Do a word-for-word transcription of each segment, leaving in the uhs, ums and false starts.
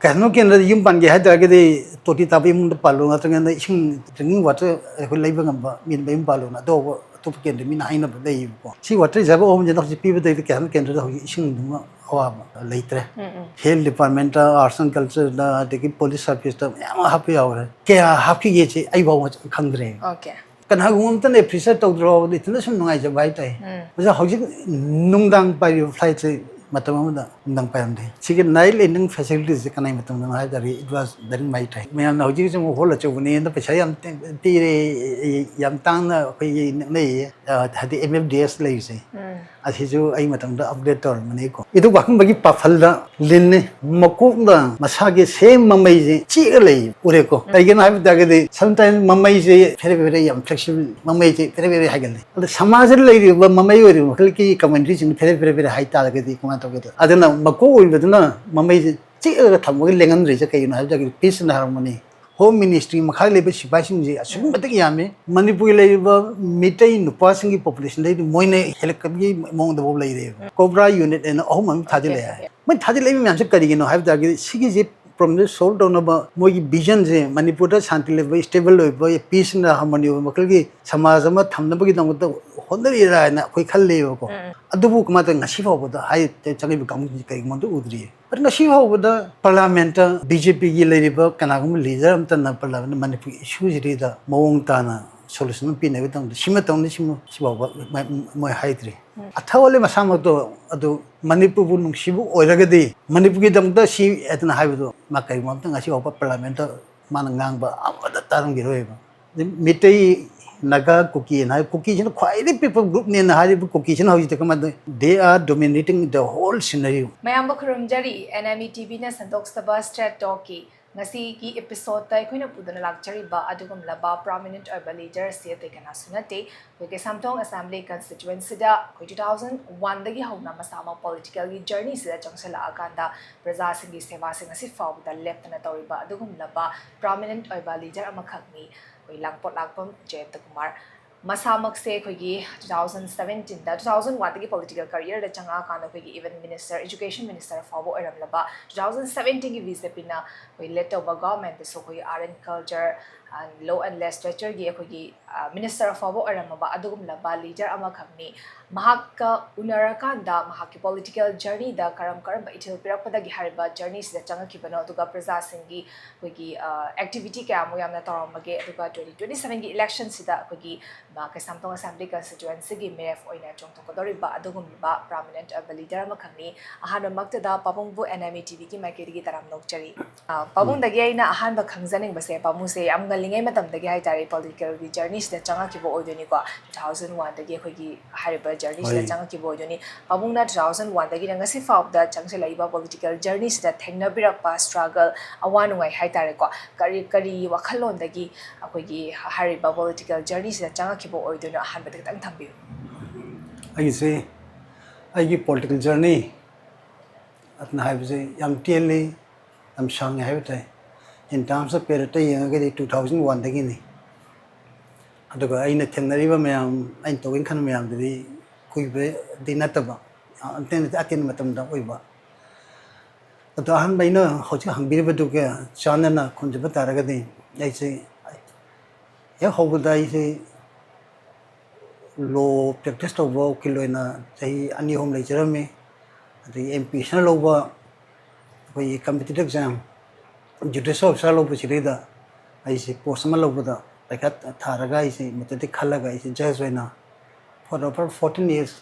ꯀꯩꯅꯣ ꯀꯦꯟꯗ꯭ꯔꯗ ꯌꯨꯝ ꯄꯥꯟꯒꯦ ꯍꯥꯏ ꯇꯥꯔꯒꯗꯤ ꯇꯣꯇꯤ ꯇꯥꯕ ꯏꯃꯨꯡꯗ ꯄꯥꯜꯂꯣ, ꯅꯠꯇ꯭ꯔꯒꯅ ꯏꯁꯤꯡ, drinking water ꯑꯩꯈꯣꯏ ꯂꯩꯕ ꯉꯝꯕ ꯃꯤ ꯃꯌꯨꯝ ꯄꯥꯜꯂꯣꯅ ꯑꯇꯣꯞꯄ, ꯑꯇꯣꯞꯄ ꯀꯦꯟꯗ꯭ꯔ ꯃꯤꯅ ꯍꯥꯏꯅꯕ ꯂꯩꯌꯦꯕꯀꯣ꯫ ꯁꯤ water reserve ꯑꯍꯨꯝꯁꯤꯅ ꯍꯧꯖꯤꯛ ꯄꯤꯕꯗꯩꯗ ꯀꯩꯅꯣ ꯀꯦꯟꯗ꯭ꯔꯗ ꯍꯧꯖꯤꯛ ꯏꯁꯤꯡꯗꯨꯃ ꯑꯋꯥꯕ ꯂꯩꯇ꯭ꯔꯦ꯫ Health departmentꯇ, Arts and Cultureꯗ, ꯑꯗꯒꯤ Police Serviceꯇ ꯃꯌꯥꯝ ꯑꯃ ꯍꯥꯞꯄ ꯌꯥꯎꯔꯦ꯫ ꯀꯌꯥ ꯍꯥꯞꯈꯤꯒꯦꯁꯦ ꯑꯩ ꯐꯥꯎꯕ ꯈꯪꯗ꯭ꯔꯦ꯫ Okay. ꯀꯅꯥꯒꯨꯝꯕ ꯑꯃꯇꯅ appreciate ꯇꯧꯗ꯭ꯔꯣ, ꯏꯊꯟꯇ ꯁꯨꯝ ꯅꯨꯡꯉꯥꯏꯖꯕ ꯍꯥꯏꯇꯥꯔꯦ꯫ ꯃꯁꯤ ꯍꯧꯖꯤꯛ ꯅꯨꯡꯗꯥꯡ ꯄꯥꯏꯔꯤꯕ flightꯁꯦ ꯃꯇꯝ ꯑꯃꯗ ꯅꯨꯡꯗꯥꯡ ꯄꯥꯏꯔꯝꯗꯦ꯫ ꯁꯤꯒꯤ night landing facilitiesꯁꯦ ꯀꯅꯥꯏ ꯃꯇꯝꯗꯅꯣ ꯍꯥꯏ ꯇꯥꯔꯗꯤ it was during my time꯫ ꯃꯌꯥꯝꯅ ꯍꯧꯖꯤꯛ ꯍꯧꯖꯤꯛ ꯑꯃꯨꯛ ꯍꯣꯜ ꯑꯆꯧꯕꯅꯦꯅ ꯄꯩꯁꯥ ꯌꯥꯝ ꯇꯦ-, ꯄꯤꯔꯦ, ꯌꯥꯝ ꯇꯥꯡꯅ ꯑꯩꯈꯣꯏꯒꯤ ꯅꯛꯅꯩꯌꯦ꯫ ꯑ, ꯍꯥꯏꯗꯤ M F D S ꯂꯩꯔꯤꯁꯦ꯫ ꯑꯁꯤꯁꯨ ꯑꯩ ꯃꯇꯝꯗ upgrade ꯇꯧꯔꯝꯕꯅꯤꯀꯣ꯫ ꯏꯙꯧ ꯄꯥꯈꯪꯕꯒꯤ ꯄꯥꯐꯜꯗ ꯂꯤꯟꯅꯤ꯫ ꯃꯀꯣꯛꯅ ꯃꯁꯥꯒꯤ same ꯃꯃꯩꯁꯦ ꯆꯤꯛꯑ ꯂꯩ ꯎꯔꯦꯀꯣ꯫ ꯀꯩꯒꯤꯅꯣ ꯍꯥꯏꯕ ꯇꯥꯔꯒꯗꯤ sometimes ꯃꯃꯩꯁꯦ ꯐꯦꯔꯦ ꯐꯦꯔꯦ ꯌꯥꯝ flexible, ꯃꯃꯩꯁꯦ ꯐꯦꯔꯦ ꯐꯦꯔꯦ ꯍꯥꯏꯒꯜꯂꯤ꯫ ꯑꯗ ꯁꯃꯥꯖꯗ ꯂꯩꯔꯤꯕ ꯃꯃꯩ ꯑꯣꯏꯔꯤꯕ ꯃꯈꯜꯒꯤ communityꯁꯤꯡ ꯐꯦꯔꯦ ꯐꯦꯔꯦ ꯐꯦꯔꯦ ꯍꯥꯏ ꯇꯥꯔꯒꯗꯤ ꯀꯃꯥꯏꯅ ꯇꯧꯒꯦ? ꯑꯗꯨꯅ ꯃꯀꯣꯛ ꯑꯣꯏꯕꯗꯨꯅ ꯃꯃꯩꯁꯦ ꯆꯤꯛꯑꯒ ꯊꯝꯃꯒ ꯂꯦꯡꯍꯟꯗ꯭ꯔꯤꯁꯦ ꯀꯩꯒꯤꯅꯣ ꯍꯥꯏꯕ ꯇꯥꯔꯒꯗꯤ peace and harmony꯫ Home Ministry ꯃꯈꯥ ꯂꯩꯕ ꯁꯤꯐꯥꯏꯁꯤꯡꯁꯦ ꯑꯁꯨꯛꯀꯤ ꯃꯇꯤꯛ ꯌꯥꯝꯃꯤ꯫ ꯃꯅꯤꯄꯨꯔꯒꯤ ꯂꯩꯔꯤꯕ ꯃꯤꯇꯩ ꯅꯨꯄꯥꯁꯤꯡꯒꯤ populationꯗꯩꯗꯤ ꯃꯣꯏꯅ ꯍꯦꯜꯂꯛꯄꯒꯤ ꯃꯑꯣꯡꯗꯐꯥꯎ ꯂꯩꯔꯦꯕ꯫ Cobra unit ꯍꯥꯏꯅ ꯑꯍꯨꯝ ꯑꯃ ꯊꯥꯖꯤꯜꯂꯛꯑꯦ ꯍꯥꯏ꯫ ꯃꯣꯏ ꯊꯥꯖꯤꯜꯂꯛꯏꯕ ꯃꯌꯥꯝꯁꯦ ꯀꯔꯤꯒꯤꯅꯣ ꯍꯥꯏꯕ ꯇꯥꯔꯒꯗꯤ ꯁꯤꯒꯤꯁꯦ problemꯁꯦ solve ꯇꯧꯅꯕ ꯃꯣꯏꯒꯤ visionꯁꯦ ꯃꯅꯤꯄꯨꯔꯗ ꯁꯥꯟꯇꯤ ꯂꯩꯕ, stable ꯑꯣꯏꯕ, peace and harmony ꯑꯣꯏꯕ ꯃꯈꯜꯒꯤ ꯁꯃꯥꯖ ꯑꯃ ꯊꯝꯅꯕꯒꯤꯗꯃꯛꯇ ꯍꯣꯠꯅꯔꯤꯔꯥ ꯍꯥꯏꯅ ꯑꯩꯈꯣꯏ ꯈꯜꯂꯦꯕꯀꯣ꯫ ꯑꯗꯨꯕꯨ ꯀꯃꯥꯏꯅ ꯇꯧꯋꯤ? ꯉꯁꯤ ꯐꯥꯎꯕꯗ ꯍꯥꯏ ꯆꯪꯉꯤꯕ ꯀꯥꯡꯕꯨꯁꯤꯡꯁꯦ ꯀꯔꯤꯒꯨꯝꯕ ꯑꯝꯇ ꯎꯗ꯭ꯔꯤꯌꯦ꯫ ꯑꯗꯨ ꯉꯁꯤ ꯐꯥꯎꯕꯗ parliamentꯇ BJPꯒꯤ ꯂꯩꯔꯤꯕ ꯀꯅꯥꯒꯨꯝꯕ leader ꯑꯃꯇꯅ parliamentꯇ ꯃꯅꯤꯄꯨꯔꯒꯤ issueꯁꯤꯗ ꯃꯑꯣꯡ ꯇꯥꯅ solution ꯑꯃ ꯄꯤꯅꯕꯒꯤꯗꯃꯛꯇ ꯁꯤꯃ ꯇꯧꯅꯤ, ꯁꯤꯃ ꯁꯤꯐꯥꯎꯕ ꯃ-, ꯃꯣꯏ ꯍꯥꯏꯗ꯭ꯔꯤ꯫ ꯑꯊꯧ ꯋꯥꯂꯦ ꯃꯁꯥꯃꯛꯇꯣ ꯑꯗꯨ ꯃꯅꯤꯄꯨꯔꯕꯨ ꯅꯨꯡꯁꯤꯕ ꯑꯣꯏꯔꯒꯗꯤ ꯃꯅꯤꯄꯨꯔꯒꯤꯗꯃꯛꯇ ꯁꯤ ꯍꯥꯏꯗꯅ ꯍꯥꯏꯕꯗꯣ ꯃꯥ ꯀꯔꯤꯒꯨꯝꯕ ꯑꯝꯇ ꯉꯁꯤ ꯐꯥꯎꯕ parliamentꯇ ꯃꯥꯅ ꯉꯥꯡꯕ ꯑꯃꯠꯇ ꯇꯥꯔꯝꯈꯤꯔꯣꯏꯕ꯫ ꯃꯤꯇꯩ, ꯅꯥꯒꯥ, ꯀꯨꯀꯤꯅ ꯍꯥꯏ, ꯀꯨꯀꯤꯁꯤꯅ ꯈ꯭ꯋꯥꯏꯗꯒꯤ ꯄꯤꯛꯄ groupꯅꯦꯅ ꯍꯥꯏꯔꯤꯕ ꯀꯨꯀꯤꯁꯤꯅ ꯍꯧꯖꯤꯛꯇꯤ ꯀꯃꯥꯏꯅ ꯇꯧꯏ? They are dominating the whole scenario꯫ ꯃꯌꯥꯝꯕꯨ ꯈꯨꯔꯨꯝꯖꯔꯤ꯫ NME TVꯅ ꯁꯟꯗꯣꯛꯆꯕ Straight Talkꯀꯤ ꯉꯁꯤꯒꯤ episodeꯇ ꯑꯩꯈꯣꯏꯅ ꯄꯨꯗꯨꯅ ꯂꯥꯛꯆꯔꯤꯕ ꯑꯗꯨꯒꯨꯝꯂꯕ prominent ꯑꯣꯏꯕ leader ꯑꯁꯤ ꯑꯇꯩ ꯀꯅꯥꯁꯨ ꯅꯠꯇꯦ, ꯑꯩꯈꯣꯏ ꯀꯩꯁꯥꯝꯊꯣꯡ Assembly constituencyꯗ ꯑꯩꯈꯣꯏ two thousand oneꯗꯒꯤ ꯍꯧꯅ ꯃꯁꯥꯃꯛ politicalꯒꯤ journeyꯁꯤꯗ ꯆꯪꯁꯤꯜꯂꯛꯑꯀꯥꯟꯗ ꯄ꯭ꯔꯖꯥꯁꯤꯡꯒꯤ ꯁꯦꯕꯥꯁꯦ ꯉꯁꯤ ꯐꯥꯎꯕꯗ ꯂꯦꯞꯇꯅ ꯇꯧꯔꯤꯕ ꯑꯗꯨꯒꯨꯝꯂꯕ prominent ꯑꯣꯏꯕ leader ꯑꯃꯈꯛꯅꯤ ꯑꯩꯈꯣꯏ ꯂꯥꯡꯄꯣꯠ ꯂꯥꯛꯄꯝ ꯖꯌꯟꯇ ꯀꯨꯃꯥꯔ꯫ ꯃꯁꯥꯃꯛꯁꯦ ꯑꯩꯈꯣꯏꯒꯤ two thousand seventeen ꯗ, two thousand one ꯗꯒꯤ political career ꯗ ꯆꯪꯉꯛꯑꯀꯥꯟꯗ ꯑꯩꯈꯣꯏꯒꯤ even minister, education minister ꯐꯥꯎꯕ ꯑꯣꯏꯔꯝꯂꯕ, two thousand seventeen ꯒꯤ BJP ꯅ ꯑꯩꯈꯣꯏ lead ꯇꯧꯕ government ꯇꯁꯨ ꯑꯩꯈꯣꯏꯒꯤ art and culture, law and literature ꯒꯤ ꯑꯩꯈꯣꯏꯒꯤ minister ꯐꯥꯎꯕ ꯑꯣꯏꯔꯝꯃꯕ ꯑꯗꯨꯒꯨꯝꯂꯕ leader ꯑꯃꯈꯛꯅꯤ꯫ ꯃꯍꯥꯛꯀ ꯎꯅꯔꯀꯥꯟꯗ ꯃꯍꯥꯛꯀꯤ political journey ꯗ ꯀꯔꯝ ꯀꯔꯝꯕ ꯏꯊꯤꯜ ꯄꯤꯔꯛꯄꯗꯒꯤ ꯍꯥꯏꯔꯤꯕ journey ꯁꯤꯗ ꯆꯪꯉꯛꯈꯤꯕꯅꯣ, ꯑꯗꯨꯒ ꯄ꯭ꯔꯖꯥꯁꯤꯡꯒꯤ ꯑꯩꯈꯣꯏꯒꯤ activity ꯀꯌꯥꯃꯨꯛ ꯌꯥꯝꯅ ꯇꯧꯔꯝꯕꯒꯦ, ꯑꯗꯨꯒ twenty twenty seven ꯒꯤ election ꯁꯤꯗ ꯑꯩꯈꯣꯏꯒꯤ ꯀꯩꯁꯥꯝꯊꯣꯡ assembly constituency ꯒꯤ ꯃꯤꯔꯦꯞ ꯑꯣꯏꯅ ꯆꯣꯡꯊꯣꯛꯀꯗꯧꯔꯤꯕ ꯑꯗꯨꯒꯨꯝꯂꯕ prominent ꯑꯣꯏꯕ leader ꯑꯃꯈꯛꯅꯤ꯫ ꯑꯍꯥꯟꯕꯃꯛꯇꯗ ꯄꯥꯕꯨꯡꯕꯨ NME TV ꯒꯤ ꯃꯥꯏꯀꯩꯗꯒꯤ ꯇꯔꯥꯝꯅ ꯑꯣꯛꯆꯔꯤ꯫ ꯄꯥꯕꯨꯡꯗꯒꯤ ꯑꯩꯅ ꯑꯍꯥꯟꯕ ꯈꯪꯖꯅꯤꯡꯕꯁꯦ, ꯄꯥꯕꯨꯡꯁꯦ ꯌꯥꯝ ꯉꯜꯂꯤꯉꯩ ꯃꯇꯝꯗꯒꯤ ꯍꯥꯏꯇꯥꯔꯦ political ꯒꯤ journey ꯁꯤꯗ ꯆꯪꯉꯛꯈꯤꯕ ꯑꯣꯏꯗꯣꯏꯅꯤꯀꯣ, two thousand one ꯗꯒꯤ ꯑꯩꯈꯣꯏꯒꯤ ꯍꯥꯏꯔꯤꯕ journey ꯁꯤꯗ ꯆꯪꯉꯛꯈꯤꯕ ꯑꯣꯏꯗꯣꯏꯅꯤ꯫ ꯄꯥꯕꯨꯡꯅ two thousand one ꯗꯒꯤꯅ ꯉꯁꯤ ꯐꯥꯎꯕꯗ ꯆꯪꯁꯤꯜꯂꯛꯏꯕ political journey ꯁꯤꯗ ꯊꯦꯡꯅꯕꯤꯔꯛꯄ struggle, ꯑꯋꯥ ꯅꯨꯡꯉꯥꯏ ꯍꯥꯏꯇꯥꯔꯦꯀꯣ, ꯀꯔꯤ ꯀꯔꯤ ꯋꯥꯈꯜꯂꯣꯟꯗꯒꯤ ꯑꯩꯈꯣꯏꯒꯤ ꯍꯥꯏꯔꯤꯕ political journey ꯁꯤꯗ ꯆꯪꯉꯛꯈꯤꯕ ꯑꯣꯏꯗꯣꯏꯅꯣ? ꯑꯍꯥꯟꯕꯗ ꯈꯤꯇꯪ ꯊꯝꯕꯤꯌꯨ꯫ ꯑꯩꯒꯤꯁꯦ, ꯑꯩꯒꯤ political journey ꯑꯗꯨꯅ ꯍꯥꯏꯕꯁꯦ ꯌꯥꯝ ꯇꯦꯜꯂꯤ, ꯌꯥꯝ ꯁꯥꯡꯉꯦ ꯍꯥꯏꯕ ꯇꯥꯏ꯫ In terms of period ꯇ ꯌꯦꯡꯉꯒꯗꯤ two thousand one ꯗꯒꯤꯅꯤ꯫ ꯑꯗꯨꯒ ꯑꯩꯅ ꯊꯦꯡꯅꯔꯤꯕ ꯃꯌꯥꯝ, ꯑꯩꯅ ꯇꯧꯒꯦꯅ ꯈꯟꯕ ꯃꯌꯥꯝꯗꯨꯗꯤ ꯀꯨꯏꯕꯗꯤ ꯅꯠꯇꯕ, ꯑꯇꯦꯟ ꯑꯇꯦꯟꯕ ꯃꯇꯝꯗ ꯑꯣꯏꯕ꯫ ꯑꯗꯣ ꯑꯍꯥꯟꯕ ꯑꯩꯅ ꯍꯧꯖꯤꯛ ꯍꯪꯕꯤꯔꯤꯕꯗꯨꯒ ꯆꯥꯟꯅꯅ ꯈꯨꯝꯖꯕ ꯇꯥꯔꯒꯗꯤ, ꯑꯩꯁꯦ ꯍꯦꯛ ꯍꯧꯕꯗ ꯑꯩꯁꯦ law practice ꯇꯧꯕ ꯎꯀꯤꯜ ꯑꯣꯏꯅ ꯆꯍꯤ ꯑꯅꯤ ꯑꯍꯨꯝ ꯂꯩꯖꯔꯝꯃꯤ꯫ ꯑꯗꯒꯤ M P ꯁꯅ ꯂꯧꯕ ꯑꯩꯈꯣꯏꯒꯤ competitive exam, judicial officer ꯂꯧꯕꯁꯤꯗꯩꯗ ꯑꯩꯁꯦ post ꯑꯃ ꯂꯧꯕꯗ ꯄꯩꯈꯥ ꯊꯥꯔꯒ ꯑꯩꯁꯦ ꯃꯗꯨꯗꯒꯤ ꯈꯜꯂꯒ ꯑꯩꯁꯦ judge ꯑꯣꯏꯅ for over fourteen years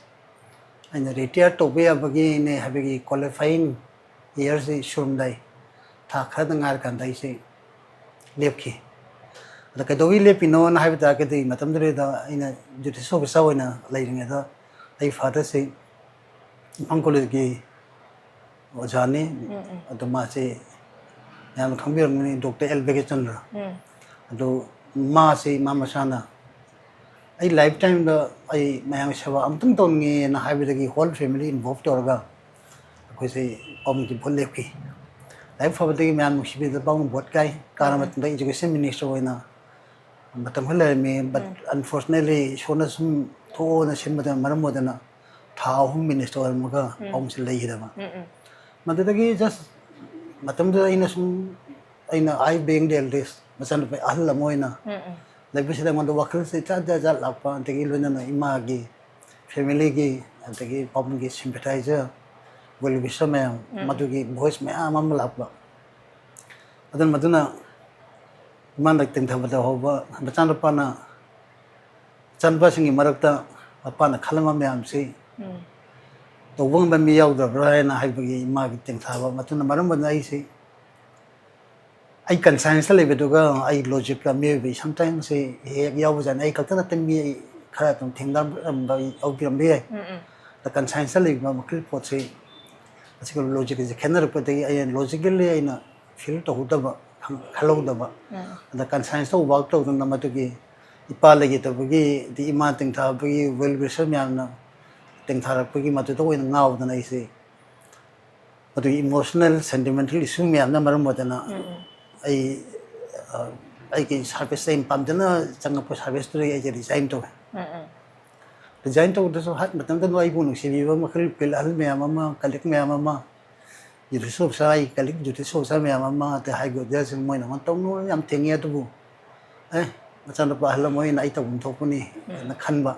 ꯑꯩꯅ retire ꯇꯧꯕ ꯌꯥꯕꯒꯤꯅꯦ ꯍꯥꯏꯕꯒꯤ qualifying year ꯁꯤ ꯁꯨꯔꯝꯗꯥꯏ, ꯊꯥ ꯈꯔꯗ ꯉꯥꯏꯔꯀꯥꯟꯗ ꯑꯩꯁꯦ ꯂꯦꯞꯈꯤ꯫ ꯑꯗ ꯀꯩꯗꯧꯕꯒꯤ ꯂꯦꯞꯄꯤꯅꯣꯅ ꯍꯥꯏꯕ ꯇꯥꯔꯒꯗꯤ, ꯃꯇꯝꯗꯨꯗꯩꯗ ꯑꯩꯅ judicial officer ꯑꯣꯏꯅ ꯂꯩꯔꯤꯉꯩꯗ ꯑꯩ father ꯁꯤ ꯏꯝꯐꯥꯜ college ꯀꯤ ꯑꯣꯖꯥꯅꯤ꯫ ꯑꯗꯣ ꯃꯥꯁꯦ ꯃꯌꯥꯝꯅ ꯈꯪꯕꯤꯔꯝꯒꯅꯤ, Doctor L Bhagya Chandra꯫ ꯑꯗꯣ ꯃꯥꯁꯦ ꯃꯥ ꯃꯁꯥꯅ ꯑꯩ lifetime ꯗ ꯑꯩ ꯃꯌꯥꯝꯒꯤ ꯁꯦꯕꯥ ꯑꯃꯨꯛꯇꯪ ꯇꯧꯅꯤꯡꯉꯦꯅ ꯍꯥꯏꯕꯗꯒꯤ whole family involve ꯇꯧꯔꯒ ꯑꯩꯈꯣꯏꯁꯦ ꯄꯥꯕꯨꯡꯒꯤ vote ꯂꯦꯞꯈꯤ꯫ ꯂꯥꯏꯕꯛ ꯐꯕꯗꯒꯤ ꯃꯌꯥꯝ ꯅꯨꯡꯁꯤꯕꯤꯗ ꯄꯥꯕꯨꯡ vote ꯀꯥꯏ꯫ ꯀꯥꯔ ꯃꯇꯝꯗ education minister ꯑꯣꯏꯅ ꯃꯇꯝ ꯈꯔ ꯂꯩꯔꯝꯃꯤ, but unfortunately ꯏꯁꯣꯔꯅ ꯁꯨꯝ ꯊꯣꯛꯑꯣꯅ ꯁꯤꯟꯕꯗ ꯃꯔꯝ ꯑꯣꯏꯗꯅ ꯊꯥ ꯑꯍꯨꯝ ꯃꯤꯅꯤꯁꯇꯔ ꯑꯣꯏꯔꯝꯃꯒ ꯄꯥꯎꯁꯦ ꯂꯩꯈꯤꯗꯕ꯫ ꯃꯗꯨꯗꯒꯤ just ꯃꯇꯝꯗꯨꯗ ꯑꯩꯅ ꯁꯨꯝ, ꯑꯩꯅ I being the eldest, ꯃꯆꯥꯅꯨꯄꯥ ꯑꯍꯜ ꯑꯃ ꯑꯣꯏꯅ ꯂꯩꯕꯁꯤꯗ ꯑꯩꯉꯣꯟꯗ ꯋꯥꯈꯜꯁꯦ ꯖꯥꯠ ꯖꯥꯠ ꯖꯥꯠ ꯂꯥꯛꯄ, ꯑꯗꯒꯤ ꯂꯣꯏꯅꯅ ꯏꯃꯥꯒꯤ family ꯒꯤ, ꯑꯗꯒꯤ ꯄꯥꯕꯨꯡꯒꯤ sympathizer, well wisher ꯃꯌꯥꯝ, ꯃꯗꯨꯒꯤ voice ꯃꯌꯥꯝ ꯑꯃ ꯂꯥꯛꯄ꯫ ꯑꯗꯨꯅ ꯃꯗꯨꯅ ꯏꯃꯥꯅ ꯇꯦꯡꯊꯕꯗ ꯍꯧꯕ ꯃꯆꯥꯅꯨꯄꯥꯅ, ꯃꯆꯥꯅꯨꯄꯥꯁꯤꯡꯒꯤ ꯃꯔꯛꯇ ꯃꯄꯥꯅ ꯈꯜꯂꯝꯕ ꯃꯌꯥꯝꯁꯤ ꯇꯧꯕ ꯉꯝꯕ ꯃꯤ ꯌꯥꯎꯗꯕ꯭ꯔꯥ ꯍꯥꯏꯅ ꯍꯥꯏꯕꯒꯤ ꯏꯃꯥꯒꯤ ꯇꯦꯡꯊꯥꯕ, ꯃꯗꯨꯅ ꯃꯔꯝ ꯑꯣꯏꯗꯨꯅ ꯑꯩꯁꯤ ꯑꯩ conscience ꯇ ꯂꯩꯕꯗꯨꯒ ꯑꯩ logic ꯀ ꯃꯤꯑꯣꯏꯕꯒꯤ sometimes ꯁꯤ ꯍꯦꯛ ꯍꯦꯛ ꯌꯥꯎꯕꯖꯥꯠꯅꯤ꯫ ꯑꯩ ꯈꯛꯇ ꯅꯠꯇꯦ, ꯃꯤ ꯈꯔ ꯑꯗꯨꯝ ꯊꯦꯡꯅꯔꯝꯕ ꯌꯥꯎꯕꯤꯔꯝꯕ ꯌꯥꯏ꯫ ꯑꯗ conscience ꯇ ꯂꯩꯕ ꯃꯈꯜ ꯄꯣꯠꯁꯤ ꯑꯁꯤꯒ logic ꯁꯦ ꯈꯦꯠꯅꯔꯛꯄꯗꯒꯤ ꯑꯩꯅ logically ꯑꯩꯅ feel ꯇꯧꯍꯧꯗꯕ, ꯈꯪ-, ꯈꯜꯍꯧꯗꯕ꯫ ꯑꯗ conscience ꯇ work ꯇꯧꯗꯅ ꯃꯗꯨꯒꯤ ꯏꯄꯥ ꯂꯩꯈꯤꯗꯕꯒꯤ, ꯑꯗꯩ ꯏꯃꯥ ꯇꯦꯡꯊꯥꯕꯒꯤ, well wisher ꯃꯌꯥꯝꯅ ꯇꯦꯡꯊꯥꯔꯛꯄꯒꯤ ꯃꯗꯨꯗ ꯑꯣꯏꯅ ꯉꯥꯎꯗꯅ ꯑꯩꯁꯦ ꯃꯗꯨꯒꯤ emotional, sentimental issue ꯃꯌꯥꯝꯅ ꯃꯔꯝ ꯑꯣꯏꯗꯅ ꯑꯩ, ꯑ, ꯑꯩꯒꯤ service, ꯑꯩꯅ ꯄꯥꯝꯖꯅ ꯆꯪꯉꯛꯄ service ꯇꯨꯗꯒꯤ ꯑꯩꯁꯦ resign ꯇꯧꯋꯦ꯫ Resign ꯇꯧꯕꯗꯁꯨ ꯍꯥꯏ ꯃꯇꯝꯗ ꯑꯩꯕꯨ ꯅꯨꯡꯁꯤꯕꯤꯕ ꯃꯈꯜ ꯃꯈꯜ ꯑꯍꯜ ꯃꯌꯥꯝ ꯑꯃ, colleague ꯃꯌꯥꯝ ꯑꯃ, duty officer, ꯑꯩ colleague duty officer ꯃꯌꯥꯝ ꯑꯃ, ꯑꯇꯩ high officer ꯁꯤꯡ, ꯃꯣꯏꯅ ꯑꯃ ꯇꯧꯅꯨ ꯌꯥꯝ ꯊꯦꯡꯉꯦ, ꯑꯗꯨꯕꯨ ꯑꯦ, ꯃꯆꯥꯅꯨꯄꯥ ꯑꯍꯜ ꯑꯃ ꯑꯣꯏꯅ ꯑꯩ ꯇꯧꯐꯝ ꯊꯣꯛꯄꯅꯤ ꯍꯥꯏꯅ ꯈꯟꯕ꯫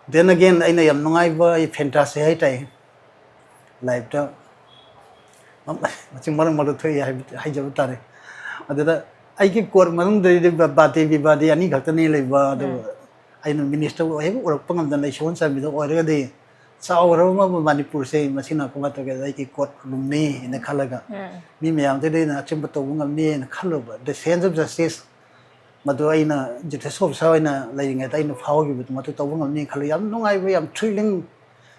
Then again, ꯑꯩꯅ ꯌꯥꯝ ꯅꯨꯡꯉꯥꯏꯕ ꯑꯩ fantasy ꯍꯥꯏꯇꯥꯔꯦ, life ꯇ ꯃꯆꯤꯡ ꯃꯔꯛ ꯃꯔꯛꯇ ꯊꯣꯛꯏ ꯍꯥꯏꯕ, ꯍꯥꯏꯖꯕ ꯇꯥꯔꯦ꯫ ꯑꯗꯨꯗ ꯑꯩꯒꯤ court ꯃꯅꯨꯡꯗꯗꯤ ꯕꯥꯗꯤ ꯕꯤꯕꯥꯗꯤ ꯑꯅꯤ ꯈꯛꯇꯅꯤ ꯂꯩꯕ, ꯑꯗꯨ ꯑꯩꯅ minister ꯍꯦꯛ ꯎꯔꯛꯄ ꯉꯝꯗꯅ ꯏꯁꯣꯔꯅ ꯆꯥꯟꯕꯤꯗꯨꯅ ꯑꯣꯏꯔꯒꯗꯤ ꯆꯥꯎꯈ꯭ꯔꯕ ꯑꯃ ꯃꯅꯤꯄꯨꯔꯁꯦ, ꯃꯁꯤꯅ ꯀꯃꯥꯏꯅ ꯇꯧꯒꯦꯗ ꯑꯩꯒꯤ court room ꯅꯤ ꯍꯥꯏꯅ ꯈꯜꯂꯒ ꯃꯤ ꯃꯌꯥꯝꯗꯨꯗ ꯑꯩꯅ ꯑꯆꯨꯝꯕ ꯇꯧꯕ ꯉꯝꯅꯤ ꯍꯥꯏꯅ ꯈꯜꯂꯨꯕ, the sense of justice ꯃꯗꯨ ꯑꯩꯅ duty officer ꯑꯣꯏꯅ ꯂꯩꯔꯤꯉꯩꯗ ꯑꯩꯅ ꯐꯥꯎꯈꯤꯕꯗꯨ ꯃꯗꯨ ꯇꯧꯕ ꯉꯝꯅꯤ ꯈꯜꯂꯤ꯫ ꯌꯥꯝ ꯅꯨꯡꯉꯥꯏꯕ, ꯌꯥꯝ thrilling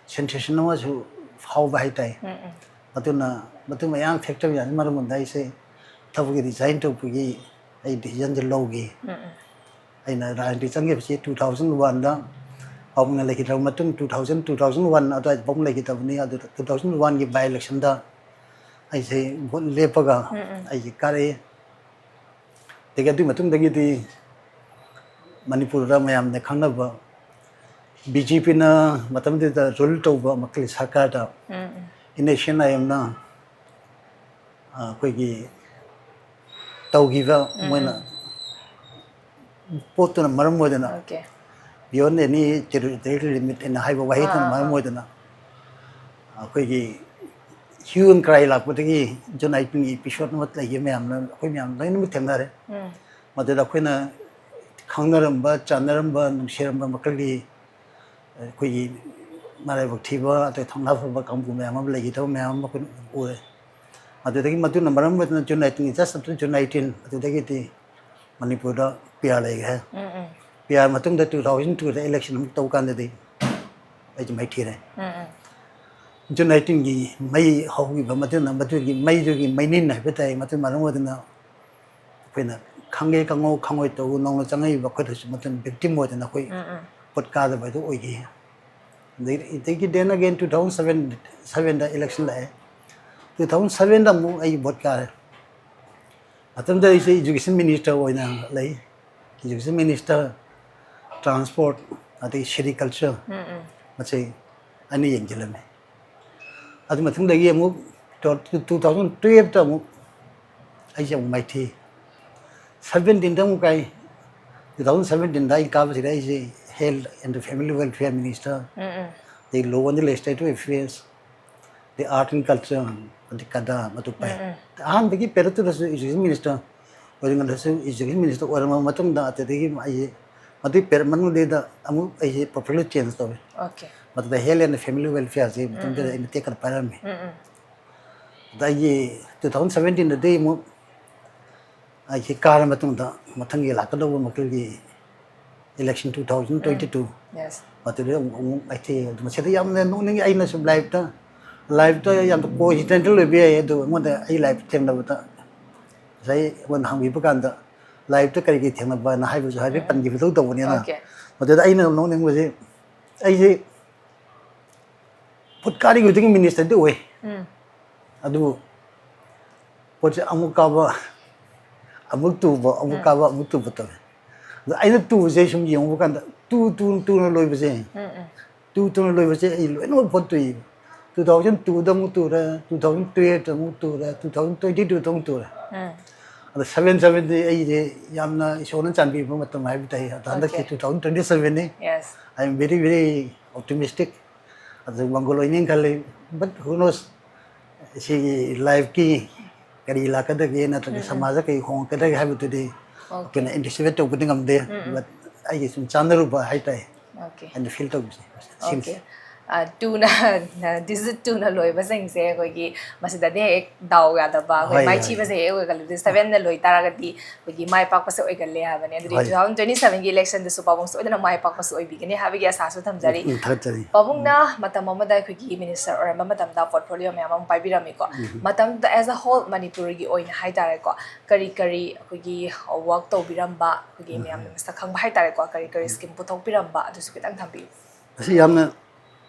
sensation ꯑꯃꯁꯨ ꯐꯥꯎꯕ ꯍꯥꯏꯇꯥꯏ꯫ ꯑꯗꯨꯅ ꯃꯗꯨ ꯃꯌꯥꯝ factor ꯃꯌꯥꯝꯁꯤꯅ ꯃꯔꯝ ꯑꯣꯏꯔꯒ ꯑꯩꯁꯦ ꯊꯕꯛꯀꯤ resign ꯇꯧꯕꯒꯤ ꯑꯩ decision ꯁꯦ ꯂꯧꯈꯤ꯫ ꯑꯩꯅ ꯔꯥꯖꯅꯤꯇꯤ ꯆꯪꯈꯤꯕꯁꯤ two thousand one ꯗ, ꯄꯥꯕꯨꯡꯅ ꯂꯩꯈꯤꯗ꯭ꯔꯕ ꯃꯇꯨꯡ two thousand, two thousand one ꯑꯗꯨꯋꯥꯏꯗ ꯄꯥꯕꯨꯡ ꯂꯩꯈꯤꯗꯕꯅꯤ꯫ ꯑꯗꯨꯗ two thousand one ꯒꯤ by election ꯗ ꯑꯩꯁꯦ vote ꯂꯦꯞꯄꯒ ꯑꯩꯁꯦ ꯀꯥꯔꯛꯏ꯫ ꯑꯗꯒꯤ ꯑꯗꯨꯒꯤ ꯃꯇꯨꯡꯗꯒꯤꯗꯤ ꯃꯅꯤꯄꯨꯔꯗ ꯃꯌꯥꯝꯅ ꯈꯪꯅꯕ ꯕꯤ ꯖꯦ ꯄꯤꯅ ꯃꯇꯝꯗꯨꯗ ꯔꯨꯜ ꯇꯧꯕ ꯃꯈꯜꯒꯤ ꯁꯔꯀꯥꯔꯗ ꯎꯝ, ꯎꯝ. ꯏꯟ ꯑꯦꯁꯤꯌꯟ ꯑꯥꯏ ꯑꯦꯝꯅ ꯑꯩꯈꯣꯏꯒꯤ ꯇꯧꯈꯤꯕ ꯎꯝ, ꯃꯣꯏꯅ ꯎꯝ. ꯄꯣꯠꯇꯨꯅ ꯃꯔꯝ ꯑꯣꯏꯗꯅ Okay. Beyond any territorial limit ꯍꯥꯏꯅ ꯍꯥꯏꯕ ꯋꯥꯍꯩꯗꯨꯅ ꯑꯥ, ꯃꯔꯝ ꯑꯥ. ꯑꯣꯏꯗꯅ ꯑꯩꯈꯣꯏꯒꯤ ꯍ꯭ꯌꯨ ꯑꯦꯟ ꯀ꯭ꯔꯥꯏ ꯂꯥꯛꯄꯗꯒꯤ ꯖꯨꯟ ꯑꯥꯏꯇꯤꯟꯒꯤ ꯏꯄꯤꯁꯣꯠ ꯑꯃ ꯂꯩꯈꯤꯕ ꯃꯌꯥꯝꯅ ꯑꯩꯈꯣꯏ ꯃꯌꯥꯝ ꯂꯣꯏꯅꯃꯛ ꯊꯦꯡꯅꯔꯦ꯫ ꯎꯝ. ꯃꯗꯨꯗ ꯑꯩꯈꯣꯏꯅ ꯈꯪꯅꯔꯝꯕ, ꯆꯥꯟꯅꯔꯝꯕ, ꯅꯨꯡꯁꯤꯔꯝꯕ ꯃꯈꯜꯒꯤ ꯑꯩꯈꯣꯏꯒꯤ ꯃꯔꯥꯏꯕꯛ ꯊꯤꯕ, ꯑꯗꯩ ꯊꯧꯅꯥ ꯐꯕ ꯀꯥꯡꯕꯨ ꯃꯌꯥꯝ ꯑꯃ ꯂꯩꯈꯤꯗꯕ ꯃꯌꯥꯝ ꯑꯃ ꯑꯩꯈꯣꯏꯅ ꯎꯔꯦ꯫ ꯑꯗꯨꯗꯒꯤ ꯃꯗꯨꯅ ꯃꯔꯝ ꯑꯣꯏꯗꯨꯅ ꯖꯨꯟ ꯑꯥꯏꯇꯤꯟꯒꯤ, just after ꯖꯨꯟ ꯑꯥꯏꯇꯤꯟ, ꯑꯗꯨꯗꯒꯤꯗꯤ ꯃꯅꯤꯄꯨꯔꯗ ꯄꯤ ꯑꯥꯔ ꯂꯩꯈ꯭ꯔꯦ꯫ ꯎꯝ, ꯎꯝ. ꯄꯤ ꯑꯥꯔ ꯃꯇꯨꯡꯗ ꯇꯨ ꯊꯥꯎꯖꯟ ꯇꯨꯗ ꯏꯂꯦꯛꯁꯟ ꯑꯃꯨꯛ ꯇꯧꯕ ꯀꯥꯟꯗꯗꯤ ꯑꯩꯁꯦ ꯃꯥꯏꯊꯤꯔꯦ꯫ ꯎꯝ, ꯎꯝ. ꯖꯨꯟ ꯑꯥꯏꯇꯤꯟꯒꯤ ꯃꯩ ꯍꯧꯈꯤꯕ ꯃꯇꯨꯡꯗ ꯃꯗꯨꯒꯤ ꯃꯩꯗꯨꯒꯤ ꯃꯩꯅꯤꯟ ꯍꯥꯏꯕ ꯇꯥꯏ, ꯃꯗꯨ ꯃꯔꯝ ꯑꯣꯏꯗꯨꯅ ꯑꯩꯈꯣꯏꯅ ꯈꯪꯒꯦ ꯈꯪꯉꯧ ꯈꯪꯉꯣꯏ ꯇꯧ ꯅꯧꯅ ꯆꯪꯉꯛꯏꯕ ꯑꯩꯈꯣꯏꯗꯁꯨ ꯃꯇꯝ ꯚꯤꯛꯇꯤꯝ ꯑꯣꯏꯗꯅ ꯑꯩꯈꯣꯏ ꯎꯝ, ꯎꯝ. ꯄꯣꯠ ꯀꯥꯗꯕ ꯍꯥꯏꯗꯨ ꯑꯣꯏꯈꯤ꯫ ꯑꯗꯒꯤ, ꯑꯗꯒꯤ then again two thousand seven, sevenꯗ ꯏꯂꯦꯛꯁꯟ ꯂꯥꯛꯑꯦ꯫ Two thousand sevenꯗ ꯑꯃꯨꯛ ꯑꯩ ꯚꯣꯠ ꯀꯥꯔꯦ꯫ ꯃꯇꯝꯗ ꯑꯩꯁꯦ ꯏꯖꯨꯀꯦꯁꯟ ꯃꯤꯅꯤꯁꯇꯔ ꯑꯣꯏꯅ ꯂꯩ꯫ ꯏꯖꯨꯀꯦꯁꯟ ꯃꯤꯅꯤꯁꯇꯔ, ꯇ꯭ꯔꯥꯟꯁꯄꯣꯔꯠ, ꯑꯗꯒꯤ ꯁꯦꯔꯤꯀꯜꯆꯔ, ꯎꯝ, ꯎꯝ. ꯃꯁꯤ ꯑꯅꯤ ꯌꯦꯡꯁꯤꯜꯂꯝꯃꯤ꯫ ꯑꯗꯨ ꯃꯇꯨꯡꯗꯒꯤ ꯑꯃꯨꯛ two thousand twelveꯇ ꯑꯃꯨꯛ ꯑꯩꯁꯦ ꯑꯃꯨꯛ ꯃꯥꯏꯊꯤ꯫ Seventeenꯗ ꯑꯃꯨꯛ ꯀꯥꯏ꯫ Two thousand seventeenꯗ ꯑꯩ ꯀꯥꯕꯁꯤꯗ ꯑꯩꯁꯦ Health and Family Welfare Minister, ꯎꯝ, ꯎꯝ. ꯑꯗꯩ Law and Legislative Affairs, ꯑꯗꯩ Art and Culture, ꯑꯗꯩ ꯀꯗꯥ ꯃꯗꯨ ꯄꯥꯏ꯫ ꯎꯝ, ꯎꯝ. ꯑꯍꯥꯟꯕꯒꯤ ꯄꯦꯔꯠꯇꯨꯗꯁꯨ ꯏꯖꯨꯀꯦꯁꯟ ꯃꯤꯅꯤꯁꯇꯔ ꯑꯣꯏꯔꯤꯉꯩꯗꯁꯨ ꯏꯖꯨꯀꯦꯁꯟ ꯃꯤꯅꯤꯁꯇꯔ ꯑꯣꯏꯔꯕ ꯃꯇꯨꯡꯗ ꯑꯗꯨꯗꯒꯤ ꯑꯩꯁꯦ ꯃꯗꯨꯒꯤ ꯄꯦꯔꯠ ꯃꯅꯨꯡꯗꯨꯗ ꯑꯃꯨꯛ ꯑꯩꯁꯦ ꯄ꯭ꯔꯣꯐꯥꯏꯜ ꯆꯦꯟꯖ ꯇꯧꯋꯦ꯫ Okay. ꯃꯗꯨꯗ Health and Family Welfareꯁꯦ ꯃꯇꯝꯗꯨꯗ ꯎꯝ, ꯎꯝ. ꯑꯩꯅ ꯇꯦꯛꯈꯠ ꯄꯥꯏꯔꯝꯃꯤ꯫ ꯎꯝ, ꯎꯝ. ꯑꯗ ꯑꯩꯒꯤ two thousand seventeenꯗꯗꯤ ꯑꯃꯨꯛ ꯑꯩꯁꯦ ꯀꯥꯔ ꯃꯇꯨꯡꯗ ꯃꯊꯪꯒꯤ ꯂꯥꯛꯀꯗꯧꯕ ꯃꯈꯣꯏꯒꯤ election two thousand twenty two, ꯎꯝ. Yes. ꯃꯗꯨꯗ ꯑꯃꯨꯛ, ꯑꯃꯨꯛ ꯑꯩꯁꯦ ꯑꯗꯨ ꯃꯁꯤꯗ ꯌꯥꯝꯅ ꯅꯣꯛꯅꯤꯡꯉꯤ꯫ ꯑꯩꯅ ꯁꯨꯝ ꯂꯥꯏꯐꯇ, ꯂꯥꯏꯐꯇ ꯌꯥꯝꯅ coincidental ꯑꯣꯏꯕ ꯌꯥꯏ, ꯑꯗꯨ ꯑꯩꯉꯣꯟꯗ ꯑꯩ ꯂꯥꯏꯐ ꯊꯦꯡꯅꯕꯗ ꯉꯁꯥꯏ ꯑꯩꯉꯣꯟꯗ ꯍꯪꯕꯤꯕ ꯀꯥꯟꯗ ꯂꯥꯏꯐꯇ ꯀꯔꯤ ꯀꯔꯤ ꯊꯦꯡꯅꯕꯅ ꯍꯥꯏꯕꯁꯨ ꯍꯥꯏꯐꯦꯠ ꯎꯝ, ꯎꯝ. ꯄꯟꯈꯤꯕꯗꯧ ꯇꯧꯕꯅꯤꯅ, Okay. ꯃꯗꯨꯗ ꯑꯩꯅ ꯅꯣꯛꯅꯤꯡꯕꯁꯦ, ꯑꯩꯁꯦ ꯄꯣꯠꯀꯥꯔꯤ ꯈꯨꯗꯤꯡꯒꯤ ꯃꯤꯅꯤꯁꯇꯔꯗꯤ ꯑꯣꯏ꯫ ꯎꯝ. ꯑꯗꯨꯕꯨ ꯄꯣꯠꯁꯦ ꯑꯃꯨꯛ ꯀꯥꯕ, ꯑꯃꯨꯛ ꯇꯨꯕ, ꯑꯃꯨꯛ ꯎꯝ. ꯀꯥꯕ, ꯑꯃꯨꯛ ꯇꯨꯕ ꯇꯧꯋꯦ꯫ ꯑꯗ ꯑꯩꯅ ꯇꯨꯁꯦ ꯁꯨꯝ ꯌꯦꯡꯉꯨꯕ ꯀꯥꯟꯗ ꯇꯨ ꯇꯨ ꯇꯨꯅ ꯂꯣꯏꯕꯁꯦ, ꯇꯨ ꯇꯨꯅ ꯂꯣꯏꯕꯁꯦ ꯑꯩ ꯂꯣꯏꯅꯃꯛ ꯐꯣꯠꯇꯣꯛꯏ. Two thousand twoꯗ ꯑꯃꯨꯛ ꯇꯨꯔꯦ, two thousand twelveꯇ ꯑꯃꯨꯛ ꯇꯨꯔꯦ, two thousand twenty twoꯗ ꯑꯃꯨꯛ ꯇꯨꯔꯦ. ꯑꯗ seven sevenꯗꯤ ꯑꯩꯁꯦ ꯌꯥꯝꯅ ꯏꯁꯣꯔꯅ ꯆꯥꯟꯕꯤꯕ ꯃꯇꯝ ꯍꯥꯏꯕ ꯇꯥꯏ. ꯑꯗ ꯍꯟꯗꯛꯀꯤ Okay. two thousand twenty sevenꯅꯤ. Yes. I am very, very optimistic. ꯑꯗꯨ ꯃꯪꯒꯣꯜ ꯑꯣꯏꯅꯤ ꯈꯜꯂꯤ. But who knows? ꯁꯤꯒꯤ lifeꯀꯤ ꯀꯔꯤ ꯂꯥꯛꯀꯗꯒꯦ ꯅꯠꯇ꯭ꯔꯒ ꯎꯝ, ꯎꯝ. ꯁꯃꯥꯖꯗ ꯀꯔꯤ ꯍꯣꯡꯉꯛꯀꯗꯒꯦ ꯍꯥꯏꯕꯗꯨꯗꯤ Okay. ꯑꯩꯈꯣꯏꯅ anticipate ꯇꯧꯕꯗꯤ ꯉꯝꯗꯦ. ꯎꯝ, ꯎꯝ. But ꯑꯩꯒꯤ ꯁꯨꯝ ꯆꯥꯟꯅꯔꯨꯕ ꯍꯥꯏꯇꯥꯔꯦ. Okay. ꯑꯩꯅ feel ꯇꯧꯕꯁꯦ. ꯁꯤꯅꯤ. Okay. ꯑ, twoꯅ, digit twoꯅ ꯂꯣꯏꯕꯁꯤꯡꯁꯦ ꯑꯩꯈꯣꯏꯒꯤ ꯃꯁꯤꯗꯗꯤ ꯍꯦꯛ ꯗꯥꯎ ꯌꯥꯗꯕ, ꯑꯩꯈꯣꯏ ꯍꯣꯏ, ꯍꯣꯏ. ꯃꯥꯏꯊꯤꯕꯁꯦ ꯍꯦꯛ ꯑꯣꯏꯒꯜꯂꯤ. Sevenꯅ ꯂꯣꯏ ꯇꯥꯔꯒꯗꯤ ꯑꯩꯈꯣꯏꯒꯤ ꯃꯥꯏ ꯄꯥꯛꯄꯁꯦ ꯑꯣꯏꯒꯜꯂꯦ ꯍꯥꯏꯕꯅꯦ꯫ ꯑꯗꯨꯗꯤ ꯍꯣꯏ. Two thousand twenty sevenꯒꯤ electionꯗꯁꯨ ꯄꯥꯕꯨꯡ ꯁꯣꯏꯗꯅ ꯃꯥꯏ ꯄꯥꯛꯄꯁꯨ ꯑꯣꯏꯕꯤꯒꯅꯤ ꯍꯥꯏꯕꯒꯤ ꯑꯁꯥꯁꯨ ꯊꯝꯖꯔꯤ꯫ ꯎꯝ, ꯊꯥꯒꯠꯆꯔꯤ. ꯄꯥꯕꯨꯡꯅ ꯃꯇꯝ ꯑꯃꯗ ꯑꯩꯈꯣꯏꯒꯤ minister ꯑꯣꯏꯔꯝꯕ ꯃꯇꯝꯗ portfolio ꯃꯌꯥꯝ ꯑꯃ ꯄꯥꯏꯕꯤꯔꯝꯃꯤꯀꯣ꯫ ꯎꯝ. ꯃꯇꯝꯗꯨꯗ as a whole ꯃꯅꯤꯄꯨꯔꯒꯤ ꯑꯣꯏꯅ ꯍꯥꯏꯇꯥꯔꯦꯀꯣ, ꯀꯔꯤ ꯀꯔꯤ ꯑꯩꯈꯣꯏꯒꯤ work ꯇꯧꯕꯤꯔꯝꯕ, ꯑꯩꯈꯣꯏꯒꯤ ꯎꯝ. ꯃꯌꯥꯝꯅ ꯃꯁꯛ ꯈꯪꯕ ꯍꯥꯏꯇꯥꯔꯦꯀꯣ, ꯀꯔꯤ ꯀꯔꯤ ꯎꯝ. Scheme ꯄꯨꯊꯣꯛꯄꯤꯔꯝꯕ, ꯑꯗꯨꯁꯨ ꯈꯤꯇꯪ ꯊꯝꯕꯤꯌꯨ꯫ ꯃꯁꯤ ꯌꯥꯝꯅ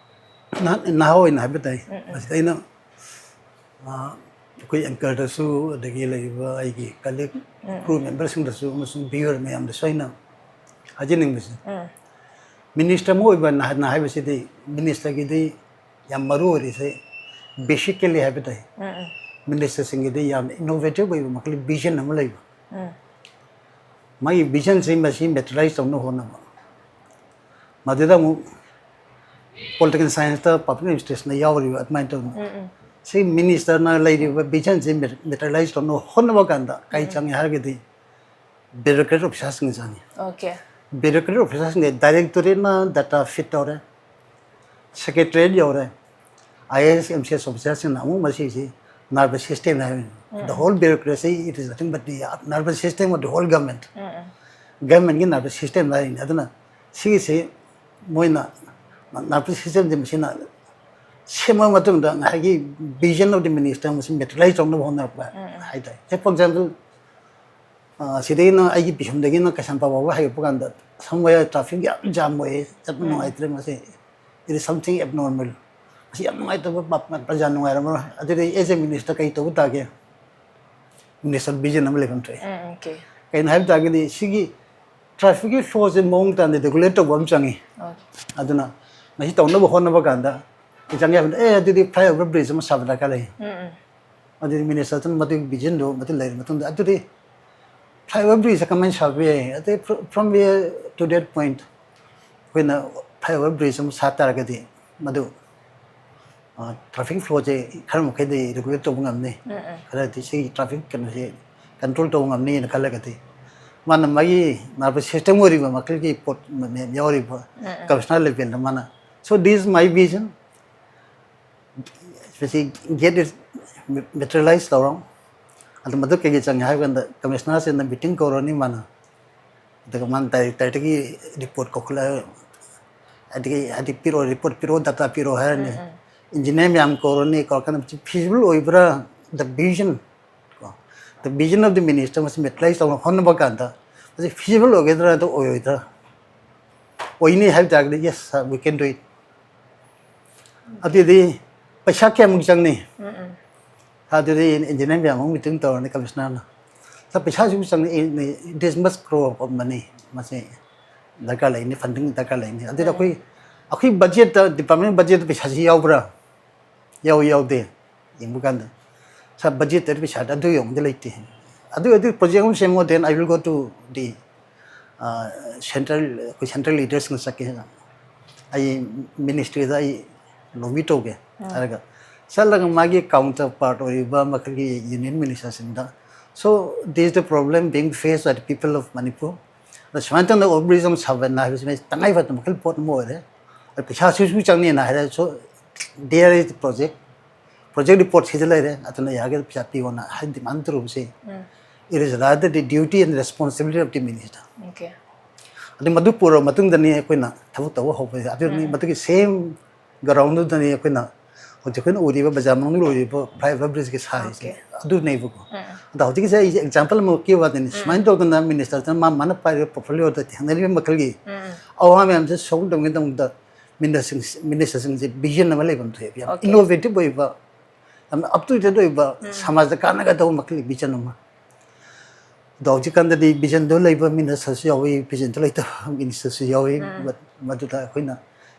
ꯅꯍꯥ-, ꯅꯍꯥ ꯑꯣꯏꯅ ꯍꯥꯏꯕ ꯇꯥꯏ꯫ ꯎꯝ, ꯎꯝ. ꯃꯁꯤꯗ ꯑꯩꯅ, ꯑ, ꯑꯩꯈꯣꯏ anchorꯗꯁꯨ, ꯑꯗꯒꯤ ꯂꯩꯔꯤꯕ ꯑꯩꯒꯤ colleague, ꯎꯝ, ꯎꯝ. Crew memberꯁꯤꯡꯗꯁꯨ ꯑꯃꯁꯨꯡ viewer ꯃꯌꯥꯝꯗꯁꯨ ꯑꯩꯅ ꯍꯥꯏꯖꯅꯤꯡꯕꯁꯦ, ꯎꯝ. Minister ꯑꯃ ꯑꯣꯏꯕ ꯅꯍꯥ-, ꯍꯥꯏꯕꯁꯤꯗꯤ ministerꯒꯤꯗꯤ ꯌꯥꯝ ꯃꯔꯨ ꯑꯣꯏꯔꯤꯁꯦ basically ꯍꯥꯏꯕ ꯇꯥꯏ꯫ ꯎꯝ, ꯎꯝ. Ministerꯁꯤꯡꯒꯤꯗꯤ ꯌꯥꯝ innovative ꯑꯣꯏꯕ ꯃꯈꯜꯒꯤ vision ꯑꯃ ꯂꯩꯕ꯫ ꯎꯝ. ꯃꯥꯒꯤ visionꯁꯤ ꯃꯁꯤ materialize ꯇꯧꯅꯕ ꯍꯣꯠꯅꯕ꯫ ꯃꯗꯨꯗ ꯑꯃꯨꯛ political scienceꯇ public administrationꯗ ꯌꯥꯎꯔꯤꯕ ꯑꯗꯨꯃꯥꯏꯅ ꯇꯧꯗꯅ ꯎꯝ, ꯎꯝ. ꯁꯤ ministerꯅ ꯂꯩꯔꯤꯕ visionꯁꯤ materialize ꯇꯧꯅꯕ ꯍꯣꯠꯅꯕ ꯀꯥꯟꯗ ꯀꯔꯤ ꯎꯝ. ꯆꯪꯉꯤ ꯍꯥꯏꯔꯒꯗꯤ bureaucrat officerꯁꯤꯡ ꯆꯪꯉꯤ꯫ Okay. Bureaucrat officerꯁꯤꯡꯗꯤ directorateꯅ data feed ꯇꯧꯔꯦ, secretariat ꯌꯧꯔꯦ, IAS, MCS officerꯁꯤꯡꯅ ꯑꯃꯨꯛ ꯃꯁꯤꯁꯤ nervous system ꯍꯥꯏꯕꯅꯤ꯫ ꯎꯝ. The whole bureaucracy, it is nothing but the nervous system of the whole government. Um, um. Governmentꯀꯤ nervous system ꯍꯥꯏꯔꯤꯅꯤ꯫ ꯑꯗꯨꯅ ꯁꯤꯒꯤꯁꯤ ꯃꯣꯏꯅ nervous systemꯁꯤ ꯃꯁꯤꯅ ꯁꯦꯝꯃ ꯃꯇꯨꯡꯗ ꯉꯁꯥꯏꯒꯤ vision of the minister ꯃꯁꯤ materialize ꯇꯧꯅꯕ ꯍꯣꯠꯅꯔꯛꯄ ꯎꯝ, ꯎꯝ. ꯍꯥꯏꯇꯥꯔꯦ꯫ Say, for example, ꯑ, ꯁꯤꯗꯒꯤꯅ ꯑꯩꯒꯤ ꯄꯤꯁꯨꯝꯗꯒꯤꯅ ꯀꯩꯁꯥꯝꯄꯥꯠ ꯐꯥꯎꯕ ꯍꯥꯏꯒꯠꯄ ꯀꯥꯟꯗ somewhere traffic ꯌꯥꯝ jam ꯑꯣꯏꯌꯦ, ꯆꯠꯄ ꯎꯝ. ꯅꯨꯡꯉꯥꯏꯇ꯭ꯔꯦ꯫ ꯃꯁꯤ it is something abnormal. ꯃꯁꯤ ꯌꯥꯝ ꯅꯨꯡꯉꯥꯏꯇꯕ, ꯄ-, ꯄ-, ꯄ꯭ꯔꯖꯥ ꯅꯨꯡꯉꯥꯏꯔꯝꯃꯔꯣꯏ꯫ ꯑꯗꯨꯗꯤ as a minister ꯀꯔꯤ ꯇꯧꯕ ꯇꯥꯒꯦ? Minister vision ꯑꯃ ꯂꯩꯐꯝ ꯊꯣꯛꯑꯦ꯫ ꯎꯝ, okay. ꯀꯩꯅꯣ ꯍꯥꯏꯕ ꯇꯥꯔꯒꯗꯤ ꯁꯤꯒꯤ ꯇ꯭ꯔꯥꯐꯤꯛꯀꯤ ꯐ꯭ꯂꯣꯁꯦ ꯃꯑꯣꯡ ꯇꯥꯅ ꯔꯤꯒꯨꯂꯦꯠ ꯇꯧꯕ ꯑꯃ ꯆꯪꯉꯤ꯫ ꯑꯗꯨꯅ ꯃꯁꯤ ꯇꯧꯅꯕ ꯍꯣꯠꯅꯕ ꯀꯥꯟꯗ ꯈꯤꯇꯪ ꯍꯥꯏꯕꯗ ꯑꯦ ꯑꯗꯨꯗꯤ ꯐ꯭ꯂꯥꯏꯑꯣꯚꯔ ꯕ꯭ꯔꯤꯖ ꯑꯃ ꯁꯥꯕ ꯗꯔꯀꯥꯔ ꯂꯩ꯫ ꯑꯗꯨꯗꯤ ꯃꯤꯅꯤꯁꯇꯔꯗꯨꯅ ꯃꯗꯨꯒꯤ ꯚꯤꯖꯟꯗꯨ ꯃꯗꯨ ꯂꯩꯔ ꯃꯇꯨꯡꯗ ꯑꯗꯨꯗꯤ ꯐ꯭ꯂꯥꯏꯑꯣꯚꯔ ꯕ꯭ꯔꯤꯖꯁꯦ ꯀꯃꯥꯏꯅ ꯁꯥꯕ ꯌꯥꯏ? ꯑꯗꯩ from here to that point ꯑꯩꯈꯣꯏꯅ ꯐ꯭ꯂꯥꯏꯑꯣꯚꯔ ꯕ꯭ꯔꯤꯖ ꯑꯃ ꯁꯥ ꯇꯥꯔꯒꯗꯤ ꯃꯗꯨ ꯇ꯭ꯔꯥꯐꯤꯛ ꯐ꯭ꯂꯣꯁꯦ ꯈꯔ ꯃꯈꯩꯗꯤ ꯔꯤꯒꯨꯂꯦꯠ ꯇꯧꯕ ꯉꯝꯅꯤ꯫ ꯈꯔꯗꯤ ꯁꯤꯒꯤ ꯇ꯭ꯔꯥꯐꯤꯛ ꯀꯩꯅꯣꯁꯦ ꯀꯟꯇ꯭ꯔꯣꯜ ꯇꯧꯕ ꯉꯝꯅꯤꯅ ꯈꯜꯂꯒꯗꯤ ꯃꯥꯅ ꯃꯥꯒꯤ ꯃꯥꯔꯕꯜ ꯁꯤꯁꯇꯦꯝ ꯑꯣꯏꯔꯤꯕ ꯃꯈꯜꯒꯤ ꯄꯣꯠ ꯃꯌꯥꯝ ꯌꯥꯎꯔꯤꯕ ꯀꯃꯤꯁꯅꯔ ꯂꯦꯚꯦꯜꯗ ꯃꯥꯅ so this is my vision ꯃꯁꯤ ꯒꯦꯠ ꯃꯦꯇꯔꯤꯌꯦꯂꯥꯏꯁ ꯇꯧꯔꯣ꯫ ꯑꯗꯨ ꯃꯗꯨ ꯀꯩꯀꯩ ꯆꯪꯉꯦ ꯍꯥꯏꯕ ꯀꯥꯟꯗ ꯀꯃꯤꯁꯅꯔꯁꯤꯅ ꯃꯤꯇꯤꯡ ꯀꯧꯔꯅꯤ ꯃꯥꯅ, ꯑꯗꯨꯒ ꯃꯥꯅ ꯗꯥꯏꯔꯦꯛꯇꯔꯗꯒꯤ ꯔꯤꯄꯣꯔꯠ ꯀꯧꯈꯠꯂꯒ ꯑꯗꯒꯤ ꯍꯥꯏꯗꯤ ꯄꯤꯔꯛꯑꯣ ꯔꯤꯄꯣꯔꯠ ꯄꯤꯔꯛꯑꯣ ꯗꯇꯥ ꯄꯤꯔꯛꯑꯣ ꯍꯥꯏꯔꯅꯤ꯫ ꯏꯟꯖꯤꯅꯤꯌꯥꯔ ꯃꯌꯥꯝ ꯀꯧꯔꯅꯤ, ꯀꯧꯔꯀꯥꯟꯗ ꯃꯁꯤ ꯐꯤꯖꯤꯕꯜ ꯑꯣꯏꯕ꯭ꯔꯥ, the vision ꯀꯣ, the vision of the minister ꯃꯁꯤ ꯃꯦꯇꯔꯤꯌꯥꯏꯁ ꯇꯧꯅꯕ ꯍꯣꯠꯅꯕ ꯀꯥꯟꯗ ꯃꯁꯤ ꯐꯤꯖꯤꯕꯜ ꯑꯣꯏꯒꯗ꯭ꯔꯥ ꯑꯗꯨ ꯑꯣꯏꯔꯣꯏꯗ꯭ꯔꯥ? ꯑꯣꯏꯅꯤ ꯍꯥꯏꯕ ꯇꯥꯔꯒꯗꯤ yes sir we can do it꯫ ꯑꯗꯨꯗꯤ ꯄꯩꯁꯥ ꯀꯌꯥꯃꯨꯛ ꯆꯪꯅꯤ? ꯑꯗꯨꯗꯤ ꯏꯟꯖꯤꯅꯤꯌꯥꯔ ꯃꯌꯥꯝ ꯑꯃ ꯃꯤꯇꯤꯡ ꯇꯧꯔꯅꯤ ꯀꯃꯤꯁꯅꯔꯅ꯫ ꯁꯥꯔ ꯄꯩꯁꯥꯁꯤꯕꯨ ꯆꯪꯅꯤ, this much crore of money ꯃꯁꯤ ꯗꯔꯀꯥꯔ ꯂꯩꯅꯤ, ꯐꯟꯗꯤꯡ ꯗꯔꯀꯥꯔ ꯂꯩꯅꯤ꯫ ꯑꯗꯨꯗ ꯑꯩꯈꯣꯏ ꯑꯩꯈꯣꯏ ꯕꯖꯦꯠꯇ ꯗꯤꯄꯥꯔꯠꯃꯦꯟ ꯕꯖꯦꯠꯇ ꯄꯩꯁꯥꯁꯤ ꯌꯥꯎꯕ꯭ꯔꯥ? ꯌꯥꯎꯏ ꯌꯥꯎꯗꯦ ꯌꯦꯡꯕ ꯀꯥꯟꯗ ꯁꯥꯔ ꯕꯖꯦꯠꯇ ꯄꯩꯁꯥꯗꯤ ꯑꯗꯨ ꯌꯧꯅꯗꯤ ꯂꯩꯇꯦ꯫ ꯑꯗꯨ ꯑꯗꯨ ꯄ꯭ꯔꯣꯖꯦꯛ ꯑꯃ ꯁꯦꯝꯃꯣ then I will go to the central ꯑꯩꯈꯣꯏ ꯁꯦꯟꯇ꯭ꯔꯦꯜ ꯂꯤꯗꯔꯁꯤꯡꯅ ꯆꯠꯀꯦ ꯑꯩ ꯃꯤꯅꯤꯁꯇ꯭ꯔꯤꯗ ꯑꯩ ꯂꯣꯕꯤ ꯇꯧꯒꯦ ꯍꯥꯏꯔꯒ ꯆꯠꯂꯒ ꯃꯥꯒꯤ ꯀꯥꯎꯟꯇꯔ ꯄꯥꯔꯠ ꯑꯣꯏꯔꯤꯕ ꯃꯈꯜꯒꯤ union ꯃꯤꯅꯤꯁꯇꯔꯁꯤꯡꯗ so this is the problem being faced by the people of Manipur꯫ ꯑꯗ ꯁꯨꯃꯥꯏꯅ ꯇꯧꯅ ꯑꯣꯚꯔ ꯕ꯭ꯔꯤꯖ ꯑꯃ ꯁꯥꯕꯅ ꯍꯥꯏꯕꯁꯤ ꯃꯁꯤ ꯇꯉꯥꯏ ꯐꯗꯕ ꯃꯈꯜ ꯄꯣꯠ ꯑꯃ ꯑꯣꯏꯔꯦ꯫ ꯑꯗ ꯄꯩꯁꯥꯁꯤꯁꯨ ꯆꯪꯅꯤꯅ ꯍꯥꯏꯔꯦ꯫ So there is the project, project report ꯁꯤꯗ ꯂꯩꯔꯦ, ꯑꯗꯨꯅ ꯌꯥꯔꯒꯗꯤ ꯄꯩꯁꯥ ꯄꯤꯌꯣꯅ ꯍꯥꯏ ꯗꯤꯃꯥꯟ ꯇꯧꯔꯨꯕꯁꯦ it is rather the duty and responsibility of the minister꯫ ꯑꯗꯩ ꯃꯗꯨ ꯄꯨꯔꯕ ꯃꯇꯨꯡꯗꯅꯤ ꯑꯩꯈꯣꯏꯅ ꯊꯕꯛ ꯇꯧꯕ ꯍꯧꯕꯁꯦ꯫ ꯑꯗꯨꯅꯤ ꯃꯗꯨꯒꯤ ꯁꯦꯝ ꯒ꯭ꯔꯥꯎꯟꯗꯨꯗꯅꯤ ꯑꯩꯈꯣꯏꯅ ꯍꯧꯖꯤꯛ ꯑꯩꯈꯣꯏꯅ ꯎꯔꯤꯕ ꯕꯖꯥꯔ ꯃꯅꯨꯡꯗ ꯎꯔꯤꯕ ꯐ꯭ꯂꯥꯏꯑꯣꯚꯔ ꯕ꯭ꯔꯤꯖꯀꯤ ꯁꯥꯔꯤꯁꯦ꯫ ꯑꯗꯨꯅꯦꯕꯀꯣ꯫ ꯑꯗ ꯍꯧꯖꯤꯛꯀꯤꯁꯦ ꯑꯩꯁꯦ ꯑꯦꯛꯖꯥꯝꯄꯜ ꯑꯃꯈꯛꯀꯤ ꯋꯥꯗꯅꯤ꯫ ꯁꯨꯃꯥꯏꯅ ꯇꯧꯗꯅ ꯃꯤꯅꯤꯁꯇꯔꯗꯨꯅ ꯃꯥ ꯃꯥꯅ ꯄꯥꯏꯔꯤꯕ ꯄꯣꯔꯠꯐꯣꯂꯤꯑꯣꯗ ꯊꯦꯡꯅꯔꯤꯕ ꯃꯈꯜꯒꯤ ꯑꯋꯥ ꯃꯌꯥꯝꯁꯦ ꯁꯣꯜꯕ ꯇꯧꯅꯕꯒꯤꯗꯃꯛꯇ ꯃꯤꯅꯤꯁꯇꯔꯁꯤꯡ ꯃꯤꯅꯤꯁꯇꯔꯁꯤꯡꯁꯦ ꯚꯤꯖꯟ ꯑꯃ ꯂꯩꯐꯝ ꯊꯣꯛꯑꯦꯕ꯫ ꯌꯥꯝ ꯏꯅꯣꯚꯦꯇꯤꯚ ꯑꯣꯏꯕ, ꯌꯥꯝꯅ ꯑꯞ ꯇꯨ ꯗꯦꯠ ꯑꯣꯏꯕ, ꯁꯃꯥꯖꯗ ꯀꯥꯟꯅꯒꯗꯧꯕ ꯃꯈꯜꯒꯤ ꯚꯤꯖꯟ ꯑꯃ꯫ ꯑꯗꯣ ꯍꯧꯖꯤꯛꯀꯥꯟꯗꯗꯤ ꯚꯤꯖꯟꯗꯣ ꯂꯩꯕ ꯃꯤꯅꯤꯁꯇꯔꯁꯨ ꯌꯥꯎꯏ, ꯚꯤꯖꯟꯗꯣ ꯂꯩꯇꯕ ꯃꯤꯅꯤꯁꯇꯔꯁꯨ ꯌꯥꯎꯏ꯫ ꯎꯝ꯫ But ꯃꯗꯨꯗ ꯑꯩꯈꯣꯏꯅ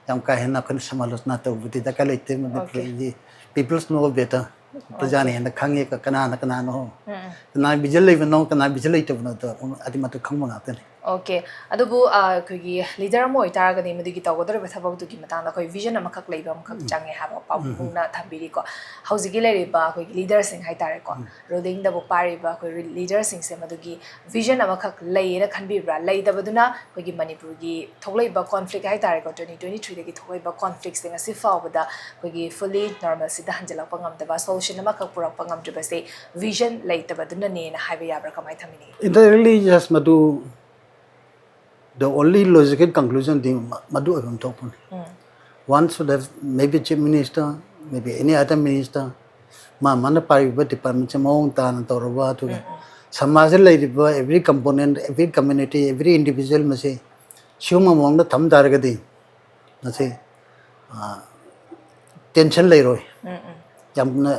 ꯌꯥꯝ ꯀꯥ ꯍꯦꯟꯅ ꯑꯩꯈꯣꯏꯅ ꯁꯃꯥꯂꯣꯆꯅꯥ ꯇꯧꯕꯗꯤ ꯗꯔꯀꯥꯔ ꯂꯩꯇꯦ꯫ ꯃꯅꯤꯄꯨꯔꯒꯤ people know better, ꯄ꯭ꯔꯖꯥꯅ ꯍꯦꯟꯅ ꯈꯪꯉꯦ ꯀ-, ꯀꯅꯥꯅ ꯀꯅꯥꯅꯣ, ꯎꯝ꯫ ꯀꯅꯥ ꯚꯤꯖꯟ ꯂꯩꯕꯅꯣ, ꯀꯅꯥ ꯚꯤꯖꯟ ꯂꯩꯇꯕꯅꯣꯗꯣ ꯑꯗꯨ ꯃꯗꯨ ꯈꯪꯕ ꯉꯥꯛꯇꯅꯤ꯫ ꯑꯣꯀꯦ꯫ ꯑꯗꯨꯕꯨ, ꯑ, ꯑꯩꯈꯣꯏꯒꯤ ꯂꯤꯗꯔ ꯑꯃ ꯑꯣꯏꯇꯥꯔꯒꯗꯤ ꯃꯗꯨꯒꯤ ꯇꯧꯒꯗꯧꯔꯤꯕ ꯊꯕꯛꯇꯨꯒꯤ ꯃꯇꯥꯡꯗ ꯑꯩꯈꯣꯏ ꯚꯤꯖꯟ ꯑꯃꯈꯛ ꯂꯩꯕ ꯑꯃꯈꯛ ꯎꯝ꯫ ꯆꯪꯉꯦ ꯍꯥꯏꯕ ꯎꯝ, ꯎꯝ꯫ ꯄꯥꯎꯈꯨꯝꯅ ꯊꯝꯕꯤꯔꯤꯀꯣ꯫ ꯍꯧꯖꯤꯛꯀꯤ ꯂꯩꯔꯤꯕ ꯑꯩꯈꯣꯏꯒꯤ ꯂꯤꯗꯔꯁꯤꯡ ꯍꯥꯏꯇꯥꯔꯦꯀꯣ, ꯎꯝ꯫ ꯔꯨꯂꯤꯡꯗꯕꯨ ꯄꯥꯏꯔꯤꯕ ꯑꯩꯈꯣꯏ ꯂꯤꯗꯔꯁꯤꯡꯁꯦ ꯃꯗꯨꯒꯤ ꯚꯤꯖꯟ ꯑꯃꯈꯛ ꯂꯩꯌꯦꯅ ꯈꯟꯕꯤꯕ꯭ꯔꯥ? ꯂꯩꯇꯕꯗꯨꯅ ꯑꯩꯈꯣꯏꯒꯤ ꯃꯅꯤꯄꯨꯔꯒꯤ ꯊꯣꯛꯂꯛꯏꯕ ꯀꯣꯟꯐ꯭ꯂꯤꯛ ꯍꯥꯏꯇꯥꯔꯦꯀꯣ, twenty twenty-threeꯗꯒꯤ ꯊꯣꯛꯂꯛꯏꯕ ꯀꯣꯟꯐ꯭ꯂꯤꯛꯁꯦ ꯉꯁꯤ ꯐꯥꯎꯕꯗ ꯑꯩꯈꯣꯏꯒꯤ fully normalꯁꯤꯗ ꯍꯟꯖꯤꯜꯂꯛꯄ ꯉꯝꯗꯕ, ꯁꯣꯂꯨꯁꯟ ꯑꯃꯈꯛ ꯄꯨꯔꯛꯄ ꯉꯝꯗ꯭ꯔꯤꯕꯁꯦ ꯚꯤꯖꯟ ꯂꯩꯇꯕꯗꯨꯅꯅꯦꯅ ꯍꯥꯏꯕ ꯌꯥꯕ꯭ꯔꯥ? ꯀꯃꯥꯏꯅ ꯊꯝꯕꯤꯅꯤꯡꯉꯤ? Indirectly, yes, ꯃꯗꯨ the only logical conclusionꯗꯤ ꯃ-, ꯃꯗꯨ ꯑꯣꯏꯐꯝ ꯊꯣꯛꯄꯅꯤ꯫ ꯎꯝ꯫ One should have, maybe chief minister, maybe any other minister, ꯃꯥ ꯃꯥꯅ ꯄꯥꯏꯔꯤꯕ departmentꯁꯦ ꯃꯑꯣꯡ ꯇꯥꯅ ꯇꯧꯔꯕ, ꯑꯗꯨꯒ ꯎꯝ, ꯎꯝ꯫ ꯁꯃꯥꯖꯗ ꯂꯩꯔꯤꯕ every component, every community, every individual ꯃꯁꯤ ꯁꯤꯒꯨꯝꯕ ꯃꯑꯣꯡꯗ ꯊꯝ ꯇꯥꯔꯒꯗꯤ ꯃꯁꯤ, ꯑ, tension ꯂꯩꯔꯣꯏ꯫ ꯎꯝ, ꯎꯝ꯫ ꯌꯥꯝꯅ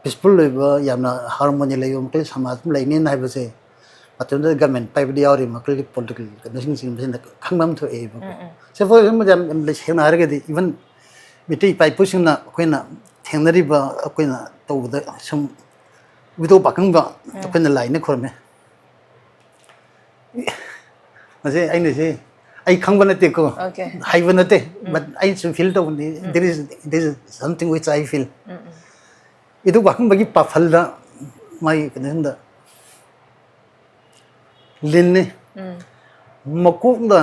peaceful ꯑꯣꯏꯕ, ꯌꯥꯝꯅ harmony ꯂꯩꯕ ꯃꯈꯜꯒꯤ ꯁꯃꯥꯖ ꯑꯃ ꯂꯩꯅꯦꯅ ꯍꯥꯏꯕꯁꯦ ꯃꯇꯝꯗꯨꯗ government ꯄꯥꯏꯕꯗ ꯌꯥꯎꯔꯤꯕ ꯃꯈꯜꯒꯤ political conditionꯁꯤꯡ ꯃꯁꯤꯅ ꯈꯪꯕ ꯑꯃ ꯊꯣꯛꯑꯦꯕꯀꯣ꯫ ꯎꯝ, ꯎꯝ꯫ ꯁꯦ, for example, ꯌꯥꯝ, ꯌꯥꯝ ꯁꯦꯡꯅ ꯍꯥꯏꯔꯒꯗꯤ, even ꯃꯤꯇꯩ ꯏꯄꯥ ꯏꯄꯨꯁꯤꯡꯅ ꯑꯩꯈꯣꯏꯅ ꯊꯦꯡꯅꯔꯤꯕ, ꯑꯩꯈꯣꯏꯅ ꯇꯧꯕꯗ ꯁꯨꯝ ꯏꯕꯨꯙꯧ ꯄꯥꯈꯪꯕ ꯎꯝ꯫ ꯑꯩꯈꯣꯏꯅ ꯂꯥꯏꯅ ꯈꯨꯔꯨꯝꯃꯦ꯫ ꯃꯁꯤ ꯑꯩꯅ ꯁꯤ ꯑꯩ ꯈꯪꯕ ꯅꯠꯇꯦꯀꯣ, ꯑꯣꯀꯦ꯫ ꯍꯩꯕ ꯅꯠꯇꯦ, ꯎꯝ꯫ But ꯑꯩ ꯁꯨꯝ feel ꯇꯧꯕꯅꯤ, ꯎꯝ꯫ There is, there is something which I feel. ꯎꯝ, ꯎꯝ꯫ ꯏꯙꯧ ꯄꯥꯈꯪꯕꯒꯤ ꯄꯥꯐꯜꯗ ꯃꯥꯒꯤ ꯀꯩꯅꯣꯁꯤꯡꯗ ꯂꯤꯟꯅꯤ꯫ ꯎꯝ꯫ ꯃꯀꯣꯛꯅ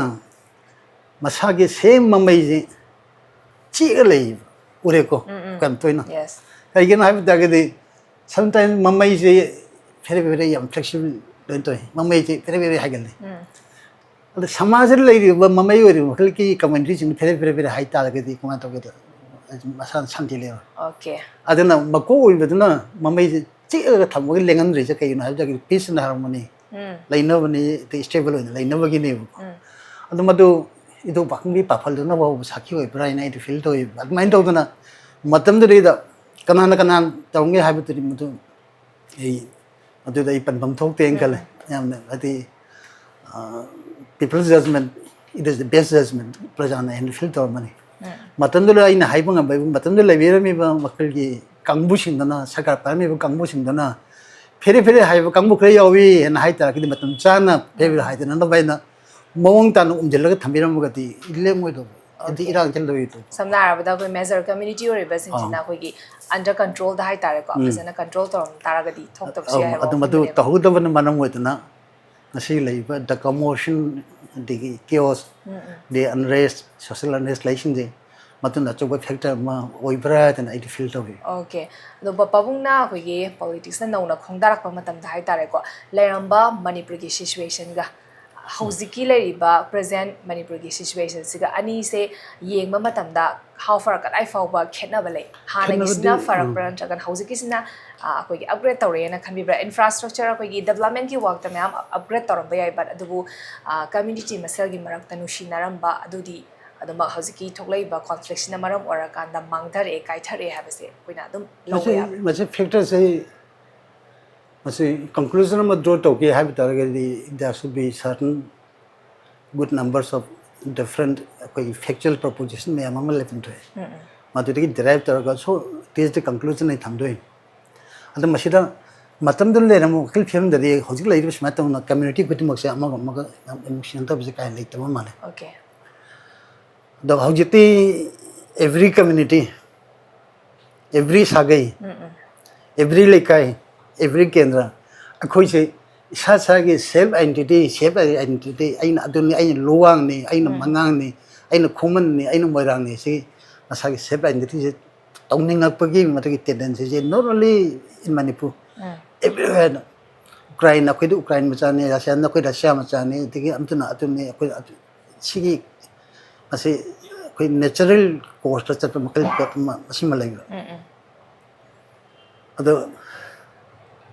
ꯃꯁꯥꯒꯤ same ꯃꯃꯩꯁꯤ ꯆꯤꯛꯑ ꯂꯩ ꯎꯔꯦꯀꯣ, ꯎꯝ, ꯎꯝ꯫ ꯌꯥꯝ ꯇꯣꯏꯅ꯫ Yes꯫ ꯀꯩꯒꯤꯅꯣ ꯍꯥꯏꯕ ꯇꯥꯔꯒꯗꯤ, sometimes ꯃꯃꯩꯁꯦ ꯐꯦꯔꯦ ꯐꯦꯔꯦ ꯌꯥꯝ flexible ꯂꯣꯏꯅ ꯇꯧꯏ, ꯃꯃꯩꯁꯦ ꯐꯦꯔꯦ ꯐꯦꯔꯦ ꯍꯥꯏꯒꯜꯂꯤ꯫ ꯎꯝ꯫ ꯑꯗ ꯁꯃꯥꯖꯗ ꯂꯩꯔꯤꯕ ꯃꯃꯩ ꯑꯣꯏꯔꯤꯕ ꯃꯈꯜꯒꯤ communityꯁꯤꯡ ꯐꯦꯔꯦ ꯐꯦꯔꯦ ꯐꯦꯔꯦ ꯍꯥꯏ ꯇꯥꯔꯒꯗꯤ ꯀꯃꯥꯏꯅ ꯇꯧꯒꯦꯗ? ꯃꯁꯥꯅ ꯁꯥꯟꯇꯤ ꯂꯩꯔꯣꯏ꯫ ꯑꯣꯀꯦ꯫ ꯑꯗꯨꯅ ꯃꯀꯣꯛ ꯑꯣꯏꯕꯗꯨꯅ ꯃꯃꯩꯁꯦ ꯆꯤꯛꯑꯒ ꯊꯝꯃꯒ ꯂꯦꯡꯍꯟꯗ꯭ꯔꯤꯁꯦ ꯀꯩꯒꯤꯅꯣ ꯍꯥꯏꯕꯗ peace and harmony ꯎꯝ꯫ ꯂꯩꯅꯕꯅꯤ, ꯑꯗꯩ stable ꯑꯣꯏꯅ ꯂꯩꯅꯕꯒꯤꯅꯦꯕꯀꯣ꯫ ꯎꯝ꯫ ꯑꯗꯨ ꯃꯗꯨ ꯏꯙꯧ ꯄꯥꯈꯪꯕꯤ ꯄꯥꯐꯜꯗꯨꯅ ꯐꯥꯎꯕ ꯁꯥꯈꯤ ꯑꯣꯏꯕ꯭ꯔꯥ ꯍꯥꯏꯅ ꯑꯩꯗꯤ feel ꯇꯧꯋꯦꯕ꯫ ꯑꯗꯨꯃꯥꯏꯅ ꯇꯧꯗꯅ ꯃꯇꯝꯗꯨꯗꯩꯗ ꯀꯅꯥꯅ ꯀꯅꯥ ꯇꯧꯔꯝꯒꯦ ꯍꯥꯏꯕꯗꯨꯗꯤ ꯃꯗꯨ ꯑꯩ ꯑꯗꯨꯗ ꯑꯩ ꯄꯟꯐꯝ ꯊꯣꯛꯇꯦꯅ ꯈꯜꯂꯦ꯫ ꯌꯥꯝꯅ ꯍꯥꯏꯗꯤ, people's judgment, it is the best judgment, ꯄ꯭ꯔꯖꯥꯅ ꯍꯦꯟꯅ ꯐꯤꯜ ꯇꯧꯔꯝꯃꯅꯤ꯫ ꯃꯇꯝꯗꯨꯗ ꯑꯩꯅ ꯍꯥꯏꯕ ꯉꯝꯕ, ꯃꯇꯝꯗꯨꯗ ꯂꯩꯕꯤꯔꯝꯃꯤꯕ ꯃꯈꯣꯏꯒꯤ ꯀꯥꯡꯕꯨꯁꯤꯡꯗꯨꯅ, ꯁꯔꯀꯥꯔ ꯄꯥꯏꯔꯝꯃꯤꯕ ꯀꯥꯡꯕꯨꯁꯤꯡꯗꯨꯅ ꯐꯦꯔꯦ ꯐꯦꯔꯦ ꯍꯥꯏꯕ ꯀꯥꯡꯕꯨ ꯈꯔ ꯌꯥꯎꯏ ꯍꯥꯏꯅ ꯍꯥꯏ ꯇꯥꯔꯒꯗꯤ, ꯃꯇꯝ ꯆꯥꯅ ꯐꯦꯔꯦ ꯐꯦꯔꯦ ꯍꯥꯏꯗꯅꯅꯕ ꯍꯥꯏꯅ ꯃꯑꯣꯡ ꯇꯥꯅ ꯎꯝꯖꯤꯜꯂꯒ ꯊꯝꯕꯤꯔꯝꯃꯒꯗꯤ ꯂꯦꯝꯃꯣꯏꯗꯧꯕ, ꯍꯥꯏꯗꯤ ꯏꯔꯥꯡꯁꯦ ꯂꯣꯏꯗꯧꯕ꯫ ꯁꯝꯅ ꯍꯥꯏꯔꯕꯗ ꯑꯩꯈꯣꯏ ꯃꯦꯖꯔ ꯀꯝꯃ꯭ꯌꯨꯅꯤꯇꯤ ꯑꯣꯏꯔꯤꯕꯁꯤꯡꯁꯤꯅ ꯑꯩꯈꯣꯏꯒꯤ ꯑꯟꯗꯔ ꯀꯟꯇ꯭ꯔꯣꯜꯗ ꯍꯥꯏꯇꯥꯔꯦꯀꯣ, ꯐꯖꯅ ꯀꯟꯇ꯭ꯔꯣꯜ ꯇꯧꯔꯝ ꯇꯥꯔꯒꯗꯤ ꯊꯣꯛꯇꯕꯁꯨ ꯌꯥꯏ ꯍꯥꯏꯕ ꯑꯗꯨ ꯃꯗꯨ ꯋꯥꯐꯝꯗꯨꯅꯦꯕ꯫ ꯇꯧꯍꯧꯗꯕꯅ ꯃꯔꯝ ꯑꯣꯏꯗꯅ ꯉꯁꯤ ꯂꯩꯔꯤꯕ ꯗ ꯀꯃꯣꯁꯟ, ꯑꯗꯒꯤ ꯀꯤꯑꯣꯁ, ꯗꯤ ꯑꯟꯔꯦꯁ, ꯁꯣꯁꯤꯌꯦꯜ ꯑꯟꯔꯦꯁ ꯂꯩꯁꯤꯡꯁꯦ ꯃꯗꯨꯅ ꯑꯆꯧꯕ ꯐꯦꯛꯇꯔ ꯑꯃ ꯑꯣꯏꯕ꯭ꯔꯥ ꯍꯥꯏꯗꯅ ꯑꯩꯗꯤ ꯐꯤꯜ ꯇꯧꯏ꯫ ꯑꯣꯀꯦ, ꯑꯗꯣ ꯄꯥꯕꯨꯡꯅ ꯑꯩꯈꯣꯏꯒꯤ ꯄꯣꯂꯤꯇꯤꯛꯁꯅ ꯅꯧꯅ ꯈꯣꯡꯗꯥꯔꯛꯄ ꯃꯇꯝꯗ ꯍꯥꯏꯇꯥꯔꯦꯀꯣ, ꯂꯩꯔꯝꯕ ꯃꯅꯤꯄꯨꯔꯒꯤ ꯁꯤꯆꯨꯋꯦꯁꯟꯒ ꯍꯧꯖꯤꯛꯀꯤ ꯂꯩꯔꯤꯕ ꯄ꯭ꯔꯖꯦꯟ ꯃꯅꯤꯄꯨꯔꯒꯤ ꯁꯤꯆꯨꯋꯦꯁꯟꯁꯤꯒ ꯑꯅꯤꯁꯦ ꯌꯦꯡꯕ ꯃꯇꯝꯗ how far, ꯀꯗꯥꯏ ꯐꯥꯎꯕ ꯈꯦꯠꯅꯕ ꯂꯩ? ꯍꯥꯟꯅꯒꯤꯁꯤꯅ ꯈꯦꯠꯅꯕꯗꯤ, ꯐꯔꯛꯄ꯭ꯔꯥ ꯅꯠꯇ꯭ꯔꯒꯅ ꯍꯧꯖꯤꯛꯀꯤꯁꯤꯅ ꯑ, ꯑꯩꯈꯣꯏꯒꯤ ꯑꯞꯒ꯭ꯔꯦꯗ ꯇꯧꯔꯦꯅ ꯈꯟꯕꯤꯕ꯭ꯔꯥ? ꯏꯟꯐ꯭ꯔꯥꯁ꯭ꯇ꯭ꯔꯛꯆꯔ, ꯑꯩꯈꯣꯏꯒꯤ ꯗꯦꯕꯂꯞꯃꯦꯟꯒꯤ ꯋꯥꯛꯇ ꯃꯌꯥꯝ ꯑꯞꯒ꯭ꯔꯦꯗ ꯇꯧꯔꯝꯕ ꯌꯥꯏ, ꯕꯠ ꯑꯗꯨꯕꯨ ꯀꯝꯃ꯭ꯌꯨꯅꯤꯇꯤ ꯃꯁꯦꯜꯒꯤ ꯃꯔꯛꯇ ꯅꯨꯡꯁꯤꯅꯔꯝꯕ ꯑꯗꯨꯗꯤ ꯑꯗꯨꯃꯛ ꯍꯧꯖꯤꯛꯀꯤ ꯊꯣꯛꯂꯛꯏꯕ ꯀꯣꯟꯐ꯭ꯂꯤꯛꯁꯤꯅ ꯃꯔꯝ ꯑꯣꯏꯔꯀꯥꯟꯗ ꯃꯥꯡꯊꯔꯛꯑꯦ, ꯀꯥꯏꯊꯔꯛꯑꯦ ꯍꯥꯏꯕꯁꯦ ꯑꯩꯈꯣꯏꯅ ꯑꯗꯨꯝ ꯂꯧꯕ ꯃꯁꯤ ꯌꯥꯕ꯭ꯔꯥ? ꯃꯁꯤ ꯐꯦꯛꯇꯔꯁꯦ, ꯃꯁꯤ ꯀꯟꯀ꯭ꯂꯨꯖꯟ ꯑꯃ ꯗ꯭ꯔꯣ ꯇꯧꯒꯦ ꯍꯥꯏꯕ ꯇꯥꯔꯒꯗꯤ, there should be certain good numbers of different ꯑꯩꯈꯣꯏꯒꯤ ꯐꯦꯛꯆꯨꯋꯦꯜ ꯄ꯭ꯔꯣꯄꯣꯖꯤꯁꯟ ꯃꯌꯥꯝ ꯑꯃ ꯂꯩꯐꯝ ꯊꯣꯛꯑꯦ꯫ ꯃꯗꯨꯗꯒꯤ ꯗꯤꯔꯥꯏꯚ ꯇꯧꯔꯒ, so this is the conclusion ꯑꯩ ꯊꯝꯗꯣꯏꯅꯤ꯫ ꯑꯗꯣ ꯃꯁꯤꯗ ꯃꯇꯝꯗꯨꯗ ꯂꯩꯔꯝꯕ ꯋꯥꯈꯜ ꯐꯤꯕꯝꯗꯗꯤ ꯍꯧꯖꯤꯛ ꯂꯩꯔꯤꯕ ꯁꯨꯃꯥꯏꯅ ꯇꯧꯅ ꯀꯝꯃ꯭ꯌꯨꯅꯤꯇꯤ ꯈꯨꯗꯤꯡꯃꯛꯁꯦ ꯑꯃꯒ ꯑꯃꯒ ꯌꯥꯝ ꯅꯨꯡꯁꯤꯅꯗꯕꯁꯦ ꯀꯥ ꯍꯦꯟꯅ ꯂꯩꯇꯕ ꯃꯥꯜꯂꯦ꯫ ꯑꯣꯀꯦ꯫ ꯑꯗꯣ ꯍꯧꯖꯤꯛꯇꯤ every community, every ꯁꯥꯒꯩ, every ꯂꯩꯀꯥꯏ, every ꯀꯦꯟꯗ꯭ꯔ, ꯑꯩꯈꯣꯏꯁꯦ ꯏꯁꯥ ꯏꯁꯥꯒꯤ ꯁꯦꯜꯐ ꯑꯥꯏꯗꯦꯟꯇꯤꯇꯤ, ꯁꯦꯜꯐ ꯑꯥꯏꯗꯦꯟꯇꯤꯇꯤ, ꯑꯩꯅ ꯑꯗꯨꯅꯤ, ꯑꯩꯅ ꯂꯨꯋꯥꯡꯅꯤ, ꯑꯩꯅ ꯃꯉꯥꯡꯅꯤ, ꯑꯩꯅ ꯈꯨꯃꯟꯅꯤ, ꯑꯩꯅ ꯃꯣꯏꯔꯥꯡꯅꯤ, ꯁꯤ ꯃꯁꯥꯒꯤ ꯁꯦꯜꯐ ꯑꯥꯏꯗꯦꯟꯇꯤꯇꯤꯁꯦ ꯇꯧꯅꯤꯡꯉꯛꯄꯒꯤ ꯃꯗꯨꯒꯤ ꯇꯦꯟꯗꯦꯟꯁꯤꯁꯦ not only in Manipur, everywhere꯫ ꯎꯀ꯭ꯔꯥꯏꯟ, ꯑꯩꯈꯣꯏꯗꯤ ꯎꯀ꯭ꯔꯥꯏꯟ ꯃꯆꯥꯅꯤ, ꯔꯁꯤꯌꯥꯟ, ꯑꯩꯈꯣꯏ ꯔꯁꯤꯌꯥ ꯃꯆꯥꯅꯤ, ꯑꯗꯒꯤ ꯑꯃꯗꯨꯅ ꯑꯗꯨꯅꯤ, ꯑꯩꯈꯣꯏ ꯑꯗꯨ-, ꯁꯤꯒꯤ, ꯃꯁꯤ ꯑꯩꯈꯣꯏ ꯅꯦꯆꯔꯦꯜ ꯀꯣꯔꯁꯇ ꯆꯠꯄ ꯃꯈꯜ ꯄꯣꯠ ꯑꯃ, ꯑꯁꯤꯃ ꯂꯩꯕ꯫ ꯑꯗꯣ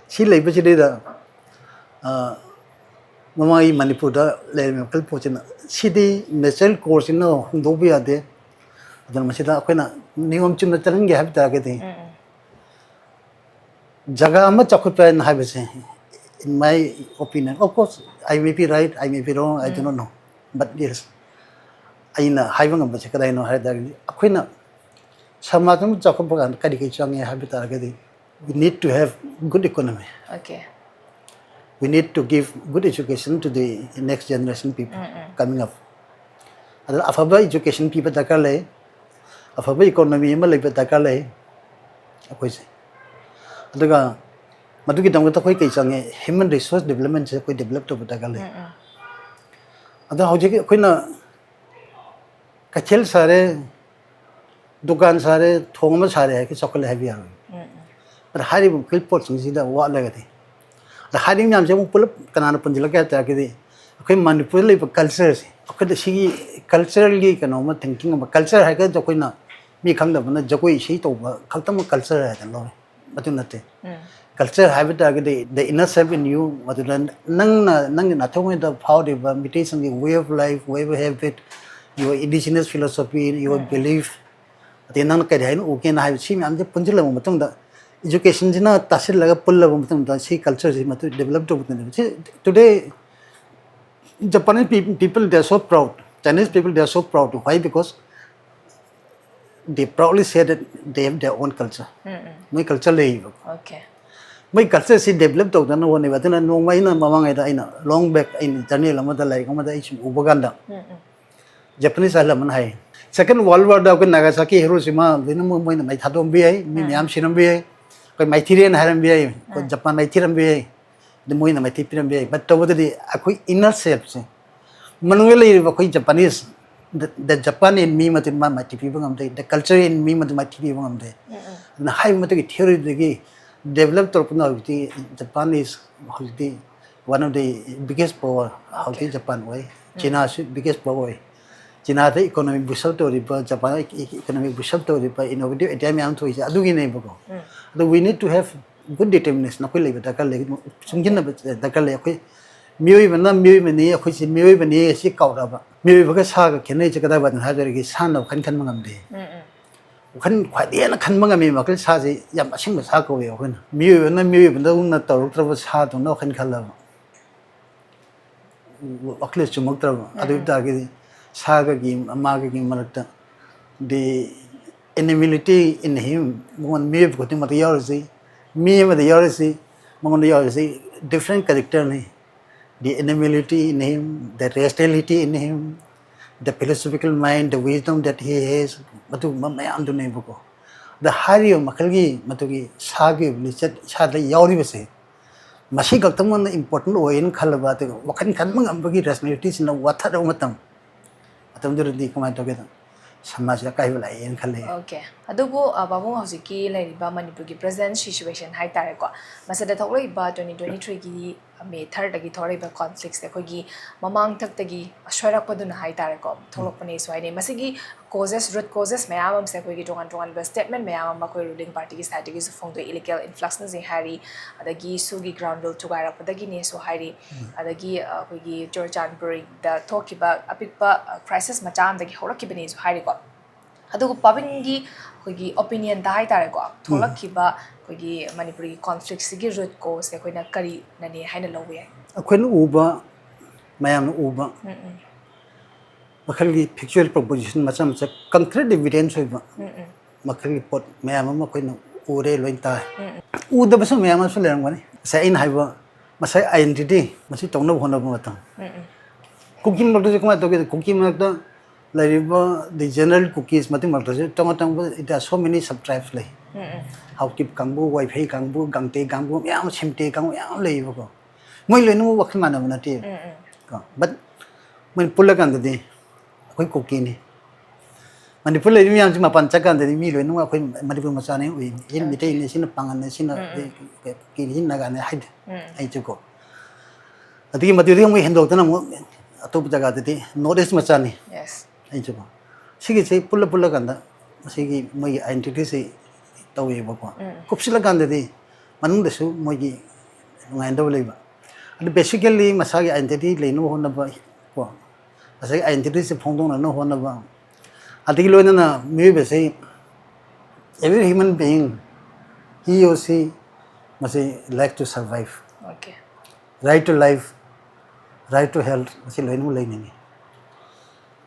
ꯁꯤ ꯂꯩꯕꯁꯤꯗꯩꯗ, ꯑ, ꯃꯃꯥꯡꯒꯤ ꯃꯅꯤꯄꯨꯔꯗ ꯂꯩꯔꯝꯃꯤꯕ ꯃꯈꯜ ꯄꯣꯠꯁꯤꯅ, ꯁꯤꯗꯤ ꯅꯦꯆꯔꯦꯜ ꯀꯣꯔꯁꯁꯤꯅ ꯍꯣꯡꯗꯣꯛꯄ ꯌꯥꯗꯦ꯫ ꯑꯗꯨꯅ ꯃꯁꯤꯗ ꯑꯩꯈꯣꯏꯅ ꯅꯤꯌꯣꯝ ꯆꯨꯝꯅ ꯆꯠꯍꯟꯒꯦ ꯍꯥꯏꯕ ꯇꯥꯔꯒꯗꯤ, ꯖꯒꯥ ꯑꯃ ꯆꯥꯎꯈꯠꯄ ꯍꯥꯏꯅ ꯍꯥꯏꯕꯁꯦ, in my opinion, of course, I may be right, I may be wrong, I do not know, but yes, ꯑꯩꯅ ꯍꯥꯏꯕ ꯉꯝꯕꯁꯦ ꯀꯗꯥꯏꯅꯣ ꯍꯥꯏ ꯇꯥꯔꯒꯗꯤ, ꯑꯩꯈꯣꯏꯅ ꯁꯃꯥꯖ ꯑꯃ ꯆꯥꯎꯈꯠꯄ ꯀꯥꯟꯗ ꯀꯔꯤ ꯀꯔꯤ ꯆꯪꯉꯦ ꯍꯥꯏꯕ ꯇꯥꯔꯒꯗꯤ, we need to have good economy. Okay. We need to give good education to the next generation people coming up. ꯑꯗꯨꯅ ꯑꯐꯕ education ꯄꯤꯕ ꯗꯔꯀꯥꯔ ꯂꯩ, ꯑꯐꯕ economy ꯑꯃ ꯂꯩꯕ ꯗꯔꯀꯥꯔ ꯂꯩ ꯑꯩꯈꯣꯏꯁꯦ꯫ ꯑꯗꯨꯒ ꯃꯗꯨꯒꯤꯗꯃꯛꯇ ꯑꯩꯈꯣꯏ ꯀꯩ ꯆꯪꯉꯦ? Human resource development ꯁꯦ ꯑꯩꯈꯣꯏ develop ꯇꯧꯕ ꯗꯔꯀꯥꯔ ꯂꯩ꯫ ꯑꯗꯣ ꯍꯧꯖꯤꯛ ꯑꯩꯈꯣꯏꯅ ꯀꯩꯊꯦꯜ ꯁꯥꯔꯦ, ꯗꯨꯀꯥꯟ ꯁꯥꯔꯦ, ꯊꯣꯡ ꯑꯃ ꯁꯥꯔꯦ ꯍꯥꯏꯔꯒ ꯆꯥꯎꯈꯠꯂꯦ ꯍꯥꯏꯕ ꯌꯥꯔꯣꯏ꯫ ꯑꯗ ꯍꯥꯏꯔꯤꯕ ꯃꯈꯩ ꯄꯣꯠꯁꯤꯡꯁꯤꯗ ꯋꯥꯠꯂꯒꯗꯤ, ꯑꯗ ꯍꯥꯏꯔꯤꯕ ꯃꯌꯥꯝꯁꯦ ꯑꯃꯨꯛ ꯄꯨꯂꯞ ꯀꯅꯥꯅ ꯄꯨꯟꯁꯤꯜꯂꯛꯀꯦ ꯍꯥꯏ ꯇꯥꯔꯒꯗꯤ, ꯑꯩꯈꯣꯏ ꯃꯅꯤꯄꯨꯔꯗ ꯂꯩꯕ culture ꯁꯦ, ꯑꯩꯈꯣꯏꯗ ꯁꯤꯒꯤ culture ꯒꯤ ꯀꯩꯅꯣ ꯑꯃ, thinking ꯑꯃ, culture ꯍꯥꯏꯔꯒꯁꯨ ꯑꯩꯈꯣꯏꯅ ꯃꯤ ꯈꯪꯗꯕꯅ ꯖꯒꯣꯏ ꯏꯁꯩ ꯇꯧꯕ ꯈꯛꯇꯃꯛ culture ꯍꯥꯏꯗꯅ ꯂꯧꯔꯦ꯫ ꯑꯗꯨ ꯅꯠꯇꯦ꯫ Culture ꯍꯥꯏꯕ ꯇꯥꯔꯒꯗꯤ the inner self in you, ꯃꯗꯨꯗ ꯅꯪꯅ, ꯅꯪꯒꯤ ꯅꯥꯊꯣꯡꯉꯩꯗ ꯐꯥꯎꯔꯤꯕ ꯃꯤꯇꯩꯁꯤꯡꯒꯤ way of life, way of habit, your indigenous philosophy, your belief, ꯑꯗꯩ ꯅꯪꯅ ꯀꯔꯤ ꯍꯥꯏꯅ ꯎꯒꯦꯅ ꯍꯥꯏꯕ, ꯁꯤ ꯃꯌꯥꯝꯁꯦ ꯄꯨꯟꯁꯤꯜꯂꯕ ꯃꯇꯨꯡꯗ, education ꯁꯤꯅ ꯇꯥꯁꯤꯜꯂꯒ ꯄꯨꯜꯂꯕ ꯃꯇꯨꯡꯗ, ꯁꯤ culture ꯁꯤ ꯃꯗꯨ develop ꯇꯧꯕꯗꯅꯦꯕ꯫ ꯁꯤ today Japanese peop- people, they are so proud, Chinese people, they are so proud. Why? Because they proudly say that they have their own culture. ꯃꯣꯏ culture ꯂꯩꯌꯦꯕ꯫ Okay. ꯃꯣꯏ culture ꯁꯤ develop ꯇꯧꯗꯅ ꯍꯣꯠꯅꯩꯕ꯫ ꯑꯗꯨꯅ ꯅꯣꯡꯃ ꯑꯩꯅ ꯃꯃꯥꯡꯉꯩꯗ ꯑꯩꯅ long back ꯑꯩꯅ journal ꯑꯃꯗ, ꯂꯥꯏꯔꯤꯛ ꯑꯃꯗ ꯑꯩ ꯁꯨꯝ ꯎꯕ ꯀꯥꯟꯗ, Japanese ꯑꯍꯜ ꯑꯃꯅ ꯍꯥꯏ, Second World War ꯗ ꯑꯩꯈꯣꯏ Nagasaki, Hiroshima ꯂꯣꯏꯅꯃꯛ ꯃꯣꯏꯅ ꯃꯩ ꯊꯥꯗꯣꯛꯑꯝꯕ ꯌꯥꯏ, ꯃꯤ ꯃꯌꯥꯝ ꯁꯤꯔꯝꯕ ꯌꯥꯏ, ꯑꯩꯈꯣꯏ ꯃꯥꯏꯊꯤꯔꯦꯅ ꯍꯥꯏꯔꯝꯕ ꯌꯥꯏ, ꯑꯩꯈꯣꯏ Japan ꯃꯥꯏꯊꯤꯔꯝꯕ ꯌꯥꯏ, ꯑꯗꯨ ꯃꯣꯏꯅ ꯃꯥꯏꯊꯤ ꯄꯤꯔꯝꯕ ꯌꯥꯏ꯫ But ꯇꯧꯕꯗꯗꯤ ꯑꯩꯈꯣꯏ inner self ꯁꯦ, ꯃꯅꯨꯡꯗ ꯂꯩꯔꯤꯕ ꯑꯩꯈꯣꯏ Japanese, the, the Japan in me ꯃꯗꯨ ꯃꯥ ꯃꯥꯏꯊꯤ ꯄꯤꯕ ꯉꯝꯗꯦ, the culture in me ꯃꯗꯨ ꯃꯥꯏꯊꯤ ꯄꯤꯕ ꯉꯝꯗꯦ꯫ ꯑꯗꯨꯅ ꯍꯥꯏꯔꯤꯕ ꯃꯗꯨꯒꯤ theory ꯗꯨꯗꯒꯤ develop ꯇꯧꯔꯛꯄꯅ ꯍꯧꯖꯤꯛꯇꯤ Japan is ꯍꯧꯖꯤꯛꯇꯤ one of the biggest power ꯍꯧꯖꯤꯛꯇꯤ Japan ꯑꯣꯏ꯫ China ꯁꯨ biggest power ꯑꯣꯏ꯫ China ꯗ economic boost up ꯇꯧꯔꯤꯕ, Japan economic boost up ꯇꯧꯔꯤꯕ, innovative idea ꯃꯌꯥꯝ ꯊꯣꯛꯏꯁꯦ ꯑꯗꯨꯒꯤꯅꯦꯕꯀꯣ꯫ ꯑꯗꯣ we need to have good determination ꯑꯩꯈꯣꯏ ꯂꯩꯕ ꯗꯔꯀꯥꯔ ꯂꯩ, ꯆꯨꯡꯁꯤꯟꯅꯕ ꯗꯔꯀꯥꯔ ꯂꯩ꯫ ꯑꯩꯈꯣꯏ ꯃꯤꯑꯣꯏꯕꯅ ꯃꯤꯑꯣꯏꯕꯅꯤ, ꯑꯩꯈꯣꯏꯁꯦ ꯃꯤꯑꯣꯏꯕꯅꯤ ꯁꯤ ꯀꯥꯎꯔꯛꯑꯕ꯫ ꯃꯤꯑꯣꯏꯕꯒ ꯁꯥꯒ ꯈꯦꯠꯅꯩꯁꯦ ꯀꯗꯥꯏ ꯋꯥꯏꯗꯅꯣ ꯍꯥꯏꯕꯗ, ꯁꯥꯅ ꯋꯥꯈꯜ ꯈꯟꯕ ꯉꯝꯗꯦ꯫ ꯋꯥꯈꯜ ꯈ꯭ꯋꯥꯏꯗꯒꯤ ꯍꯦꯟꯅ ꯈꯟꯕ ꯉꯝꯃꯤ ꯃꯈꯜ ꯁꯥꯁꯤ ꯌꯥꯝ ꯑꯁꯦꯡꯕ ꯁꯥ ꯀꯧꯋꯦ ꯑꯩꯈꯣꯏꯅ꯫ ꯃꯤꯑꯣꯏꯕꯅ ꯃꯤꯑꯣꯏꯕꯗꯧꯅ ꯇꯧꯔꯛꯇ꯭ꯔꯕ ꯁꯥꯗꯧꯅ ꯋꯥꯈꯜ ꯈꯜꯂꯕ, ꯋꯥꯈꯜ ꯆꯨꯝꯃꯛꯇ꯭ꯔꯕ꯫ ꯑꯗꯨ ꯑꯣꯏ ꯇꯥꯔꯒꯗꯤ ꯁꯥꯒꯒꯤ ꯃꯥꯒꯒꯤ ꯃꯔꯛꯇ the animality in him, ꯃꯉꯣꯟꯗ ꯃꯤꯑꯣꯏꯕ ꯈꯨꯗꯤꯡꯃꯛꯇ ꯌꯥꯎꯔꯤꯁꯤ, ꯃꯤ ꯑꯃꯗ ꯌꯥꯎꯔꯤꯁꯤ, ꯃꯉꯣꯟꯗ ꯌꯥꯎꯔꯤꯁꯤ different characterꯅꯤ꯫ The animality in him, the rationality in him, the philosophical mind, the wisdom that he has, ꯃꯗꯨꯒꯨꯝꯕ ꯃꯌꯥꯝꯗꯨꯅꯦꯕꯀꯣ꯫ ꯑꯗ ꯍꯥꯏꯔꯤꯕ ꯃꯈꯜꯒꯤ ꯃꯗꯨꯒꯤ ꯁꯥꯒꯤ ꯑꯣꯏꯕ ꯂꯤꯆꯠ ꯏꯁꯥꯗ ꯌꯥꯎꯔꯤꯕꯁꯦ, ꯃꯁꯤ ꯈꯛꯇꯃꯛꯅ important ꯑꯣꯏꯌꯦꯅ ꯈꯜꯂꯕ, ꯑꯗꯨꯒ ꯋꯥꯈꯜ ꯈꯟꯕ ꯉꯝꯕꯒꯤ rationalityꯁꯤꯅ ꯋꯥꯊꯔꯕ ꯃꯇꯝ, ꯃꯇꯝꯗꯨꯗꯗꯤ ꯀꯃꯥꯏꯅ ꯇꯧꯒꯦꯗ, ꯁꯃꯥꯖꯁꯤꯗ ꯑꯀꯥꯏꯕ ꯂꯥꯛꯑꯦꯅ ꯈꯜꯂꯦ꯫ ꯑꯣꯀꯦ꯫ ꯑꯗꯨꯕꯨ ꯑ, ꯄꯥꯕꯨꯡ, ꯍꯧꯖꯤꯛꯀꯤ ꯂꯩꯔꯤꯕ ꯃꯅꯤꯄꯨꯔꯒꯤ present situation ꯍꯥꯏ ꯇꯥꯔꯦꯀꯣ, ꯃꯁꯤꯗ ꯊꯣꯛꯂꯛꯏꯕ twenty twenty threeꯒꯤ May thirdꯗꯒꯤ ꯊꯣꯛꯂꯛꯏꯕ conflictꯁꯦ ꯑꯩꯈꯣꯏꯒꯤ ꯃꯃꯥꯡꯊꯛꯇꯒꯤ ꯁꯣꯏꯔꯛꯄꯗꯨꯅ ꯍꯥꯏ ꯇꯥꯔꯦꯀꯣ, ꯊꯣꯛꯂꯛꯄꯅꯦꯁꯨ ꯍꯥꯏꯅꯩ꯫ ꯃꯁꯤꯒꯤ causes, root causes ꯃꯌꯥꯝ ꯑꯃꯁꯦ ꯑꯩꯈꯣꯏꯒꯤ ꯇꯣꯉꯥꯟ ꯇꯣꯉꯥꯟꯕ statement ꯃꯌꯥꯝ ꯑꯃ ꯑꯩꯈꯣꯏ ruling partyꯒꯤ sideꯇꯒꯤꯁꯨ ꯐꯣꯡꯗꯣꯛꯏ, illegal influxꯅ ꯍꯥꯏꯔꯤ, ꯑꯗꯒꯤ SoOꯒꯤ ground rule ꯊꯨꯒꯥꯏꯔꯛꯄꯗꯒꯤꯅꯦꯁꯨ ꯍꯥꯏꯔꯤ, ꯑꯗꯒꯤ ꯑ, ꯑꯩꯈꯣꯏꯒꯤ ꯆꯨꯔꯆꯥꯟꯄꯨꯔꯗ ꯊꯣꯛꯈꯤꯕ ꯑꯄꯤꯛꯄ crisis ꯃꯆꯥ ꯑꯃꯗꯒꯤ ꯍꯧꯔꯛꯈꯤꯕꯅꯦꯁꯨ ꯍꯥꯏꯔꯤꯀꯣ꯫ ꯑꯗꯨꯒ ꯄꯥꯕꯨꯡꯒꯤ ꯑꯩꯈꯣꯏꯒꯤ opinionꯗ ꯍꯥꯏ ꯇꯥꯔꯦꯀꯣ, ꯊꯣꯛꯂꯛꯈꯤꯕ ꯑꯩꯈꯣꯏꯒꯤ ꯃꯅꯤꯄꯨꯔꯒꯤ conflictꯁꯤꯒꯤ root causeꯁꯦ ꯑꯩꯈꯣꯏꯅ ꯀꯔꯤꯅꯅꯦ ꯍꯥꯏꯅ ꯂꯧꯕ ꯌꯥꯏ? ꯑꯩꯈꯣꯏꯅ ꯎꯕ, ꯃꯌꯥꯝꯅ ꯎꯕ ꯃꯈꯜꯒꯤ factual proposition ꯃꯆꯥ ꯃꯆꯥ, concrete evidence ꯑꯣꯏꯕ ꯃꯈꯜꯒꯤ ꯄꯣꯠ ꯃꯌꯥꯝ ꯑꯃ ꯑꯩꯈꯣꯏꯅ ꯎꯔꯦ, ꯂꯣꯏ ꯇꯥꯏ꯫ ꯎꯗꯕꯁꯨ ꯃꯌꯥꯝ ꯑꯃꯁꯨ ꯂꯩꯔꯝꯒꯅꯤ꯫ ꯉꯁꯥꯏ ꯑꯩꯅ ꯍꯥꯏꯕ, ꯉꯁꯥꯏ identity ꯃꯁꯤ ꯇꯧꯅꯕ ꯍꯣꯠꯅꯕ ꯃꯇꯝ, ꯀꯨꯀꯤ ꯃꯔꯛꯇꯁꯨ ꯀꯃꯥꯏꯅ ꯇꯧꯒꯦ? ꯀꯨꯀꯤ ꯃꯔꯛꯇ ꯂꯩꯔꯤꯕ the general Kukis ꯃꯇꯤꯛ ꯃꯔꯛꯇꯁꯨ ꯇꯣꯉꯥꯟ ꯇꯣꯉꯥꯟꯕ, there are so many sub tribes ꯂꯩ꯫ ꯍꯥꯎꯀꯤꯞ ꯀꯥꯡꯕꯨ, ꯋꯥꯏꯐꯩ ꯀꯥꯡꯕꯨ, ꯒꯥꯡꯇꯦ ꯀꯥꯡꯕꯨ, ꯃꯌꯥꯝ ꯁꯤꯝꯇꯦ ꯀꯥꯡꯕꯨ ꯃꯌꯥꯝ ꯂꯩꯌꯦꯕꯀꯣ꯫ ꯃꯣꯏ ꯂꯣꯏꯅꯃꯛ ꯋꯥꯈꯜ ꯃꯥꯟꯅꯕ ꯅꯠꯇꯦ꯫ ꯀꯣ, but ꯃꯣꯏ ꯄꯨꯜꯂꯀꯥꯟꯗꯗꯤ ꯑꯩꯈꯣꯏ ꯀꯨꯀꯤꯅꯤ꯫ ꯃꯅꯤꯄꯨꯔ ꯂꯩꯔꯤꯕ ꯃꯌꯥꯝꯁꯤ ꯃꯄꯥꯟ ꯆꯠꯀꯥꯟꯗꯗꯤ ꯃꯤ ꯂꯣꯏꯅꯃꯛ ꯑꯩꯈꯣꯏ ꯃꯅꯤꯄꯨꯔ ꯃꯆꯥꯅꯤ ꯎꯏ꯫ ꯁꯤꯅ ꯃꯤꯇꯩꯅꯤ, ꯁꯤꯅ ꯄꯥꯉꯜꯅꯤ, ꯁꯤꯅ ꯀꯨꯀꯤꯅꯤ, ꯁꯤꯅ ꯅꯥꯒꯥꯅꯤ ꯍꯥꯏꯗꯦ꯫ ꯑꯩꯁꯨꯀꯣ꯫ ꯑꯗꯒꯤ ꯃꯗꯨꯗꯒꯤ ꯑꯃꯨꯛ ꯍꯦꯟꯗꯣꯛꯇꯅ ꯑꯃꯨꯛ ꯑꯇꯣꯞꯄ ꯖꯒꯥꯗꯗꯤ North East ꯃꯆꯥꯅꯤ꯫ Yes. ꯑꯩꯁꯨꯀꯣ꯫ ꯁꯤꯒꯤꯁꯦ ꯄꯨꯜꯂ ꯄꯨꯜꯂꯀꯥꯟꯗ ꯃꯁꯤꯒꯤ ꯃꯣꯏꯒꯤ identityꯁꯦ ꯇꯧꯋꯦꯕꯀꯣ꯫ ꯀꯨꯞꯁꯤꯜꯂꯀꯥꯟꯗꯗꯤ ꯃꯅꯨꯡꯗꯁꯨ ꯃꯣꯏꯒꯤ ꯅꯨꯡꯉꯥꯏꯅꯗꯕ ꯂꯩꯕ꯫ ꯑꯗꯨ basically ꯃꯁꯥꯒꯤ identity ꯂꯩꯅꯕ ꯍꯣꯠꯅꯕ ꯀꯣ, ꯉꯁꯥꯏꯒꯤ identityꯁꯦ ꯐꯣꯡꯗꯣꯛꯅꯅꯕ ꯍꯣꯠꯅꯕ, ꯑꯗꯒꯤ ꯂꯣꯏꯅꯅ ꯃꯤꯑꯣꯏꯕꯁꯤ Every human being, he or she, ꯃꯁꯤ like to survive, Okay. Right to life, right to health, ꯃꯁꯤ ꯂꯣꯏꯅꯃꯛ ꯂꯩꯅꯤꯡꯉꯤ꯫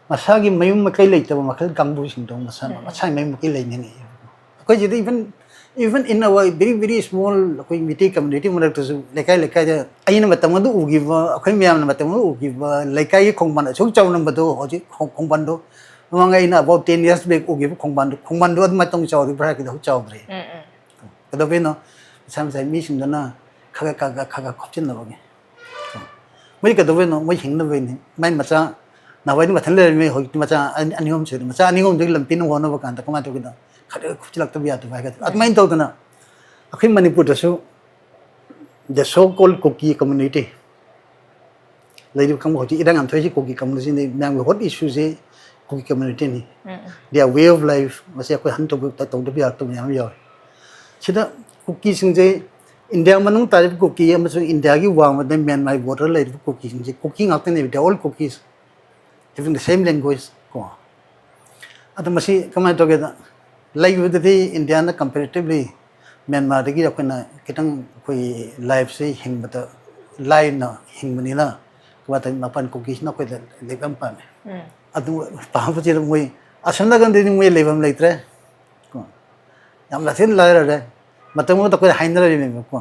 ꯃꯁꯥꯒꯤ ꯃꯌꯨꯝ ꯃꯀꯩ ꯂꯩꯇꯕ ꯃꯈꯜ ꯀꯥꯡꯕꯨꯁꯤꯡꯗꯣ ꯃꯁꯥ ꯃꯁꯥꯒꯤ ꯃꯌꯨꯝ ꯃꯀꯩ ꯂꯩꯅꯤꯡꯉꯤ꯫ ꯑꯩꯈꯣꯏ ꯁꯤꯗ even even in our very very small ꯑꯩꯈꯣꯏ ꯃꯤꯇꯩ community ꯃꯔꯛꯇꯁꯨ ꯂꯩꯀꯥꯏ ꯂꯩꯀꯥꯏꯗ ꯑꯩꯅ ꯃꯇꯝ ꯑꯗꯨ ꯎꯈꯤꯕ, ꯑꯩꯈꯣꯏ ꯃꯌꯥꯝꯅ ꯃꯇꯝ ꯑꯗꯨ ꯎꯈꯤꯕ ꯂꯩꯀꯥꯏꯒꯤ ꯈꯣꯡꯕꯥꯟ ꯑꯁꯨꯛ ꯆꯥꯎꯔꯝꯕꯗꯣ ꯍꯧꯖꯤꯛ ꯈꯣꯡ- ꯈꯣꯡꯕꯥꯟꯗꯣ ꯃꯃꯥꯡ ꯑꯩꯅ about ten years back ꯎꯈꯤꯕ ꯈꯣꯡꯕꯥꯟꯗꯣ, ꯈꯣꯡꯕꯥꯟꯗꯣ ꯑꯗꯨꯃꯥꯏꯅ ꯇꯧꯅ ꯆꯥꯎꯔꯗꯤ ꯚꯥꯔꯠꯀꯤꯗꯣ ꯍꯧꯖꯤꯛ ꯆꯥꯎꯗ꯭ꯔꯦ꯫ ꯎꯝ, ꯎꯝ. ꯀꯩꯗꯧꯕꯩꯅꯣ? ꯃꯁꯥ ꯃꯁꯥꯒꯤ ꯃꯤꯁꯤꯡꯗꯨꯅ ꯈꯔ ꯈꯔ ꯈꯔ ꯈꯔ ꯈꯣꯞꯆꯤꯟꯅꯕꯒꯤ꯫ ꯃꯣꯏ ꯀꯩꯗꯧꯕꯩꯅꯣ? ꯃꯣꯏ ꯍꯤꯡꯅꯕꯩꯅꯤ꯫ ꯃꯥꯏ ꯃꯆꯥ ꯅꯍꯥꯟꯋꯥꯏꯗꯤ ꯃꯊꯟ ꯂꯩꯔꯝꯃꯤ, ꯍꯧꯖꯤꯛꯇꯤ ꯃꯆꯥ ꯑꯅꯤ ꯑꯅꯤ ꯑꯍꯨꯝ ꯁꯨꯔꯦ꯫ ꯃꯆꯥ ꯑꯅꯤ ꯑꯍꯨꯝꯗꯨꯒꯤ ꯂꯝ ꯄꯤꯅꯕ ꯍꯣꯠꯅꯕ ꯀꯥꯟꯗ ꯀꯃꯥꯏꯅ ꯇꯧꯒꯦꯗ? ꯈꯔ ꯈꯣꯞꯆꯤꯜꯂꯛꯇꯕ ꯌꯥꯗꯕ ꯍꯥꯏꯒꯗ꯭ꯔꯥ? ꯑꯗꯨꯃꯥꯏꯅ ꯇꯧꯗꯅ ꯑꯩꯈꯣꯏ ꯃꯅꯤꯄꯨꯔꯗꯁꯨ the so called Kuki community ꯂꯩꯔꯤꯕ ꯀꯥꯡꯕꯨ ꯍꯧꯖꯤꯛ ꯏꯔꯥꯡ ꯌꯥꯝ ꯊꯣꯛꯏꯁꯤ ꯀꯨꯀꯤ ꯀꯝꯃ꯭ꯌꯨꯅꯤꯇꯤꯅꯤ꯫ ꯃꯌꯥꯝꯒꯤ ꯍꯣꯠ ꯏꯁꯨꯁꯤ ꯀꯨꯀꯤ ꯀꯝꯃ꯭ꯌꯨꯅꯤꯇꯤꯅꯤ꯫ Their way of life ꯃꯁꯤ ꯑꯩꯈꯣꯏ ꯍꯟ ꯇꯧꯕ ꯇꯧꯗꯕ ꯌꯥꯔꯛꯇꯕ ꯃꯌꯥꯝ ꯑꯃ ꯌꯥꯎꯔꯤ꯫ ꯁꯤꯗ ꯀꯨꯀꯤꯁꯤꯡꯁꯦ ꯏꯟꯗꯤꯌꯥ ꯃꯅꯨꯡ ꯇꯥꯔꯤꯕ ꯀꯨꯀꯤ ꯑꯃꯁꯨꯡ ꯏꯟꯗꯤꯌꯥꯒꯤ ꯋꯥꯡꯃꯗ ꯃ꯭ꯌꯥꯟꯃꯥꯔ ꯕꯣꯔꯗꯔ ꯂꯩꯔꯤꯕ ꯀꯨꯀꯤꯁꯤꯡꯁꯦ ꯀꯨꯀꯤ ꯉꯥꯛꯇꯅꯦꯕ, they are all Kukis, having the same language ꯀꯣ꯫ ꯑꯗꯣ ꯃꯁꯤ ꯀꯃꯥꯏꯅ ꯇꯧꯒꯦꯗ, ꯂꯩꯕꯗꯗꯤ ꯏꯟꯗꯤꯌꯥꯅ comparatively ꯃ꯭ꯌꯥꯟꯃꯥꯔꯗꯒꯤ ꯑꯩꯈꯣꯏꯅ ꯈꯤꯇꯪ ꯑꯩꯈꯣꯏꯒꯤ ꯂꯥꯏꯐꯁꯦ ꯍꯤꯡꯕꯗ ꯂꯥꯏꯅ ꯍꯤꯡꯕꯅꯤꯅ ꯀꯃꯥꯏꯅ ꯇꯧꯋꯤ, ꯃꯄꯥꯟ ꯀꯨꯀꯤꯁꯤꯅ ꯑꯩꯈꯣꯏꯗ ꯂꯩꯕ ꯌꯥꯝ ꯄꯥꯝꯃꯦ꯫ ꯑꯗꯨ ꯄꯥꯝꯕꯁꯤꯗ ꯃꯣꯏ ꯑꯁꯣꯝ ꯅꯥꯀꯟꯗꯗꯤ ꯃꯣꯏ ꯂꯩꯐꯝ ꯂꯩꯇ꯭ꯔꯦ ꯀꯣ꯫ ꯌꯥꯝ ꯊꯤꯅ ꯂꯥꯏꯔꯔꯦ꯫ ꯃꯇꯝ ꯑꯃꯗ ꯑꯩꯈꯣꯏ ꯍꯥꯏꯅꯔꯝꯃꯦꯕꯀꯣ,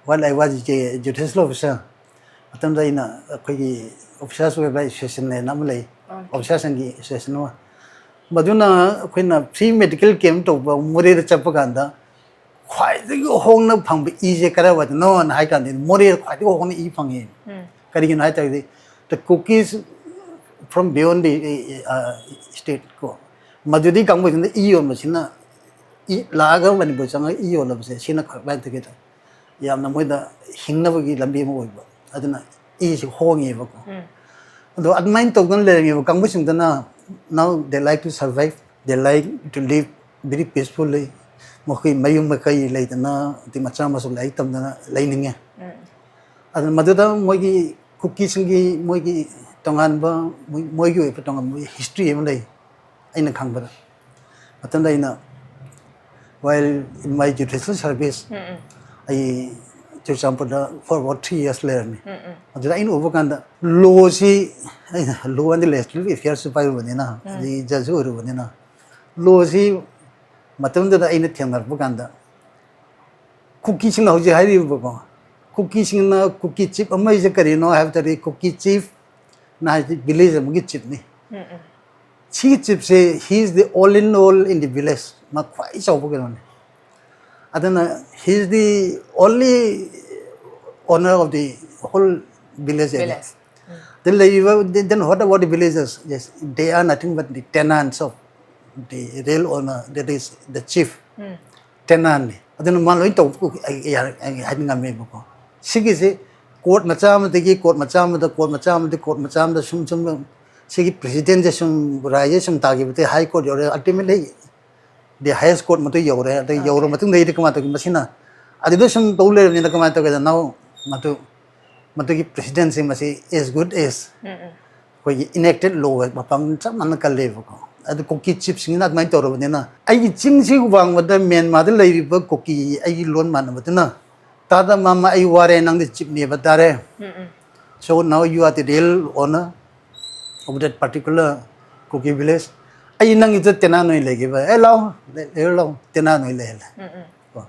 while I was a judicial officer, ꯃꯇꯝꯗ ꯑꯩꯅ ꯑꯩꯈꯣꯏꯒꯤ officers welfare association ꯍꯥꯏꯅ ꯑꯃ ꯂꯩ, officersꯁꯤꯡꯒꯤ association ꯑꯃ, ꯃꯗꯨꯅ ꯑꯩꯈꯣꯏꯅ free medical camp ꯇꯧꯕ ꯃꯣꯔꯦꯗ ꯆꯠꯄ ꯀꯥꯟꯗ ꯈ꯭ꯋꯥꯏꯗꯒꯤ ꯍꯣꯡꯅ ꯐꯪꯕ ꯏꯁꯦ ꯀꯗꯥꯏꯋꯥꯏꯗꯅꯣꯅ ꯍꯥꯏ ꯀꯥꯟꯗ ꯃꯣꯔꯦꯗ ꯈ꯭ꯋꯥꯏꯗꯒꯤ ꯍꯣꯡꯅ ꯏ ꯐꯪꯉꯦ꯫ ꯀꯔꯤꯒꯤꯅꯣ ꯍꯥꯏ ꯇꯥꯔꯒꯗꯤ the Kukis from beyond the state ꯀꯣ, ꯃꯗꯨꯗꯤ ꯀꯥꯡꯕꯨꯁꯤꯅ ꯏ ꯌꯣꯟꯕꯁꯤꯅ ꯏ ꯂꯥꯛꯑꯒ ꯃꯅꯤꯄꯨꯔ ꯆꯪꯉꯒ ꯏ ꯌꯣꯜꯂꯕꯁꯦ ꯁꯤꯅ ꯈ꯭ꯋꯥꯏꯗꯒꯤ ꯌꯥꯝꯅ ꯃꯣꯏꯗ ꯍꯤꯡꯅꯕꯒꯤ ꯂꯝꯕꯤ ꯑꯃ ꯑꯣꯏꯕ꯫ ꯑꯗꯨꯅ ꯏꯁꯤ ꯍꯣꯡꯉꯦꯕꯀꯣ꯫ ꯑꯗꯣ ꯑꯗꯨꯃꯥꯏꯅ ꯇꯧꯗꯅ ꯂꯩꯔꯝꯃꯤꯕ ꯀꯥꯡꯕꯨꯁꯤꯡꯗꯨꯅ now they like to survive, they like to live very peacefully. ꯃꯈꯣꯏ ꯃꯌꯨꯝ ꯃꯀꯩ ꯂꯩꯗꯅ ꯑꯗꯩ ꯃꯆꯥ ꯃꯁꯨ ꯂꯥꯏꯔꯤꯛ ꯇꯝꯗꯅ ꯂꯩꯅꯤꯡꯉꯦ꯫ ꯑꯗꯨꯅ ꯃꯗꯨꯗ ꯃꯣꯏꯒꯤ ꯀꯨꯀꯤꯁꯤꯡꯒꯤ ꯃꯣꯏꯒꯤ ꯇꯣꯉꯥꯟꯕ ꯃꯣꯏ- ꯃꯣꯏꯒꯤ ꯑꯣꯏꯕ ꯇꯣꯉꯥꯟꯕ history ꯑꯃ ꯂꯩ꯫ ꯑꯩꯅ ꯈꯪꯕꯗ ꯃꯇꯝꯗ ꯑꯩꯅ While in my judicial service, ꯑꯩ ꯆꯨꯔꯆꯥꯟꯄꯨꯔꯗ for about three years ꯂꯩꯔꯝꯃꯤ꯫ ꯑꯗꯨꯗ ꯑꯩꯅ ꯎꯕ ꯀꯥꯟꯗ ꯂꯣꯁꯤ, ꯑꯩꯅ ꯂꯣ ꯑꯦꯟ ꯂꯦꯖꯤꯁꯂꯦꯇꯤꯚ ꯑꯦꯐꯤꯌꯔꯁꯨ ꯄꯥꯏꯔꯨꯕꯅꯤꯅ, ꯑꯗꯩ ꯖꯖꯁꯨ ꯑꯣꯏꯔꯨꯕꯅꯤꯅ, ꯂꯣꯁꯤ ꯃꯇꯝꯗꯨꯗ ꯑꯩꯅ ꯊꯦꯡꯅꯔꯛꯄ ꯀꯥꯟꯗ, ꯀꯨꯀꯤꯁꯤꯡꯅ ꯍꯧꯖꯤꯛ ꯍꯥꯏꯔꯤꯕꯀꯣ, ꯀꯨꯀꯤꯁꯤꯡꯅ ꯀꯨꯀꯤ ꯆꯤꯐ ꯑꯃ ꯍꯥꯏꯁꯦ ꯀꯔꯤꯅꯣ ꯍꯥꯏꯕ ꯇꯥꯔꯗꯤ, ꯀꯨꯀꯤ ꯆꯤꯐꯅ ꯍꯥꯏꯗꯤ ꯚꯤꯂꯦꯖ ꯑꯃꯒꯤ ꯆꯤꯐꯅꯤ꯫ ꯁꯤꯒꯤ ꯆꯤꯐꯁꯦ, he is the all in all in the village꯫ ꯃꯥ ꯈ꯭ꯋꯥꯏ ꯆꯥꯎꯕ ꯀꯩꯅꯣꯅꯤ꯫ ꯑꯗꯨꯅ he is the only owner of the whole village area꯫ Village. Then ꯂꯩꯔꯤꯕ, then what about the villagers? Yes, they are nothing but the tenants of the real owner, that is the chief꯫ Tenantꯅꯤ꯫ ꯑꯗꯨꯅ ꯃꯥ ꯂꯣꯏ ꯇꯧꯕ ꯑꯩ, ꯑꯩ, ꯑꯩ ꯍꯥꯏꯕ ꯉꯝꯃꯦꯕꯀꯣ꯫ ꯁꯤꯒꯤꯁꯦ ꯀꯣꯔꯠ ꯃꯆꯥ ꯑꯃꯗꯒꯤ ꯀꯣꯔꯠ ꯃꯆꯥ ꯑꯃꯗ, ꯀꯣꯔꯠ ꯃꯆꯥ ꯑꯃꯗꯒꯤ ꯀꯣꯔꯠ ꯃꯆꯥ ꯑꯃꯗ ꯁꯨꯝ, ꯁꯨꯝ, ꯁꯤꯒꯤ ꯄ꯭ꯔꯦꯁꯤꯗꯦꯟꯁꯦ ꯁꯨꯝ, ꯔꯥꯏꯁꯦ ꯁꯨꯝ ꯇꯥꯈꯤꯕꯗꯒꯤ ꯍꯥꯏ ꯀꯣꯔꯠ ꯌꯧꯔꯦ, ultimately the highest court ꯃꯇꯨꯡ ꯌꯧꯔꯦ꯫ ꯑꯗꯩ ꯌꯧꯔ ꯃꯇꯨꯡꯗꯒꯤꯗꯤ ꯀꯃꯥꯏꯅ ꯇꯧꯒꯦ? ꯃꯁꯤꯅ ꯑꯗꯨꯗ ꯁꯨꯝ ꯇꯧ ꯂꯩꯔꯕꯅꯤꯅ ꯀꯃꯥꯏꯅ ꯇꯧꯒꯦꯗ? Now ꯃꯗꯨ, ꯃꯗꯨꯒꯤ ꯄ꯭ꯔꯦꯁꯤꯗꯦꯟꯁꯤ ꯃꯁꯤ as good as ꯑꯩꯈꯣꯏꯒꯤ enacted law ꯃꯄꯥꯡꯒꯜ ꯆꯞ ꯃꯥꯟꯅ ꯀꯜꯂꯦꯕꯀꯣ꯫ ꯑꯗꯨ ꯀꯨꯀꯤ ꯆꯤꯐꯁꯤꯡꯅ ꯑꯗꯨꯃꯥꯏꯅ ꯇꯧꯔꯕꯅꯤꯅ, ꯑꯩꯒꯤ ꯆꯤꯡꯁꯤ ꯋꯥꯡꯃꯗ ꯃ꯭ꯌꯥꯟꯃꯥꯔꯗ ꯂꯩꯔꯤꯕ ꯀꯨꯀꯤ ꯑꯩꯒꯤ ꯂꯣꯟ ꯃꯥꯟꯅꯕꯗꯨꯅ, "ꯇꯥꯗ ꯃꯥꯃ, ꯑꯩ ꯋꯥꯔꯦ, ꯅꯪꯗꯤ ꯆꯤꯐꯅꯦꯕ ꯇꯥꯔꯦ꯫ So now you are the real owner of that particular Kuki village꯫ ꯑꯩ ꯅꯪꯒꯤꯗ ꯇꯦꯅꯥꯟ ꯑꯣꯏꯅ ꯂꯩꯒꯦꯕ꯫ ꯑꯦ, ꯂꯥꯛꯑꯣ, ꯂꯩ-, ꯂꯩꯔꯣ, ꯂꯥꯛꯑꯣ, ꯇꯦꯅꯥꯟ ꯑꯣꯏꯅ ꯂꯩꯍꯜꯂꯦ꯫" ꯀꯣ꯫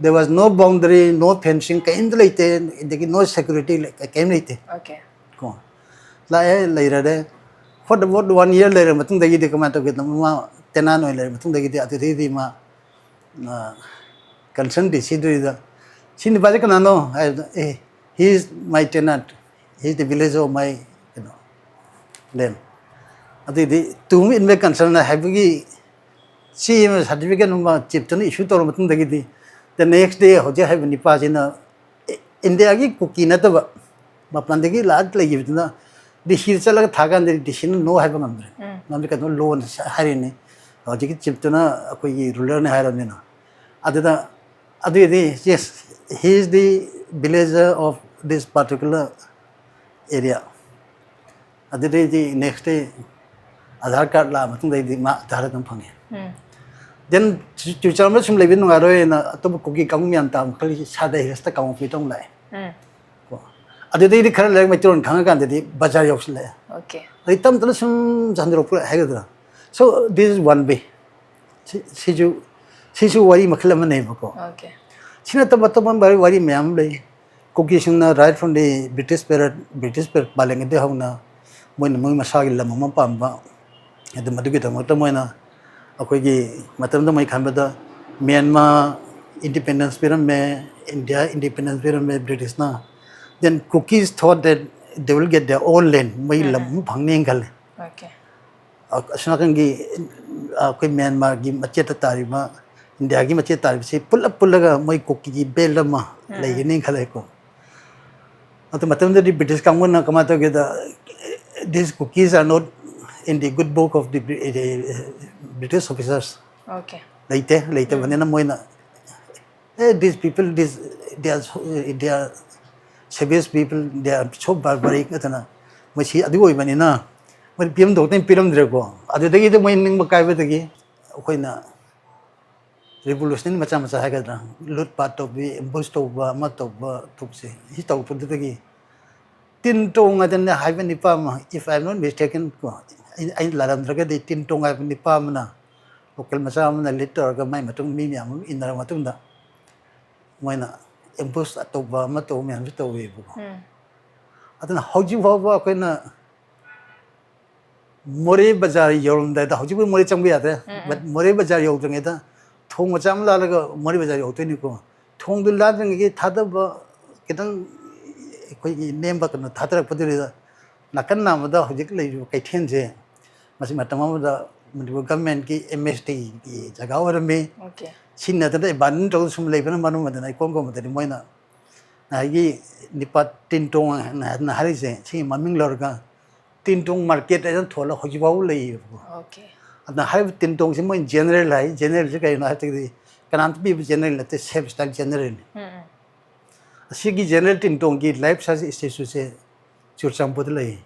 There was no boundary, no fencing, ꯀꯔꯤꯝꯇ ꯂꯩꯇꯦ, ꯑꯗꯒꯤ no security ꯂꯩ-, ꯀꯔꯤꯝ ꯂꯩꯇꯦ꯫ Okay. ꯀꯣ꯫ ꯂꯥꯛꯑꯦ, ꯂꯩꯔꯔꯦ꯫ For about one year ꯂꯩꯔ ꯃꯇꯨꯡꯗꯒꯤꯗꯤ ꯀꯃꯥꯏꯅ ꯇꯧꯒꯦꯗ? ꯃꯥ ꯇꯦꯅꯥꯟ ꯑꯣꯏꯅ ꯂꯩꯔ ꯃꯇꯨꯡꯗꯒꯤꯗꯤ, ꯑꯗꯨꯗꯒꯤꯗꯤ ꯃꯥ, ꯑ, concerned DC ꯗꯨꯗ, "ꯁꯤ ꯅꯨꯄꯥꯁꯦ ꯀꯅꯥꯅꯣ?" ꯍꯥꯏꯕꯗ, "ꯑꯦ, he is my tenant, he is the village of my, ꯀꯩꯅꯣ, land꯫" ꯑꯗꯨꯏꯗꯤ "To whom it may concern" ꯍꯥꯏꯕꯒꯤ ꯆꯦ ꯑꯃ, certificate ꯑꯃ ꯆꯤꯐꯇꯨꯅ issue ꯇꯧꯔ ꯃꯇꯨꯡꯗꯒꯤꯗꯤ, the next day ꯍꯧꯖꯤꯛ ꯍꯥꯏꯕ ꯅꯤꯄꯥꯁꯤꯅ ꯏꯟꯗꯤꯌꯥꯒꯤ ꯀꯨꯀꯤ ꯅꯠꯇꯕ ꯃꯄꯥꯟꯗꯒꯤ ꯂꯥꯛꯑ ꯂꯩꯈꯤꯕꯗꯨꯅ DC ꯗ ꯆꯠꯂꯒ ꯊꯥ ꯀꯥꯟꯗꯗꯤ DC ꯅ no ꯍꯥꯏꯕ ꯉꯝꯗ꯭ꯔꯦ꯫ ꯉꯝꯗ꯭ꯔꯦ, ꯀꯩꯅꯣ, ꯂꯣꯅ ꯍꯥꯏꯔꯤꯅꯤ꯫ ꯍꯧꯖꯤꯛꯀꯤ ꯆꯤꯐꯇꯨꯅ ꯑꯩꯈꯣꯏꯒꯤ ꯔꯨꯂꯔꯅꯤ ꯍꯥꯏꯔꯕꯅꯤꯅ꯫ ꯑꯗꯨꯗ, ꯑꯗꯨꯏꯗꯤ, "Yes, he is the villager of this particular area꯫" ꯑꯗꯨꯗꯩꯗꯤ next day ꯑꯙꯥꯔ ꯀꯥꯔꯗ ꯂꯥꯛꯑ ꯃꯇꯨꯡꯗꯩꯗꯤ ꯃꯥ ꯑꯙꯥꯔ ꯑꯗꯨꯝ ꯐꯪꯉꯦ꯫ Then ꯆꯨꯔꯆꯥꯟꯄꯨꯔ ꯁꯨꯝ ꯂꯩꯕ ꯅꯨꯡꯉꯥꯏꯔꯣꯏꯅ ꯑꯇꯣꯞꯄ ꯀꯨꯀꯤ ꯀꯥꯡꯕꯨ ꯃꯌꯥꯝ ꯇꯥꯕ ꯃꯈꯜꯒꯤ ꯁꯥꯗ ꯍꯤꯜꯁꯇ ꯀꯥꯡꯄꯣꯛꯄꯤꯗ ꯑꯃꯨꯛ ꯂꯥꯛꯑꯦ꯫ ꯎꯝ ꯀꯣ, ꯑꯗꯨꯗꯩꯗꯤ ꯈꯔ ꯂꯩꯔꯒ ꯃꯩꯇꯩꯂꯣꯟ ꯈꯪꯉꯀꯥꯟꯗꯗꯤ ꯕꯖꯥꯔ ꯌꯧꯁꯤꯜꯂꯛꯑꯦ꯫ Okay. ꯑꯗꯩ ꯇꯞ ꯇꯞꯅ ꯁꯨꯝ ꯆꯟꯊꯔꯛꯄ ꯍꯥꯏꯒꯗ꯭ꯔꯥ꯫ So this is one way. ꯁꯤ- ꯁꯤꯁꯨ ꯁꯤꯁꯨ ꯋꯥꯔꯤ ꯃꯈꯜ ꯑꯃꯅꯦꯕꯀꯣ꯫ Okay. ꯁꯤ ꯅꯠꯇꯕ ꯑꯇꯣꯞꯄ ꯋꯥꯔꯤ ꯃꯌꯥꯝ ꯑꯃ ꯂꯩ꯫ ꯀꯨꯀꯤꯁꯤꯡꯅ right from the British period, British period ꯄꯥꯜꯂꯤꯉꯩꯗꯒꯤ ꯍꯧꯅ ꯃꯣꯏꯅ ꯃꯣꯏ ꯃꯁꯥꯒꯤ ꯂꯝ ꯑꯃ ꯄꯥꯝꯕ, ꯑꯗꯨ ꯃꯗꯨꯒꯤꯗꯃꯛꯇ ꯃꯣꯏꯅ ꯑꯩꯈꯣꯏꯒꯤ ꯃꯇꯝꯗ ꯃꯣꯏ ꯈꯟꯕꯗ ꯃ꯭ꯌꯥꯟꯃꯥꯔ independence ꯄꯤꯔꯝꯃꯦ, ꯏꯟꯗꯤꯌꯥ independence ꯄꯤꯔꯝꯃꯦ ꯕ꯭ꯔꯤꯇꯤꯁꯅ꯫ Then Kukis thought that they will get their own land, ꯃꯣꯏ ꯂꯝ ꯑꯃ ꯐꯪꯅꯦꯅ ꯈꯜꯂꯦ꯫ Okay. ꯑꯁꯣꯝ ꯅꯥꯀꯟꯒꯤ ꯑꯩꯈꯣꯏ ꯃ꯭ꯌꯥꯟꯃꯥꯔꯒꯤ ꯃꯆꯦꯠꯇ ꯇꯥꯔꯤꯕ, ꯏꯟꯗꯤꯌꯥꯒꯤ ꯃꯆꯦꯠ ꯇꯥꯔꯤꯕꯁꯤ ꯄꯨꯂꯞ ꯄꯨꯜꯂꯒ ꯃꯣꯏ ꯀꯨꯀꯤꯒꯤ belt ꯑꯃ ꯂꯩꯒꯅꯤ ꯈꯜꯂꯦꯀꯣ꯫ ꯑꯗꯨ ꯃꯇꯝꯗꯗꯤ ꯕ꯭ꯔꯤꯇꯤꯁ ꯀꯥꯡꯕꯨꯅ ꯀꯃꯥꯏꯅ ꯇꯧꯒꯦꯗ, these Kukis are not in the good book of the Bri- the British officers. Okay. ꯂꯩꯇꯦ꯫ ꯂꯩꯇꯕꯅꯤꯅ ꯃꯣꯏꯅ, "Hey, these people, this, they are so, they are savage people, they are so barbaric" ꯑꯗꯨꯅ ꯃꯣꯏꯁꯤ ꯑꯗꯨ ꯑꯣꯏꯕꯅꯤꯅ ꯃꯣꯏ ꯄꯤꯔꯝꯗꯧꯇꯅ ꯄꯤꯔꯝꯗ꯭ꯔꯦꯀꯣ꯫ ꯑꯗꯨꯗꯒꯤꯗꯤ ꯃꯣꯏ ꯅꯤꯡꯕ ꯀꯥꯏꯕꯗꯒꯤ ꯑꯩꯈꯣꯏꯅ revolution ꯃꯆꯥ ꯃꯆꯥ ꯍꯥꯏꯒꯗ꯭ꯔꯥ, ꯂꯨꯠ ꯄꯥꯠ ꯇꯧꯕꯤ, ambush ꯇꯧꯕ, ꯑꯃ ꯇꯧꯕ ꯇꯧꯕꯁꯦ, ꯁꯤ ꯇꯧꯔꯛꯄꯗꯨꯗꯒꯤ ꯇꯤꯟ ꯇꯣꯡ ꯍꯥꯏꯗꯅ ꯍꯥꯏꯕ ꯅꯤꯄꯥ ꯑꯃ, if I am not mistaken ꯀꯣ, ꯑꯩ ꯑꯩꯅ ꯂꯥꯜꯂꯝꯗ꯭ꯔꯒꯗꯤ ꯇꯤꯟ ꯇꯣꯡ ꯍꯥꯏꯕ ꯅꯤꯄꯥ ꯑꯃꯅ local ꯃꯆꯥ ꯑꯃꯅ lead ꯇꯧꯔꯒ ꯃꯥꯏ ꯃꯇꯨꯡ ꯃꯤ ꯃꯌꯥꯝ ꯑꯃ ꯏꯟꯅꯔ ꯃꯇꯨꯡꯗ ꯃꯣꯏꯅ ambush ꯇꯧꯕ ꯑꯃ ꯇꯧꯕ ꯃꯌꯥꯝꯁꯨ ꯇꯧꯋꯦꯕꯀꯣ꯫ ꯎꯝ ꯑꯗꯨꯅ ꯍꯧꯖꯤꯛ ꯐꯥꯎꯕ ꯑꯩꯈꯣꯏꯅ ꯃꯣꯔꯦ ꯕꯖꯥꯔ ꯌꯧꯔꯝꯗꯥꯏꯗ, ꯍꯧꯖꯤꯛꯄꯨꯗꯤ ꯃꯣꯔꯦ ꯆꯪꯕ ꯌꯥꯗ꯭ꯔꯦ, but ꯃꯣꯔꯦ ꯕꯖꯥꯔ ꯌꯧꯗ꯭ꯔꯤꯉꯩꯗ ꯊꯣꯡ ꯃꯆꯥ ꯑꯃ ꯂꯥꯜꯂꯒ ꯃꯣꯔꯦ ꯕꯖꯥꯔ ꯌꯧꯗꯣꯏꯅꯤꯀꯣ꯫ ꯊꯣꯡꯗꯨ ꯂꯥꯟꯗ꯭ꯔꯤꯉꯩꯒꯤ ꯊꯥꯗꯕ ꯈꯤꯇꯪ ꯑꯩꯈꯣꯏꯒꯤ ꯅꯦꯝꯕ ꯀꯩꯅꯣ ꯊꯥꯗꯔꯛꯄꯗꯨꯗ ꯅꯥꯀꯟ ꯅꯥꯝꯃꯗ ꯍꯧꯖꯤꯛ ꯂꯩꯔꯤꯕ ꯀꯩꯊꯦꯜꯁꯦ, ꯃꯁꯤ ꯃꯇꯝ ꯑꯃꯗ ꯃꯅꯤꯄꯨꯔ governmentꯀꯤ MSTꯒꯤ ꯖꯒꯥ ꯑꯣꯏꯔꯝꯃꯤ꯫ Okay. ꯁꯤꯖꯤꯟꯅꯗꯅ abandon ꯇꯧꯗꯨꯅ ꯁꯨꯝ ꯂꯩꯕꯅ ꯃꯔꯝ ꯑꯣꯏꯗꯅ ꯏꯀꯣꯟ ꯀꯣꯟꯕꯗꯗꯤ ꯃꯣꯏꯅ ꯉꯁꯥꯏꯒꯤ ꯅꯤꯄꯥ ꯇꯤꯟ ꯇꯣꯡ ꯍꯥꯏꯅ ꯍꯥꯏꯔꯤꯁꯦ, ꯁꯤꯒꯤ ꯃꯃꯤꯡ ꯂꯧꯔꯒ ꯇꯤꯟ ꯇꯣꯡ market ꯍꯥꯏꯅ ꯊꯣꯜꯂꯒ ꯍꯧꯖꯤꯛ ꯐꯥꯎꯕ ꯂꯩꯌꯦꯕꯀꯣ꯫ Okay. ꯑꯗꯨꯅ ꯍꯥꯏꯔꯤꯕ ꯇꯤꯟ ꯇꯣꯡꯁꯤ ꯃꯣꯏ general ꯍꯥꯏ, generalꯁꯤ ꯀꯩꯅꯣ ꯍꯥꯏꯔꯒꯗꯤ ꯀꯅꯥꯝꯇ ꯄꯤꯕ general ꯅꯠꯇꯦ, self style generalꯅꯤ꯫ ꯎꯝ ꯎꯝ ꯑꯁꯤꯒꯤ general ꯇꯤꯟ ꯇꯣꯡꯒꯤ life size statueꯁꯦ ꯆꯨꯔꯆꯥꯟꯄꯨꯔꯗ ꯂꯩ꯫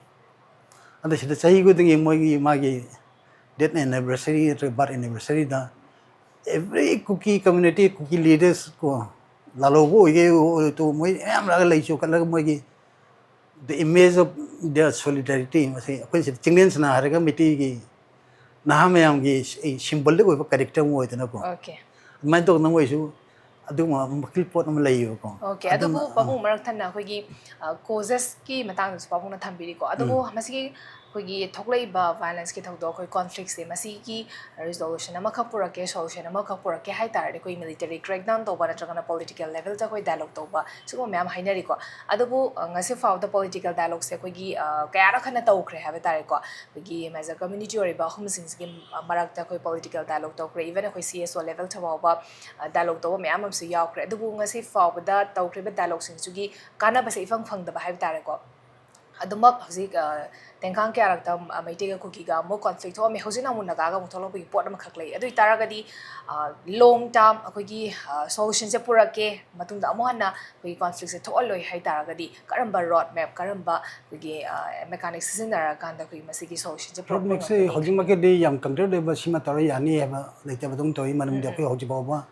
ꯑꯗ ꯁꯤꯗ ꯆꯍꯤ ꯈꯨꯗꯤꯡꯒꯤ ꯃꯣꯏꯒꯤ ꯃꯥꯒꯤ death anniversary ꯅꯠꯇ꯭ꯔꯒ birth anniversaryꯗ Every Kuki community, Kuki leaders ꯀꯣ, ꯂꯥꯜꯍꯧꯕ ꯑꯣꯏꯒꯦ ꯑꯣꯏꯔꯣꯏ ꯇꯣ, ꯃꯣꯏ ꯃꯌꯥꯝ ꯂꯥꯛꯑꯒ ꯂꯩ ꯆꯣꯛꯈꯠꯂꯒ ꯃꯣꯏꯒꯤ the image of their solidarity, ꯃꯁꯤ ꯑꯩꯈꯣꯏ ꯁꯤꯗ ꯆꯤꯡꯂꯦꯟ ꯁꯅꯥ ꯍꯥꯏꯔꯒ ꯃꯩꯇꯩꯒꯤ ꯅꯍꯥ ꯃꯌꯥꯝꯒꯤ ꯁꯤ-, symbolic ꯑꯣꯏꯕ character ꯑꯃ ꯑꯣꯏꯗꯅꯀꯣ꯫ Okay. ꯑꯗꯨꯃꯥꯏꯅ ꯇꯧꯗꯅ ꯃꯣꯏꯁꯨ ꯑꯗꯨꯒꯨꯝꯕ ꯃꯈꯜ ꯄꯣꯠ ꯑꯃ ꯂꯩꯌꯦꯕꯀꯣ꯫ Okay, ꯑꯗꯨꯅ, ꯑꯗꯨꯕꯨ ꯄꯥꯕꯨꯡ ꯃꯔꯛ ꯊꯟꯅ ꯑꯩꯈꯣꯏꯒꯤ causes ꯀꯤ ꯃꯇꯥꯡꯗꯁꯨ ꯄꯥꯕꯨꯡꯅ ꯊꯝꯕꯤꯔꯤꯀꯣ꯫ ꯑꯗꯨꯕꯨ ꯃꯁꯤꯒꯤ ꯑꯩꯈꯣꯏꯒꯤ ꯊꯣꯛꯂꯛꯏꯕ violence ꯀꯤ ꯊꯧꯗꯣꯛ, ꯑꯩꯈꯣꯏ conflict ꯁꯦ, ꯃꯁꯤꯒꯤ resolution ꯑꯃꯈꯛ ꯄꯨꯔꯛꯀꯦ, solution ꯑꯃꯈꯛ ꯄꯨꯔꯛꯀꯦ ꯍꯥꯏ ꯇꯥꯔꯗꯤ ꯑꯩꯈꯣꯏ military crackdown ꯇꯧꯕ ꯅꯠꯇ꯭ꯔꯒꯅ political level ꯗ ꯑꯩꯈꯣꯏ dialogue ꯇꯧꯕ, ꯁꯤꯒꯨꯝꯕ ꯃꯌꯥꯝ ꯍꯥꯏꯅꯔꯤꯀꯣ꯫ ꯑꯗꯨꯕꯨ ꯑ, ꯉꯁꯤ ꯐꯥꯎꯕꯗ political dialogue ꯁꯦ ꯑꯩꯈꯣꯏꯒꯤ ꯑ, ꯀꯌꯥꯔꯛ ꯍꯟꯅ ꯇꯧꯈ꯭ꯔꯦ ꯍꯥꯏꯕ ꯇꯥꯔꯦꯀꯣ꯫ ꯑꯩꯈꯣꯏꯒꯤ major community ꯑꯣꯏꯔꯤꯕ ꯑꯍꯨꯝꯁꯤꯡꯁꯤꯒꯤ ꯃꯔꯛꯇ ꯑꯩꯈꯣꯏ political dialogue ꯇꯧꯈ꯭ꯔꯦ, even ꯑꯩꯈꯣꯏ C S O level ꯐꯥꯎꯕ dialogue ꯇꯧꯕ ꯃꯌꯥꯝ ꯑꯃꯁꯨ ꯌꯥꯎꯈ꯭ꯔꯦ꯫ ꯑꯗꯨꯕꯨ ꯉꯁꯤ ꯐꯥꯎꯕꯗ ꯇꯧꯈ꯭ꯔꯤꯕ dialogue ꯁꯤꯡꯁꯤꯒꯤ ꯀꯥꯟꯅꯕꯁꯦ ꯏꯐꯪ ꯐꯪꯗꯕ ꯍꯥꯏꯕ ꯇꯥꯔꯦꯀꯣ꯫ ꯑꯗꯨꯃꯛ ꯍꯧꯖꯤꯛ ꯑ, ꯇꯦꯡꯈꯥꯡ ꯀꯌꯥꯔꯛꯇ ꯃꯩꯇꯩꯒ ꯀꯨꯀꯤꯒ ꯑꯃꯨꯛ conflict ꯊꯣꯛꯑꯝꯃꯤ, ꯍꯧꯖꯤꯛꯅ ꯑꯃꯨꯛ ꯅꯥꯒꯥꯒ ꯑꯃꯨꯛ ꯊꯣꯛꯂꯛꯄꯒꯤ ꯄꯣꯠ ꯑꯃꯈꯛ ꯂꯩ꯫ ꯑꯗꯨ ꯑꯣꯏꯇꯥꯔꯒꯗꯤ long term ꯑꯩꯈꯣꯏꯒꯤ solution ꯁꯦ ꯄꯨꯔꯛꯀꯦ, ꯃꯇꯨꯡꯗ ꯑꯃꯨꯛ ꯍꯟꯅ ꯑꯩꯈꯣꯏꯒꯤ conflict ꯁꯦ ꯊꯣꯛꯍꯜꯂꯣꯏ ꯍꯥꯏ ꯇꯥꯔꯒꯗꯤ ꯀꯔꯝꯕ road map, ꯀꯔꯝꯕ ꯑꯩꯈꯣꯏꯒꯤ mechanic ꯁꯤꯖꯤꯟꯅꯔꯀꯥꯟꯗ ꯑꯩꯈꯣꯏꯒꯤ ꯃꯁꯤꯒꯤ solution ꯁꯦ ꯄꯨꯔꯛꯄ ꯄ꯭ꯔꯣꯕ꯭ꯂꯦꯝꯁꯦ ꯉꯝꯒꯅꯤ? ꯍꯧꯖꯤꯛꯃꯛꯀꯤꯗꯤ ꯌꯥꯝ concrete ꯑꯣꯏꯕ ꯁꯤꯃ ꯇꯧꯔ ꯌꯥꯅꯤ ꯍꯥꯏꯕ ꯂꯩꯇꯕꯗꯧꯅ ꯇꯧꯏ꯫ ꯃꯔꯝꯗꯤ ꯑꯩꯈꯣꯏ ꯍꯧꯖꯤꯛ ꯐꯥꯎꯕ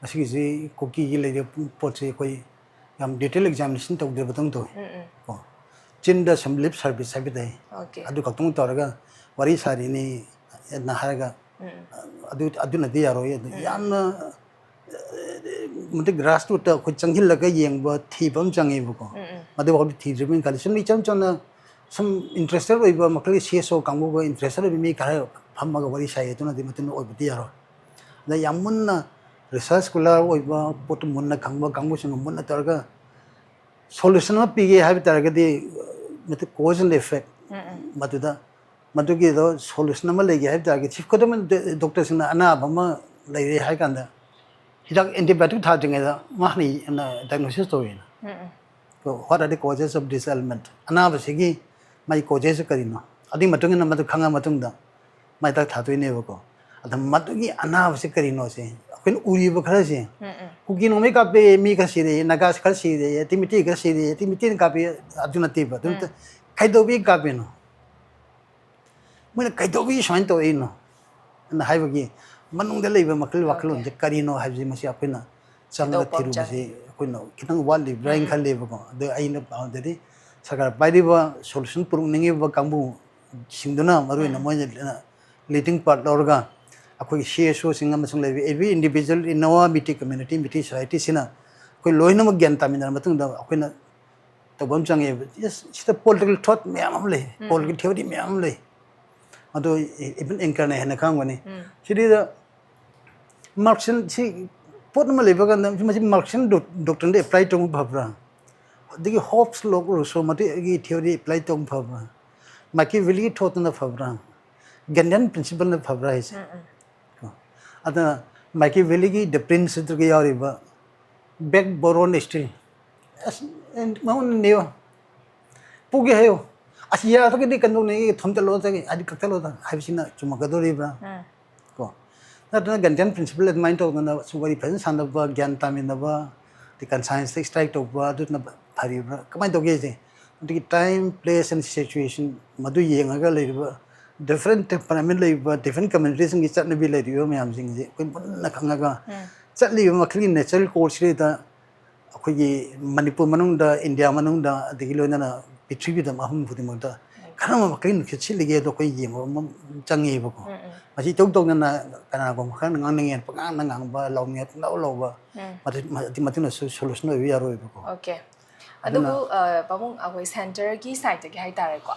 ꯃꯁꯤꯒꯤꯁꯤ ꯀꯨꯀꯤꯒꯤ ꯂꯩꯔꯤꯕ ꯄꯣꯠꯁꯤ ꯑꯩꯈꯣꯏ ꯌꯥꯝ detail examination ꯇꯧꯗ꯭ꯔꯤꯕꯗꯧꯅ ꯇꯧꯏ꯫ ꯀꯣ, ꯆꯤꯟꯗ ꯁꯨꯝ lip service ꯍꯥꯏꯕ ꯇꯥꯏ꯫ Okay. ꯑꯗꯨ ꯈꯛꯇꯪ ꯇꯧꯔꯒ ꯋꯥꯔꯤ ꯁꯥꯔꯤꯅꯤ ꯅ ꯍꯥꯏꯔꯒ, ꯑꯗꯨ, ꯑꯗꯨꯅꯗꯤ ꯌꯥꯔꯣꯏ꯫ ꯑꯗꯨ ꯌꯥꯝꯅ ꯃꯇꯤꯛ grassroot ꯇ ꯑꯩꯈꯣꯏ ꯆꯪꯁꯤꯜꯂꯒ ꯌꯦꯡꯕ, ꯊꯤꯕ ꯑꯃ ꯆꯪꯉꯦꯕꯀꯣ꯫ ꯃꯗꯨꯐꯥꯎꯗꯤ ꯊꯤꯗ꯭ꯔꯤꯕꯅꯤꯅ ꯈꯜꯂꯤ꯫ ꯁꯨꯝ ꯏꯆꯝ ꯆꯝꯅ ꯁꯨꯝ interested ꯑꯣꯏꯕ ꯃꯈꯜꯒꯤ C S O ꯀꯥꯡꯕꯨꯒ interested ꯑꯣꯏꯕ ꯃꯤ ꯈꯔ ꯐꯝꯃꯒ ꯋꯥꯔꯤ ꯁꯥꯏ, ꯑꯗꯨꯅꯗꯤ ꯃꯇꯨꯡꯗ ꯑꯣꯏꯕꯗꯤ ꯌꯥꯔꯣꯏ꯫ ꯑꯗ ꯌꯥꯝ ꯃꯨꯟꯅ research scholar ꯑꯣꯏꯕ, ꯄꯣꯠꯇꯨ ꯃꯨꯟꯅ ꯈꯪꯕ ꯀꯥꯡꯕꯨꯁꯤꯡꯒ ꯃꯨꯟꯅ ꯇꯧꯔꯒ solution ꯑꯃ ꯄꯤꯒꯦ ꯍꯥꯏꯕ ꯇꯥꯔꯒꯗꯤ, ꯃꯗꯨ cause and effect, ꯃꯗꯨꯗ, ꯃꯗꯨꯒꯤꯗꯣ solution ꯑꯃ ꯂꯩꯒꯦ ꯍꯥꯏꯕ ꯇꯥꯔꯒꯗꯤ, ꯈꯨꯗꯝ ꯑꯣꯏꯅ ꯗꯣꯛꯇꯔꯁꯤꯡꯅ ꯑꯅꯥꯕ ꯑꯃ ꯂꯩꯔꯦ ꯍꯥꯏ ꯀꯥꯟꯗ, ꯍꯤꯗꯥꯛ antibiotic ꯊꯥꯗ꯭ꯔꯤꯉꯩꯗ ꯃꯥ ꯍꯥꯟꯅ diagnosis ꯇꯧꯋꯦꯅ꯫ What are the causes of this ailment? ꯑꯅꯥꯕꯁꯤꯒꯤ ꯃꯥꯒꯤ causes ꯀꯔꯤꯅꯣ? ꯑꯗꯨꯒꯤ ꯃꯇꯨꯡ ꯏꯟꯅ ꯃꯗꯨ ꯈꯪꯉ ꯃꯇꯨꯡꯗ ꯃꯥꯏ ꯍꯤꯗꯥꯛ ꯊꯥꯗꯣꯏꯅꯦꯕꯀꯣ꯫ ꯑꯗ ꯃꯗꯨꯒꯤ ꯑꯅꯥꯕꯁꯤ ꯀꯔꯤꯅꯣꯁꯦ ꯑꯩꯈꯣꯏꯅ ꯎꯔꯤꯕ ꯈꯔꯁꯦ, ꯀꯨꯀꯤ ꯅꯣꯡꯃꯩ ꯀꯥꯞꯄꯦ, ꯃꯤ ꯈꯔ ꯁꯤꯔꯦ, ꯅꯥꯒꯥꯁꯤ ꯈꯔ ꯁꯤꯔꯦ, ꯑꯇꯩ ꯃꯤꯇꯩ ꯈꯔ ꯁꯤꯔꯦ, ꯑꯇꯩ ꯃꯤꯇꯩꯅ ꯀꯥꯞꯄꯦ, ꯑꯗꯨ ꯅꯠꯇꯦꯕ꯫ ꯑꯗꯨ ꯅꯠꯇ-, ꯀꯩꯗꯧꯕꯒꯤ ꯀꯥꯞꯄꯤꯅꯣ? ꯃꯣꯏꯅ ꯀꯩꯗꯧꯕꯒꯤ ꯁꯨꯃꯥꯏꯅ ꯇꯧꯔꯛꯏꯅꯣ? ꯑꯅ ꯍꯥꯏꯕꯒꯤ ꯃꯅꯨꯡꯗ ꯂꯩꯕ ꯃꯈꯜ ꯋꯥꯈꯜꯂꯣꯟꯁꯦ ꯀꯔꯤꯅꯣ ꯍꯥꯏꯕꯁꯤ ꯃꯁꯤ ꯑꯩꯈꯣꯏꯅ ꯆꯪꯉꯒ ꯊꯤꯔꯨꯕꯁꯤ ꯑꯩꯈꯣꯏꯅ ꯈꯤꯇꯪ ꯋꯥꯠꯂꯤꯕ꯭ꯔꯥ ꯍꯥꯏꯅ ꯈꯜꯂꯦꯕꯀꯣ꯫ ꯑꯗꯣ ꯑꯩꯅ ꯄꯥꯎꯗꯗꯤ ꯁꯔꯀꯥꯔ ꯄꯥꯏꯔꯤꯕ solution ꯄꯨꯔꯛꯅꯤꯡꯉꯤꯕ ꯀꯥꯡꯕꯨꯁꯤꯡꯗꯨꯅ ꯃꯔꯨꯑꯣꯏꯅ ꯃꯣꯏꯅ leading part ꯂꯧꯔꯒ ꯑꯩꯈꯣꯏꯒꯤ C S O ꯁꯤꯡ ꯑꯃꯁꯨꯡ ꯂꯩꯔꯤꯕ every individual in our ꯃꯤꯇꯤ community, ꯃꯤꯇꯤ society ꯁꯤꯅ ꯑꯩꯈꯣꯏ ꯂꯣꯏꯅꯃꯛ ꯒ꯭ꯌꯥꯟ ꯇꯥꯃꯤꯟꯅꯔ ꯃꯇꯨꯡꯗ ꯑꯩꯈꯣꯏꯅ ꯇꯧꯕ ꯑꯃ ꯆꯪꯉꯦꯕ꯫ Yes, ꯁꯤꯗ political thought ꯃꯌꯥꯝ ꯑꯃ ꯂꯩ, political theory ꯃꯌꯥꯝ ꯑꯃ ꯂꯩ꯫ ꯑꯗꯣ even anchor ꯅ ꯍꯦꯟꯅ ꯈꯪꯉꯝꯒꯅꯤ꯫ ꯁꯤꯗꯩꯗ Marxian ꯁꯤ ꯄꯣꯠ ꯑꯃ ꯂꯩꯕ ꯀꯥꯟꯗ ꯃꯁꯤ Marxian doctrine ꯗ apply ꯇꯧꯕ ꯐꯕ꯭ꯔꯥ? ꯑꯗꯒꯤ Hobbes ꯂꯣꯛ ꯔꯨꯁꯣ ꯃꯗꯨꯒꯤ theory apply ꯇꯧꯕ ꯐꯕ꯭ꯔꯥ? Machiavelli ꯒꯤ thought ꯅ ꯐꯕ꯭ꯔꯥ? Kantian principle ꯅ ꯐꯕ꯭ꯔꯥ ꯍꯥꯏꯁꯦ꯫ ꯀꯣ꯫ ꯑꯗꯨꯅ Machiavelli ꯒꯤ The Prince ꯗꯨꯒ ꯌꯥꯎꯔꯤꯕ beg, borrow and steal, ꯑꯁ, ꯃꯉꯣꯟꯗ ꯅꯤꯌꯣ, ꯄꯨꯒꯦ ꯍꯥꯏꯌꯣ, ꯑꯁ, ꯌꯥꯗ꯭ꯔꯒꯗꯤ ꯀꯩꯅꯣꯅꯦ, ꯊꯣꯝꯖꯜꯂꯣ, ꯍꯥꯏꯗꯤ ꯀꯛꯊꯠꯂꯣ ꯍꯥꯏꯕꯁꯤꯅ ꯆꯨꯝꯃꯛꯀꯗꯧꯔꯤꯕ꯭ꯔꯥ? ꯀꯣ꯫ ꯅꯠꯇ꯭ꯔꯒ Kantian principle ꯑꯗꯨꯃꯥꯏꯅ ꯇꯧꯗꯅ ꯁꯨꯝ ꯋꯥꯔꯤ ꯐꯖꯅ ꯁꯥꯟꯅꯕ, ꯒ꯭ꯌꯥꯟ ꯇꯥꯃꯤꯟꯅꯕ, ꯑꯗꯩ conscience ꯇ strike ꯇꯧꯕ, ꯑꯗꯨꯅ ꯐꯔꯤꯕ꯭ꯔꯥ? ꯀꯃꯥꯏꯅ ꯇꯧꯒꯦ ꯍꯥꯏꯁꯦ? ꯑꯗꯒꯤ time, place and situation ꯃꯗꯨ ꯌꯦꯡꯉꯒ ꯂꯩꯔꯤꯕ different temperament ꯂꯩꯔꯤꯕ different community ꯁꯤꯡꯒꯤ ꯆꯠꯅꯕꯤ ꯂꯩꯔꯤꯕ ꯃꯌꯥꯝꯁꯤꯡꯁꯦ ꯑꯩꯈꯣꯏ ꯃꯨꯟꯅ ꯈꯪꯉꯒ ꯆꯠꯂꯤꯕ ꯃꯈꯜꯒꯤ natural course ꯁꯤꯗꯩꯗ ꯑꯩꯈꯣꯏꯒꯤ ꯃꯅꯤꯄꯨꯔ ꯃꯅꯨꯡꯗ, ꯏꯟꯗꯤꯌꯥ ꯃꯅꯨꯡꯗ, ꯑꯗꯒꯤ ꯂꯣꯏꯅꯅ ꯄ꯭ꯔꯤꯊꯤꯕꯤꯗ ꯃꯐꯝ ꯈꯨꯗꯤꯡꯃꯛꯇ ꯀꯔꯝꯕ ꯃꯈꯜꯒꯤ ꯅꯨꯡꯁꯤꯠ ꯁꯤꯠꯂꯤꯒꯦ ꯑꯗꯣ ꯑꯩꯈꯣꯏ ꯌꯦꯡꯕ ꯑꯃ ꯆꯪꯉꯦꯕꯀꯣ꯫ ꯃꯁꯤ ꯏꯇꯧ ꯇꯧꯗꯅ ꯀꯅꯥꯒꯨꯝꯕ ꯈꯔꯅ ꯉꯥꯡꯅꯤꯡꯉꯦ ꯄꯉꯥꯡꯗ ꯉꯥꯡꯕ, ꯂꯥꯎꯅꯤꯡꯉꯦ ꯄꯪꯂꯥꯎ ꯂꯥꯎꯕ, ꯃꯗꯨ-, ꯃꯗꯨ-, ꯃꯗꯨꯅꯁꯨ solution ꯑꯣꯏꯕ ꯌꯥꯔꯣꯏꯕꯀꯣ꯫ ꯑꯣꯀꯦ꯫ ꯑꯗꯨꯅ ꯑꯗꯨꯕꯨ, ꯑ, ꯄꯥꯕꯨꯡ, ꯑꯩꯈꯣꯏ centre ꯒꯤ side ꯇꯒꯤ ꯍꯥꯏ ꯇꯥꯔꯦꯀꯣ,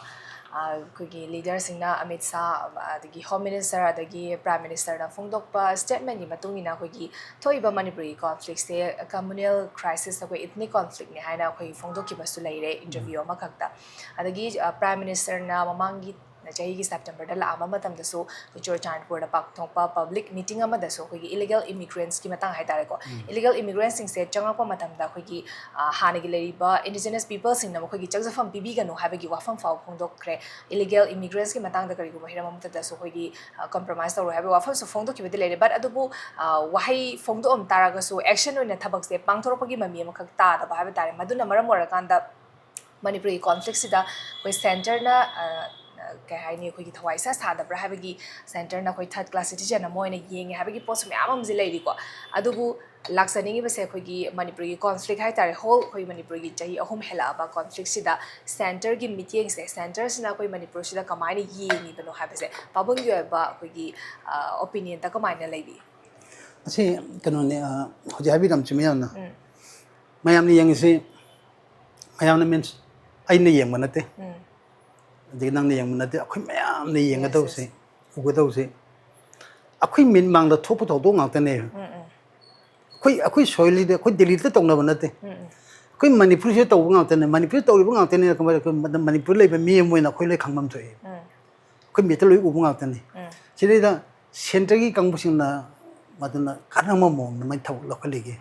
ꯑ, ꯑꯩꯈꯣꯏꯒꯤ leader ꯁꯤꯡꯅ ꯑꯃꯤꯠ ꯁꯥꯍ, ꯑꯗꯒꯤ Home Minister, ꯑꯗꯒꯤ Prime Minister ꯅ ꯐꯣꯡꯗꯣꯛꯄ statement ꯀꯤ ꯃꯇꯨꯡ ꯏꯟꯅ ꯑꯩꯈꯣꯏꯒꯤ ꯊꯣꯛꯏꯕ ꯃꯅꯤꯄꯨꯔꯒꯤ conflict ꯁꯦ communal crisis, ꯑꯩꯈꯣꯏ ethnic conflict ꯅꯦ ꯍꯥꯏꯅ ꯑꯩꯈꯣꯏ ꯐꯣꯡꯗꯣꯛꯈꯤꯕꯁꯨ ꯂꯩꯔꯦ interview ꯑꯃꯈꯛꯇ꯫ ꯑꯗꯒꯤ, ꯑ, Prime Minister ꯅ ꯃꯃꯥꯡꯒꯤ ꯆꯍꯤꯒꯤ September ꯗ ꯂꯥꯛꯑꯝꯕ ꯃꯇꯝꯗꯁꯨ ꯑꯩꯈꯣꯏ ꯆꯨꯔꯆꯥꯟꯄꯨꯔꯗ ꯄꯥꯡꯊꯣꯛꯄ public meeting ꯑꯃꯗꯁꯨ ꯑꯩꯈꯣꯏꯒꯤ illegal immigrants ꯀꯤ ꯃꯇꯥꯡ ꯍꯥꯏ ꯇꯥꯔꯦꯀꯣ, illegal immigrants ꯁꯤꯡꯁꯦ ꯆꯪꯉꯛꯄ ꯃꯇꯝꯗ ꯑꯩꯈꯣꯏꯒꯤ, ꯑ, ꯍꯥꯟꯅꯒꯤ ꯂꯩꯔꯤꯕ indigenous people ꯁꯤꯡꯅ ꯃꯈꯣꯏꯒꯤ ꯆꯪꯖꯐꯝ ꯄꯤꯕꯤꯒꯅꯨ ꯍꯥꯏꯕꯒꯤ ꯋꯥꯐꯝ ꯐꯥꯎꯕ ꯐꯣꯡꯗꯣꯛꯈ꯭ꯔꯦ꯫ Illegal immigrants ꯀꯤ ꯃꯇꯥꯡꯗ ꯀꯔꯤꯒꯨꯝꯕ ꯍꯤꯔꯝ ꯑꯃꯠꯇꯗꯁꯨ ꯑꯩꯈꯣꯏꯒꯤ, ꯑ, compromise ꯇꯧꯔꯣꯏ ꯍꯥꯏꯕꯒꯤ ꯋꯥꯐꯝꯁꯨ ꯐꯣꯡꯗꯣꯛꯈꯤꯕꯗꯤ ꯂꯩꯔꯦ꯫ But ꯑꯗꯨꯕꯨ, ꯑ, ꯋꯥꯍꯩ ꯐꯣꯡꯗꯣꯛꯑꯝ ꯇꯥꯔꯒꯁꯨ action ꯑꯣꯏꯅ ꯊꯕꯛꯁꯦ ꯄꯥꯡꯊꯣꯔꯛꯄꯒꯤ ꯃꯃꯤ ꯑꯃꯈꯛ ꯇꯥꯗꯕ ꯍꯥꯏꯕ ꯇꯥꯔꯦ꯫ ꯃꯗꯨꯅ ꯃꯔꯝ ꯑꯣꯏꯔꯀꯥꯟꯗ ꯃꯅꯤꯄꯨꯔꯒꯤ conflict ꯁꯤꯗ ꯑꯩꯈꯣꯏ centre ꯅ, ꯑ, ꯀꯩ ꯍꯥꯏꯅꯤ, ꯑꯩꯈꯣꯏꯒꯤ ꯊꯋꯥꯏ ꯏꯁꯥ ꯁꯥꯗꯕ꯭ꯔꯥ ꯍꯥꯏꯕꯒꯤ, ꯁꯦꯟꯇꯔꯅ ꯑꯩꯈꯣꯏ ꯊꯥꯔꯠ ꯀ꯭ꯂꯥꯁ ꯁꯤꯇꯤꯖꯟ ꯑꯃ ꯑꯣꯏꯅ ꯌꯦꯡꯉꯦ ꯍꯥꯏꯕꯒꯤ ꯄꯣꯠꯁꯨ ꯃꯌꯥꯝ ꯑꯃꯁꯦ ꯂꯩꯔꯤꯀꯣ꯫ ꯑꯗꯨꯕꯨ ꯂꯥꯛꯆꯅꯤꯡꯉꯤꯕꯁꯦ ꯑꯩꯈꯣꯏꯒꯤ ꯃꯅꯤꯄꯨꯔꯒꯤ ꯀꯣꯟꯐ꯭ꯂꯤꯛ ꯍꯥꯏꯇꯥꯔꯦ, ꯍꯣꯜ ꯑꯩꯈꯣꯏ ꯃꯅꯤꯄꯨꯔꯒꯤ ꯆꯍꯤ ꯑꯍꯨꯝ ꯍꯦꯜꯂꯛꯑꯕ ꯀꯣꯟꯐ꯭ꯂꯤꯛꯁꯤꯗ ꯁꯦꯟꯇꯔꯒꯤ ꯃꯤꯠꯌꯦꯡꯁꯦ, ꯁꯦꯟꯇꯔꯁꯤꯅ ꯑꯩꯈꯣꯏ ꯃꯅꯤꯄꯨꯔꯁꯤꯗ ꯀꯃꯥꯏꯅ ꯌꯦꯡꯉꯤꯕꯅꯣ ꯍꯥꯏꯕꯁꯦ ꯄꯥꯕꯨꯡꯒꯤ ꯑꯣꯏꯕ ꯑꯩꯈꯣꯏꯒꯤ ꯑꯣꯄꯤꯅꯤꯌꯟꯗ ꯀꯃꯥꯏꯅ ꯂꯩꯕꯤ? ꯑꯁꯤ ꯀꯩꯅꯣꯅꯦ, ꯍꯧꯖꯤꯛ ꯍꯥꯏꯕꯤꯔꯝꯁꯤ ꯃꯌꯥꯝꯅ, ꯃꯌꯥꯝꯅ ꯌꯦꯡꯉꯤꯁꯤ, ꯃꯌꯥꯝꯅ ꯃꯤꯟꯁ ꯑꯩꯅ ꯌꯦꯡꯕ ꯅꯠꯇꯦ, ꯑꯗꯒꯤ ꯅꯪꯅ ꯌꯦꯡꯕ ꯅꯠꯇꯦ, ꯑꯩꯈꯣꯏ ꯃꯌꯥꯝꯅ ꯌꯦꯡꯒꯗꯧꯁꯦ, ꯎꯒꯗꯧꯁꯦ, ꯑꯩꯈꯣꯏ ꯃꯤꯠ ꯃꯥꯡꯗ ꯊꯣꯛꯄ ꯊꯧꯗꯣꯛ ꯉꯥꯛꯇꯅꯦꯕ꯫ ꯑꯩꯈꯣꯏ ꯑꯩꯈꯣꯏ ꯁꯣꯏꯜꯁꯤꯗꯤ ꯑꯩꯈꯣꯏ ꯗꯦꯜꯂꯤꯗ ꯇꯧꯅꯕ ꯅꯠꯇꯦ, ꯑꯩꯈꯣꯏ ꯃꯅꯤꯄꯨꯔꯁꯤꯗ ꯇꯧꯕ ꯉꯥꯛꯇꯅꯦ꯫ ꯃꯅꯤꯄꯨꯔꯗ ꯇꯧꯔꯤꯕ ꯉꯥꯛꯇꯅꯦ꯫ ꯃꯅꯤꯄꯨꯔꯗ ꯂꯩꯕ ꯃꯤ ꯑꯃ ꯑꯣꯏꯅ ꯑꯩꯈꯣꯏ ꯂꯣꯏ ꯈꯪꯐꯝ ꯊꯣꯛꯏ, ꯑꯩꯈꯣꯏ ꯃꯤꯠꯇ ꯂꯣꯏ ꯎꯕ ꯉꯥꯛꯇꯅꯤ꯫ ꯁꯤꯗꯩꯗ ꯁꯦꯟꯇꯔꯒꯤ ꯀꯥꯡꯕꯨꯁꯤꯡꯅ ꯃꯗꯨꯅ ꯀꯔꯝꯕ ꯃꯑꯣꯡꯗ ꯃꯣꯏ ꯊꯕꯛ ꯂꯧꯈꯠꯂꯤꯒꯦ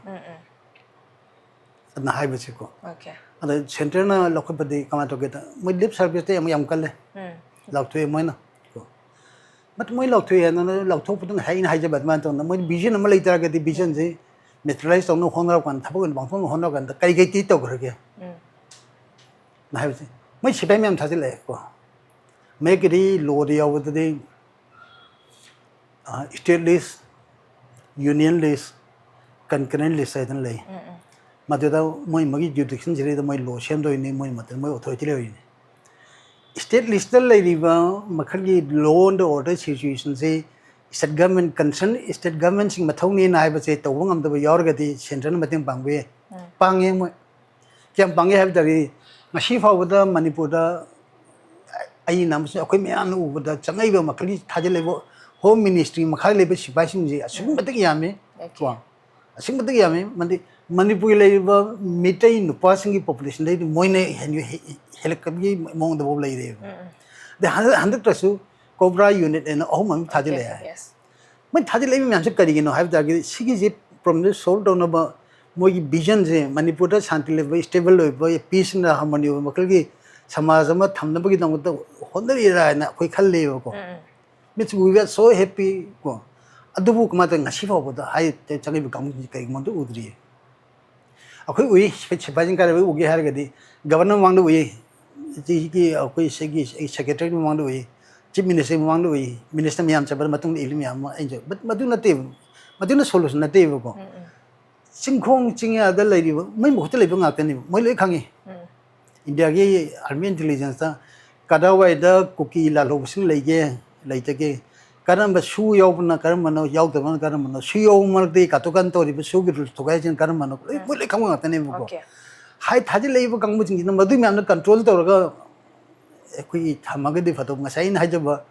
ꯑꯗꯨꯅ ꯍꯥꯏꯕꯁꯤꯀꯣ꯫ ꯑꯗ ꯁꯦꯟꯇꯔꯅ ꯂꯧꯈꯠꯄꯗꯤ ꯀꯃꯥꯏꯅ ꯇꯧꯒꯦꯗ, ꯃꯣꯏ ꯂꯤꯞ ꯁꯥꯔꯚꯤꯁꯇ ꯌꯥꯝ ꯌꯥꯝ ꯀꯜꯂꯦ, ꯂꯥꯎꯊꯣꯛꯑꯦ ꯃꯣꯏꯅ ꯀꯣ꯫ ꯃꯣꯏ ꯂꯥꯎꯊꯣꯛꯑꯦ ꯍꯥꯏꯗꯅ, ꯂꯥꯎꯊꯣꯛꯄꯗꯨꯅ ꯑꯩꯅ ꯍꯥꯏꯖꯕ ꯑꯗꯨꯃꯥꯏꯅ ꯇꯧꯗꯅ, ꯃꯣꯏ ꯚꯤꯖꯟ ꯑꯃ ꯂꯩꯇꯥꯔꯒꯗꯤ, ꯚꯤꯖꯟꯁꯤ ꯃꯦꯇꯔꯤꯌꯦꯂꯥꯏꯁ ꯇꯧꯅꯕ ꯍꯣꯠꯅꯔꯛꯄ ꯀꯥꯟꯗ, ꯊꯕꯛ ꯑꯣꯏꯅ ꯄꯥꯡꯊꯣꯛꯅꯕ ꯍꯣꯠꯅꯔꯛꯄ ꯀꯥꯟꯗ ꯀꯔꯤ ꯀꯔꯤ ꯇꯧꯈ꯭ꯔꯒꯦ ꯍꯥꯏꯕꯁꯦ꯫ ꯃꯣꯏ ꯁꯤꯐꯥꯏ ꯃꯌꯥꯝ ꯊꯥꯖꯤꯜꯂꯛꯑꯦꯀꯣ꯫ ꯃꯌꯦꯛꯀꯤꯗꯤ ꯂꯣꯗ ꯌꯥꯎꯕꯗꯗꯤ ꯁ꯭ꯇꯦꯠ ꯂꯤꯁ, ꯌꯨꯅꯤꯌꯟ ꯂꯤꯁ, ꯀꯟꯀꯔꯦꯟ ꯂꯤꯁ ꯍꯥꯏꯗꯅ ꯂꯩ꯫ ꯃꯗꯨꯗ ꯃꯣꯏ ꯃꯣꯏꯒꯤ ꯖꯨꯔꯤꯗꯤꯛꯁꯟꯁꯤꯗꯩꯗ ꯃꯣꯏ ꯂꯣ ꯁꯦꯝꯗꯣꯏꯅꯤ, ꯃꯣꯏ ꯃꯇꯝ ꯃꯣꯏ ꯑꯣꯊꯣꯔꯤꯇꯤ ꯂꯩꯔꯤꯅꯤ꯫ ꯁ꯭ꯇꯦꯠ ꯂꯤꯁꯇ ꯂꯩꯔꯤꯕ ꯃꯈꯜꯒꯤ law and order situation ꯁꯤ state government, concern state government ꯁꯤꯡ ꯃꯊꯧꯅꯤꯅ ꯍꯥꯏꯕꯁꯦ ꯇꯧꯕ ꯉꯝꯗꯕ ꯌꯥꯎꯔꯒꯗꯤ ꯁꯦꯟꯇꯔꯅ ꯃꯇꯦꯡ ꯄꯥꯡꯕ ꯌꯥꯏ꯫ ꯄꯥꯡꯉꯦ ꯃꯣꯏ꯫ ꯀꯌꯥꯝ ꯄꯥꯡꯉꯦ ꯍꯥꯏꯕ ꯇꯥꯔꯗꯤ, ꯉꯁꯤ ꯐꯥꯎꯕꯗ ꯃꯅꯤꯄꯨꯔꯗ ꯑꯩꯅ ꯑꯃꯁꯨꯡ ꯑꯩꯈꯣꯏ ꯃꯌꯥꯝꯅ ꯎꯕꯗ ꯆꯪꯉꯛꯏꯕ ꯃꯈꯜꯒꯤ ꯊꯥꯖꯤꯜꯂꯛꯏꯕ ꯍꯣꯝ ꯃꯤꯅꯤꯁꯇ꯭ꯔꯤ ꯃꯈꯥꯗ ꯂꯩꯕ ꯁꯤꯐꯥꯏꯁꯤꯡꯁꯦ ꯑꯁꯨꯛꯀꯤ ꯃꯇꯤꯛ ꯌꯥꯝꯃꯤ꯫ ꯀꯣ, ꯑꯁꯨꯛꯀꯤ ꯃꯇꯤꯛ ꯌꯥꯝꯃꯤ꯫ ꯃꯗꯤ ꯃꯅꯤꯄꯨꯔꯒꯤ ꯂꯩꯔꯤꯕ ꯃꯤꯇꯩ ꯅꯨꯄꯥꯁꯤꯡꯒꯤ ꯄꯣꯄꯨꯂꯦꯁꯟꯗꯩꯗꯤ ꯃꯣꯏꯅ ꯍꯦꯟ-, ꯍꯦ-, ꯍꯦꯜꯂꯛꯄꯒꯤ ꯃꯑꯣꯡꯗꯐꯥꯎ ꯂꯩꯔꯦꯕ꯫ ꯑꯗꯩ ꯍꯟꯗꯛ-, ꯍꯟꯗꯛꯇꯁꯨ ꯀꯣꯕ꯭ꯔꯥ ꯌꯨꯅꯤꯠ ꯍꯥꯏꯅ ꯑꯍꯨꯝ ꯑꯃ ꯊꯥꯖꯤꯜꯂꯛꯑꯦ ꯍꯥꯏ꯫ ꯃꯣꯏ ꯊꯥꯖꯤꯜꯂꯛꯏꯕ ꯃꯌꯥꯝꯁꯦ ꯀꯔꯤꯒꯤꯅꯣ ꯍꯥꯏꯕ ꯇꯥꯔꯒꯗꯤ, ꯁꯤꯒꯤꯁꯦ ꯄ꯭ꯔꯣꯕ꯭ꯂꯦꯝꯁꯦ ꯁꯣꯜꯕ ꯇꯧꯅꯕ ꯃꯣꯏꯒꯤ ꯚꯤꯖꯟꯁꯦ, ꯃꯅꯤꯄꯨꯔꯗ ꯁꯥꯟꯇꯤ ꯂꯩꯕ, ꯁ꯭ꯇꯦꯕꯜ ꯑꯣꯏꯕ, ꯄꯤꯁ ꯑꯦꯟ ꯍꯥꯔꯃꯣꯅꯤ ꯑꯣꯏꯕ ꯃꯈꯜꯒꯤ ꯁꯃꯥꯖ ꯑꯃ ꯊꯝꯅꯕꯒꯤꯗꯃꯛꯇ ꯍꯣꯠꯅꯔꯤꯔꯥ ꯍꯥꯏꯅ ꯑꯩꯈꯣꯏ ꯈꯜꯂꯦꯕꯀꯣ꯫ ꯃꯤꯠꯁ, we were so happy ꯀꯣ꯫ ꯑꯗꯨꯕꯨ ꯀꯃꯥꯏꯅ ꯇꯧꯋꯤ, ꯉꯁꯤ ꯐꯥꯎꯕꯗ ꯍꯥꯏ ꯆꯪꯉꯛꯏꯕ ꯀꯥꯡꯕꯨꯁꯤꯡꯁꯤ ꯀꯔꯤꯒꯨꯝꯕ ꯑꯝꯇ ꯎꯗ꯭ꯔꯤꯌꯦ꯫ ꯑꯩꯈꯣꯏ ꯎꯏ, ꯁꯤꯐꯥꯏꯁꯤꯡ ꯀꯥꯏꯗ ꯎꯒꯦ ꯍꯥꯏꯔꯒꯗꯤ ꯒꯕꯔꯅꯔ ꯃꯃꯥꯡꯗ ꯎꯏ, ꯁꯤꯒꯤ ꯑꯩꯈꯣꯏ ꯁꯤꯒꯤ secretary ꯃꯃꯥꯡꯗ ꯎꯏ, chief minister ꯃꯃꯥꯡꯗ ꯎꯏ, minister ꯃꯌꯥꯝ ꯆꯠꯄꯗ ꯃꯇꯨꯡꯗ ꯏꯜꯂꯤ ꯃꯌꯥꯝ ꯑꯃ ꯑꯩꯅ ꯆꯠ-, but ꯃꯗꯨ ꯅꯠꯇꯦꯕ, ꯃꯗꯨꯅ solution ꯅꯠꯇꯦꯕꯀꯣ꯫ ꯆꯤꯡꯈꯣꯡ ꯆꯤꯡꯌꯥꯗ ꯂꯩꯔꯤꯕ ꯃꯩ ꯃꯈꯨꯠꯇ ꯂꯩꯕ ꯉꯥꯛꯇꯅꯦꯕ, ꯃꯣꯏ ꯂꯣꯏ ꯈꯪꯉꯤ꯫ ꯏꯟꯗꯤꯌꯥꯒꯤ army intelligence ꯇ ꯀꯗꯥꯏꯋꯥꯏꯗ ꯀꯨꯀꯤ ꯂꯥꯜꯍꯧꯕꯁꯤꯡ ꯂꯩꯒꯦ, ꯂꯩꯇꯒꯦ, ꯀꯔꯝꯕ ꯁꯨ ꯌꯥꯎꯕꯅ ꯀꯔꯝꯕꯅꯣ, ꯌꯥꯎꯗꯕꯅ ꯀꯔꯝꯕꯅꯣ, ꯁꯨ ꯌꯥꯎꯕ ꯃꯔꯛꯇꯒꯤ ꯀꯥꯊꯣꯛ ꯀꯥꯟ ꯇꯧꯔꯤꯕ ꯁꯨꯒꯤ ꯊꯨꯒꯥꯏꯁꯤꯅ ꯀꯔꯝꯕꯅꯣ, ꯂꯣꯏ, ꯃꯣꯏ ꯂꯣꯏ ꯈꯪꯕ ꯉꯥꯛꯇꯅꯦꯕꯀꯣ꯫ Okay. ꯍꯥꯏ ꯊꯥꯖꯤꯜꯂꯛꯏꯕ ꯀꯥꯡꯕꯨꯁꯤꯡꯁꯤꯅ ꯃꯗꯨꯏ ꯃꯌꯥꯝꯗꯣ control ꯇꯧꯔꯒ ꯑꯩꯈꯣꯏꯒꯤ ꯊꯝꯃꯒꯗꯤ ꯐꯗꯧꯕ꯫ ꯉꯁꯥꯏ ꯑꯩꯅ ꯍꯥꯏꯖꯕ,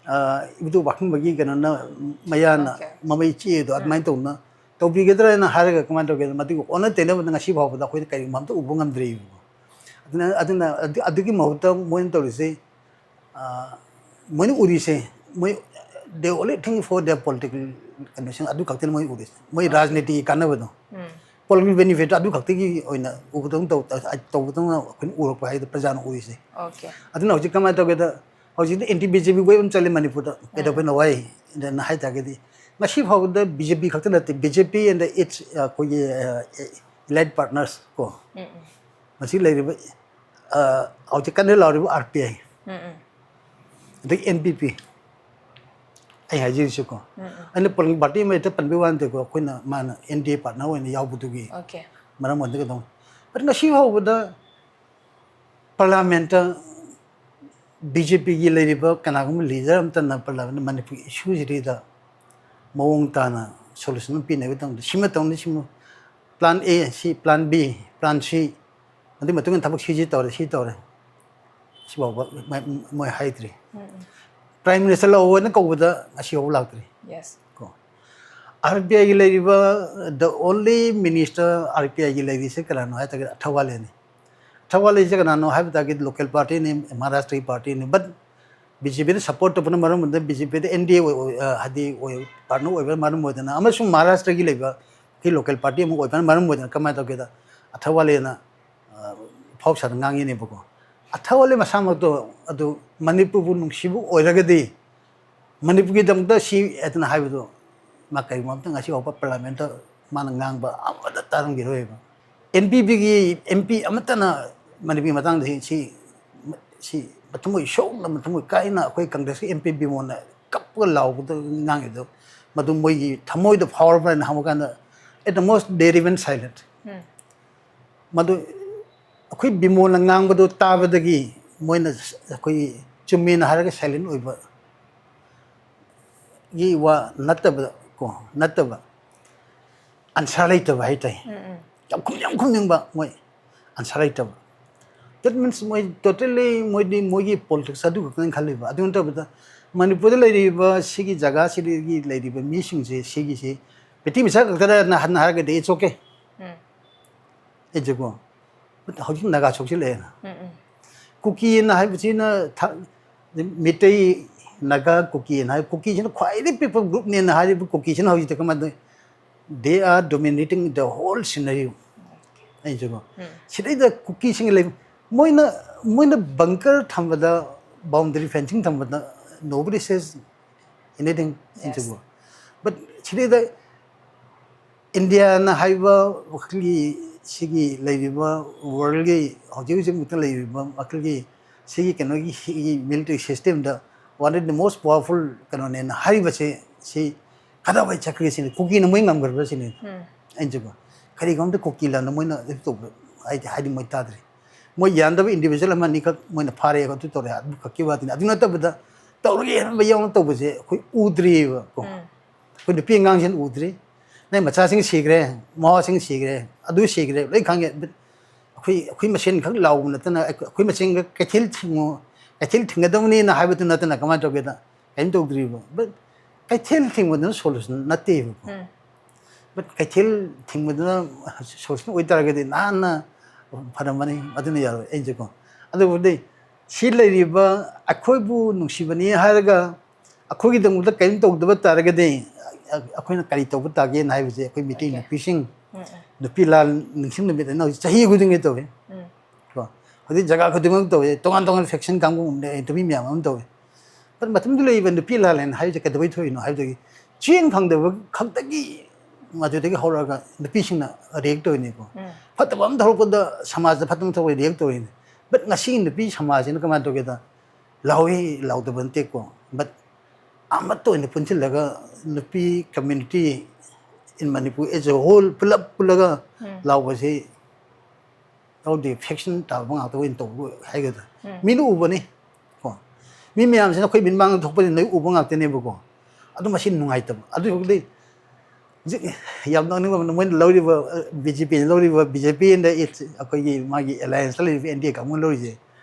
ꯑ, ꯏꯕꯨꯙꯧ ꯄꯥꯈꯪꯕꯒꯤ ꯀꯩꯅꯣꯅ, ꯃꯌꯥꯅ Okay. ꯃꯃꯩ ꯆꯤꯛꯑꯦꯗꯣ ꯑꯗꯨꯃꯥꯏꯅ ꯇꯧꯅ ꯇꯧꯕꯤꯒꯗ꯭ꯔꯥ ꯍꯥꯏꯅ ꯍꯥꯏꯔꯒ ꯀꯃꯥꯏꯅ ꯇꯧꯒꯦꯗ, ꯃꯗꯨꯒꯤ ꯑꯣꯟꯅ ꯇꯩꯅꯕꯗ ꯉꯁꯤ ꯐꯥꯎꯕꯗ ꯑꯩꯈꯣꯏꯅ ꯀꯔꯤꯒꯨꯝꯕ ꯑꯝꯇ ꯎꯕ ꯉꯝꯗ꯭ꯔꯤꯕꯀꯣ꯫ ꯑꯗꯨꯅ, ꯑꯗꯨꯅ ꯑꯗꯨ-, ꯑꯗꯨꯒꯤ ꯃꯍꯨꯠꯇ ꯃꯣꯏꯅ ꯇꯧꯔꯤꯁꯦ, ꯑ, ꯃꯣꯏꯅ ꯎꯔꯤꯁꯦ, ꯃꯣꯏ they only think for their political ꯀꯩꯅꯣꯁꯤꯡ ꯑꯗꯨ ꯈꯛꯇꯅꯤ ꯃꯣꯏ ꯎꯔꯤꯁꯦ, ꯃꯣꯏ ꯔꯥꯖꯅꯤꯇꯤꯒꯤ ꯀꯥꯟꯅꯕꯗꯣ꯫ Political benefit ꯑꯗꯨ ꯈꯛꯇꯒꯤ ꯑꯣꯏꯅ ꯎꯕꯗꯧꯅ ꯇꯧ-, ꯇꯧꯕꯗꯧꯅ ꯑꯩꯈꯣꯏꯅ ꯎꯔꯛꯄ ꯍꯥꯏꯗꯤ ꯄ꯭ꯔꯖꯥꯅ ꯎꯔꯤꯁꯦ꯫ Okay. ꯑꯗꯨꯅ ꯍꯧꯖꯤꯛ ꯀꯃꯥꯏꯅ ꯇꯧꯒꯦꯗ, ꯍꯧꯖꯤꯛꯇꯤ anti B J P wave ꯑꯃ ꯆꯠꯂꯤ ꯃꯅꯤꯄꯨꯔꯗ꯫ ꯀꯩꯗꯧꯕꯩꯅꯣ ꯋꯥꯏ ꯑꯗꯨꯅ ꯍꯥꯏ ꯇꯥꯔꯒꯗꯤ, ꯉꯁꯤ ꯐꯥꯎꯕꯗ B J P ꯈꯛꯇ ꯅꯠꯇꯦ, B J P and its, ꯑꯩꯈꯣꯏꯒꯤ, ꯑ, allied partners ꯀꯣ, ꯃꯁꯤ ꯂꯩꯔꯤꯕ, ꯑ, ꯍꯧꯖꯤꯛ ꯀꯟꯅ ꯂꯥꯎꯔꯤꯕ R P I, ꯑꯗꯒꯤ N P P, ꯑꯩ ꯍꯥꯏꯖꯔꯤꯁꯤꯀꯣ, ꯑꯩꯅ political party ꯑꯃ ꯍꯦꯛꯇ ꯄꯟꯕꯒꯤ ꯋꯥ ꯅꯠꯇꯦꯀꯣ, ꯑꯩꯈꯣꯏꯅ ꯃꯥꯅ N D A partner ꯑꯣꯏꯅ ꯌꯥꯎꯕꯗꯨꯒꯤ Okay. ꯃꯔꯝ ꯑꯣꯏꯔꯒ ꯑꯗꯨꯝ꯫ ꯑꯗꯨ ꯉꯁꯤ ꯐꯥꯎꯕꯗ parliament ꯇ B J P ꯒꯤ ꯂꯩꯔꯤꯕ ꯀꯅꯥꯒꯨꯝꯕ leader ꯑꯃꯠꯇꯅ parliament ꯇ ꯃꯅꯤꯄꯨꯔꯒꯤ issue ꯁꯤꯗꯩꯗ ꯃꯑꯣꯡ ꯇꯥꯅ solution ꯑꯃ ꯄꯤꯅꯕꯒꯤꯗꯃꯛꯇ ꯁꯤꯃ ꯇꯧꯅꯤ, ꯁꯤꯃ plan A, ꯁꯤ plan B, plan C, ꯑꯗꯨꯒꯤ ꯃꯇꯨꯡ ꯏꯟꯅ ꯊꯕꯛ ꯁꯤꯁꯤ ꯇꯧꯔꯦ, ꯁꯤ ꯇꯧꯔꯦ, ꯁꯤꯐꯥꯎꯕ ꯃ-, ꯃꯣꯏ ꯍꯥꯏꯗ꯭ꯔꯤ꯫ Prime Minister ꯂꯥꯛꯑꯣꯅ ꯀꯧꯕꯗ ꯉꯁꯤ ꯐꯥꯎꯕ ꯂꯥꯛꯇ꯭ꯔꯤ꯫ Yes. ꯀꯣ, R P I ꯒꯤ ꯂꯩꯔꯤꯕ, the only minister R P I ꯒꯤ ꯂꯩꯔꯤꯁꯦ ꯀꯅꯥꯅꯣ ꯍꯥꯏ ꯇꯥꯔꯒꯗꯤ ꯑꯊꯧꯋꯥꯂꯦꯅꯤ꯫ ꯑꯊꯧꯋꯥꯂꯦꯁꯦ ꯀꯅꯥꯅꯣ ꯍꯥꯏꯕ ꯇꯥꯔꯒꯗꯤ local party ꯅꯤ, ꯃꯍꯥꯔꯥꯁꯇ꯭ꯔꯒꯤ party ꯅꯤ, but B J P the support ꯇꯧꯕꯅ ꯃꯔꯝ ꯑꯣꯏꯗꯅ B J P the N D A ꯑꯣꯏ-, ꯑꯣꯏ-, ꯑ, ꯍꯥꯏꯗꯤ ꯑꯣꯏ-, partner ꯑꯣꯏꯕꯅ ꯃꯔꯝ ꯑꯣꯏꯗꯅ ꯑꯃꯁꯨꯡ ꯃꯍꯥꯔꯥꯁꯇ꯭ꯔꯒꯤ ꯂꯩꯕ ꯑꯩꯈꯣꯏ local party ꯑꯃ ꯑꯣꯏꯕꯅ ꯃꯔꯝ ꯑꯣꯏꯗꯅ ꯀꯃꯥꯏꯅ ꯇꯧꯒꯦꯗ, ꯑꯊꯧꯋꯥꯂꯦꯅ, ꯑ, ꯐꯥꯎ ꯁꯥꯗꯅ ꯉꯥꯡꯉꯤꯅꯦꯕꯀꯣ꯫ ꯑꯊꯧꯋꯥꯂꯦ ꯃꯁꯥꯃꯛꯇꯣ ꯑꯗꯨ ꯃꯅꯤꯄꯨꯔꯕꯨ ꯅꯨꯡꯁꯤꯕ ꯑꯣꯏꯔꯒꯗꯤ ꯃꯅꯤꯄꯨꯔꯒꯤꯗꯃꯛꯇ ꯁꯤ ꯑꯗꯨꯅ ꯍꯥꯏꯕꯗꯣ ꯃꯥ ꯀꯔꯤꯒꯨꯝꯕ ꯑꯝꯇ ꯉꯁꯤ ꯐꯥꯎꯕ parliament ꯇ ꯃꯥꯅ ꯉꯥꯡꯕ ꯑꯃꯠꯇ ꯇꯥꯔꯝꯈꯤꯔꯣꯏꯕ꯫ N P P ꯒꯤ M P ꯑꯃꯠꯇꯅ ꯃꯅꯤꯄꯨꯔꯒꯤ ꯃꯇꯥꯡꯗ ꯁꯤ, ꯁꯤ ꯁꯤ ꯃꯊꯃꯣꯏ ꯁꯣꯛꯅ, ꯃꯊꯃꯣꯏ ꯀꯥꯏꯅ ꯑꯩꯈꯣꯏ ꯀꯪꯒ꯭ꯔꯦꯁꯀꯤ ꯑꯦꯝ ꯄꯤ ꯕꯤꯃꯣꯟꯅ ꯀꯞꯄꯒ ꯂꯥꯎꯕꯗ ꯉꯥꯡꯉꯤꯗꯣ, ꯃꯗꯨ ꯃꯣꯏꯒꯤ ꯊꯃꯣꯏꯗ ꯐꯥꯎꯔꯕ꯭ꯔꯥ ꯍꯥꯏꯅ ꯍꯪꯕ ꯀꯥꯟꯗ, "At the most they remain silent." ꯃꯗꯨ ꯑꯩꯈꯣꯏ ꯕꯤꯃꯣꯟꯅ ꯉꯥꯡꯕꯗꯣ ꯇꯥꯕꯗꯒꯤ ꯃꯣꯏꯅ ꯑꯩꯈꯣꯏ ꯆꯨꯝꯃꯦꯅ ꯍꯥꯏꯔꯒ ꯁꯥꯏꯂꯦꯟ ꯑꯣꯏꯕ ꯒꯤ ꯋꯥ ꯅꯠꯇꯕ ꯀꯣ, ꯅꯠꯇꯕ, ꯑꯟꯁꯥꯔ ꯂꯩꯇꯕ ꯍꯥꯏꯇꯥꯔꯦ꯫ ꯌꯥꯝ ꯈꯨꯝ-, ꯌꯥꯝ ꯈꯨꯝꯅꯤꯡꯕ, ꯃꯣꯏ ꯑꯟꯁꯥꯔ ꯂꯩꯇꯕ꯫ That means ꯃꯣꯏ totally ꯃꯣꯏꯗꯤ ꯃꯣꯏꯒꯤ ꯄꯣꯂꯤꯇꯤꯛꯁ ꯑꯗꯨ ꯈꯛꯇꯅꯤ ꯈꯜꯂꯤꯕ꯫ ꯑꯗꯨ ꯅꯠꯇꯕꯗ ꯃꯅꯤꯄꯨꯔꯗ ꯂꯩꯔꯤꯕ ꯁꯤꯒꯤ ꯖꯒꯥꯁꯤꯗꯒꯤ ꯂꯩꯔꯤꯕ ꯃꯤꯁꯤꯡꯁꯦ, ꯁꯤꯒꯤꯁꯤ ꯄ꯭ꯔꯤꯊꯤꯕꯤ ꯁꯔꯛ ꯈꯛꯇꯗꯅ ꯍꯟꯅ ꯍꯥꯏꯔꯒꯗꯤ it's okay꯫ ꯑꯩꯁꯦꯀꯣ, ꯍꯧꯖꯤꯛ ꯅꯥꯒꯥ ꯁꯣꯛꯆꯤꯜꯂꯛꯑꯦꯅ꯫ ꯀꯨꯀꯤꯅ ꯍꯥꯏꯕꯁꯤꯅ ꯊ-, ꯃꯤꯇꯩ, ꯅꯥꯒꯥ, ꯀꯨꯀꯤꯅ ꯍꯥꯏ, ꯀꯨꯀꯤꯁꯤꯅ ꯈ꯭ꯋꯥꯏꯗꯒꯤ ꯄꯤꯛꯄ ꯒ꯭ꯔꯨꯞꯅꯦꯅ ꯍꯥꯏꯔꯤꯕ ꯀꯨꯀꯤꯁꯤꯅ ꯍꯧꯖꯤꯛꯇ ꯀꯃꯥꯏꯅ ꯇꯧꯏ? They are dominating the whole scenario꯫ ꯑꯩꯁꯦꯀꯣ, ꯁꯤꯗꯩꯗ ꯀꯨꯀꯤꯁꯤꯡ ꯂꯩ, ꯃꯣꯏꯅ, ꯃꯣꯏꯅ ꯕꯪꯀꯔ ꯊꯝꯕꯗ, ꯕꯥꯎꯟꯗꯔꯤ ꯐꯦꯟꯁꯤꯡ ꯊꯝꯕꯗ, nobody says anything꯫ ꯑꯩꯁꯦꯀꯣ, ꯕꯠ ꯁꯤꯗꯩꯗ ꯏꯟꯗꯤꯌꯥꯅ ꯍꯥꯏꯕ ꯋꯥꯈꯜꯒꯤ, ꯁꯤꯒꯤ ꯂꯩꯔꯤꯕ ꯋꯥꯔꯜꯒꯤ ꯍꯧꯖꯤꯛ ꯍꯧꯖꯤꯛꯃꯛꯇ ꯂꯩꯔꯤꯕ ꯋꯥꯈꯜꯒꯤ ꯁꯤꯒꯤ ꯀꯩꯅꯣꯒꯤ, ꯁꯤꯒꯤ ꯃꯤꯂꯤꯇꯔꯤ ꯁꯤꯁꯇꯦꯝꯗ one of the most powerful ꯀꯩꯅꯣꯅꯦꯅ ꯍꯥꯏꯔꯤꯕꯁꯦ, ꯁꯤ ꯀꯗꯥꯏꯋꯥꯏ ꯆꯠꯈ꯭ꯔꯦ ꯁꯤꯅꯤ? ꯀꯨꯀꯤꯅ ꯃꯣꯏ ꯉꯝꯈ꯭ꯔꯕ꯭ꯔꯥ ꯁꯤꯅꯤ ꯑꯩꯅꯁꯨꯀꯣ꯫ ꯀꯔꯤꯒꯨꯝꯕꯗ ꯀꯨꯀꯤ ꯂꯝꯗ ꯃꯣꯏꯅ ꯑꯗꯨ ꯇꯧꯕ ꯍꯥꯏꯗꯤ, ꯍꯥꯏꯗꯤ ꯃꯣꯏ ꯇꯥꯗ꯭ꯔꯤ꯫ ꯃꯣꯏ ꯌꯥꯟꯗꯕ ꯏꯟꯗꯤꯕꯤꯖꯨꯋꯦꯜ ꯑꯃ ꯑꯅꯤꯈꯛ ꯃꯣꯏꯅ ꯐꯥꯔꯦ, ꯑꯗꯨ ꯇꯧꯔꯦ, ꯑꯗꯨ ꯈꯛꯀꯤ ꯋꯥꯗꯤꯅꯤ꯫ ꯑꯗꯨ ꯅꯠꯇꯕꯗ ꯇꯧꯔꯒꯦ ꯍꯥꯏꯕ ꯌꯥꯎꯅ ꯇꯧꯕꯁꯦ ꯑꯩꯈꯣꯏ ꯎꯗ꯭ꯔꯤꯑꯕ ꯀꯣ꯫ ꯑꯩꯈꯣꯏ ꯅꯨꯄꯤ ꯑꯉꯥꯡꯁꯤꯡ ꯎꯗ꯭ꯔꯤ꯫ ꯅꯪ ꯃꯆꯥꯁꯤꯡ ꯁꯤꯈ꯭ꯔꯦ, ꯃꯋꯥꯁꯤꯡ ꯁꯤꯈ꯭ꯔꯦ, ꯑꯗꯨ ꯁꯤꯈ꯭ꯔꯦ, ꯂꯣꯏ ꯈꯪꯉꯦ꯫ But ꯑꯩꯈꯣꯏ, ꯑꯩꯈꯣꯏ ꯃꯁꯦꯟ ꯈꯛ ꯂꯥꯎꯕ ꯅꯠꯇꯅ, ꯑꯩꯈꯣꯏ, ꯑꯩꯈꯣꯏ ꯃꯁꯦꯟ ꯈꯛ ꯀꯩꯊꯦꯜ ꯊꯤꯡꯉꯨ, ꯀꯩꯊꯦꯜ ꯊꯤꯡꯒꯗꯕꯅꯤꯅ ꯍꯥꯏꯕꯗꯨ ꯅꯠꯇꯅ ꯀꯃꯥꯏꯅ ꯇꯧꯒꯦꯗ? ꯀꯔꯤꯝ ꯇꯧꯗ꯭ꯔꯤꯕ꯫ But ꯀꯩꯊꯦꯜ ꯊꯤꯡꯕꯗꯨꯅ ꯁꯣꯂꯨꯁꯟ ꯅꯠꯇꯦꯕꯀꯣ꯫ But ꯀꯩꯊꯦꯜ ꯊꯤꯡꯕꯗꯨꯅ ꯁꯣꯂꯨꯁꯟ ꯑꯣꯏꯇꯥꯔꯒꯗꯤ ꯅꯍꯥꯟꯅ ꯐꯔꯝꯃꯅꯤ, ꯑꯗꯨꯅ ꯌꯥꯔꯣꯏ ꯑꯩꯁꯦꯀꯣ꯫ ꯑꯗꯨꯕꯨꯗꯤ ꯁꯤ ꯂꯩꯔꯤꯕ ꯑꯩꯈꯣꯏꯕꯨ ꯅꯨꯡꯁꯤꯕꯅꯤ ꯍꯥꯏꯔꯒ ꯑꯩꯈꯣꯏꯒꯤꯗꯃꯛꯇ ꯀꯔꯤꯝ ꯇꯧꯗꯕ ꯇꯥꯔꯒꯗꯤ ꯑꯩꯈꯣꯏꯅ ꯀꯔꯤ ꯇꯧꯕ ꯇꯥꯒꯦꯅ ꯍꯥꯏꯕꯁꯦ, ꯑꯩꯈꯣꯏ ꯃꯤꯇꯩ ꯅꯨꯄꯤꯁꯤꯡ, ꯅꯨꯄꯤ ꯂꯥꯟ ꯅꯤꯡꯁꯤꯡ ꯅꯨꯃꯤꯠ ꯍꯥꯏꯅ ꯍꯧꯖꯤꯛ ꯆꯍꯤ ꯈꯨꯗꯤꯡꯒꯤ ꯇꯧꯏ꯫ ꯀꯣ? ꯍꯧꯖꯤꯛ ꯖꯒꯥ ꯈꯨꯗꯤꯡꯃꯛ ꯇꯧꯏ, ꯇꯣꯉꯥꯟ ꯇꯣꯉꯥꯟꯕ ꯐꯦꯛꯁꯟ ꯀꯥꯡꯕꯨ ꯅꯨꯄꯤ ꯃꯌꯥꯝ ꯑꯃ ꯇꯧꯏ꯫ But ꯃꯇꯝꯗꯨ ꯂꯩꯔꯤꯕ ꯅꯨꯄꯤ ꯂꯥꯜꯂꯦꯅ ꯍꯥꯏꯔꯤꯁꯦ ꯀꯩꯗꯧꯕꯩ ꯊꯣꯛꯏꯅꯣ ꯍꯥꯏꯕꯗꯒꯤ, ꯆꯦꯡ ꯐꯪꯗꯕ ꯈꯛꯇꯒꯤ, ꯃꯗꯨꯗꯒꯤ ꯍꯧꯔꯛꯑꯒ ꯅꯨꯄꯤꯁꯤꯡꯅ ꯔꯤꯌꯦꯛ ꯇꯧꯔꯤꯅꯤꯀꯣ꯫ ꯐꯠꯇꯕ ꯑꯃ ꯊꯣꯛꯂꯛꯄꯗ ꯁꯃꯥꯖꯇ ꯐꯠꯇꯕ ꯊꯣꯛꯄ ꯔꯤꯌꯦꯛ ꯇꯧꯔꯤꯅꯤ꯫ But ꯉꯁꯤꯒꯤ ꯅꯨꯄꯤ ꯁꯃꯥꯖꯁꯤꯅ ꯀꯃꯥꯏꯅ ꯇꯧꯒꯦꯗ, ꯂꯥꯎꯏ ꯂꯥꯎꯗꯕ ꯅꯠꯇꯦꯀꯣ, but ꯑꯃꯠꯇ ꯑꯣꯏꯅ ꯄꯨꯟꯁꯤꯜꯂꯒ ꯅꯨꯄꯤ community in Manipur as a whole ꯄꯨꯂꯞ ꯄꯨꯜꯂꯒ ꯎꯝ꯫ ꯂꯥꯎꯕꯁꯤ ꯌꯥꯎꯗꯦ, faction ꯇꯥꯕ ꯉꯥꯛꯇ ꯑꯣꯏꯅ ꯇꯧꯕ ꯍꯥꯏꯒꯗ꯭ꯔꯥ, ꯎꯝ꯫ ꯃꯤꯅ ꯎꯕꯅꯤ ꯀꯣ, ꯃꯤ ꯃꯌꯥꯝꯁꯤꯅ ꯑꯩꯈꯣꯏ ꯃꯤꯠꯃꯥꯡꯗ ꯊꯣꯛꯄꯅꯤ, ꯅꯣꯏ ꯎꯕ ꯉꯥꯛꯇꯅꯦꯕꯀꯣ꯫ ꯑꯗꯨ ꯃꯁꯤ ꯅꯨꯡꯉꯥꯏꯇꯕ꯫ ꯑꯗꯨ ꯍꯧꯖꯤꯛ ꯌꯥꯝ ꯅꯣꯛꯅꯤꯡꯕ ꯑꯃꯅ, ꯃꯣꯏꯅ ꯂꯧꯔꯤꯕ, ꯕꯤ ꯖꯦ ꯄꯤꯅ ꯂꯧꯔꯤꯕ, ꯕꯤ ꯖꯦ ꯄꯤ ꯑꯦꯟꯗ ꯑꯩꯈꯣꯏꯒꯤ ꯃꯥꯒꯤ alliance ꯂꯩꯔꯤꯕ ꯑꯦꯟ ꯗꯤ ꯑꯦ ꯀꯥꯡꯕꯨꯅ ꯂꯧꯔꯤꯁꯦ,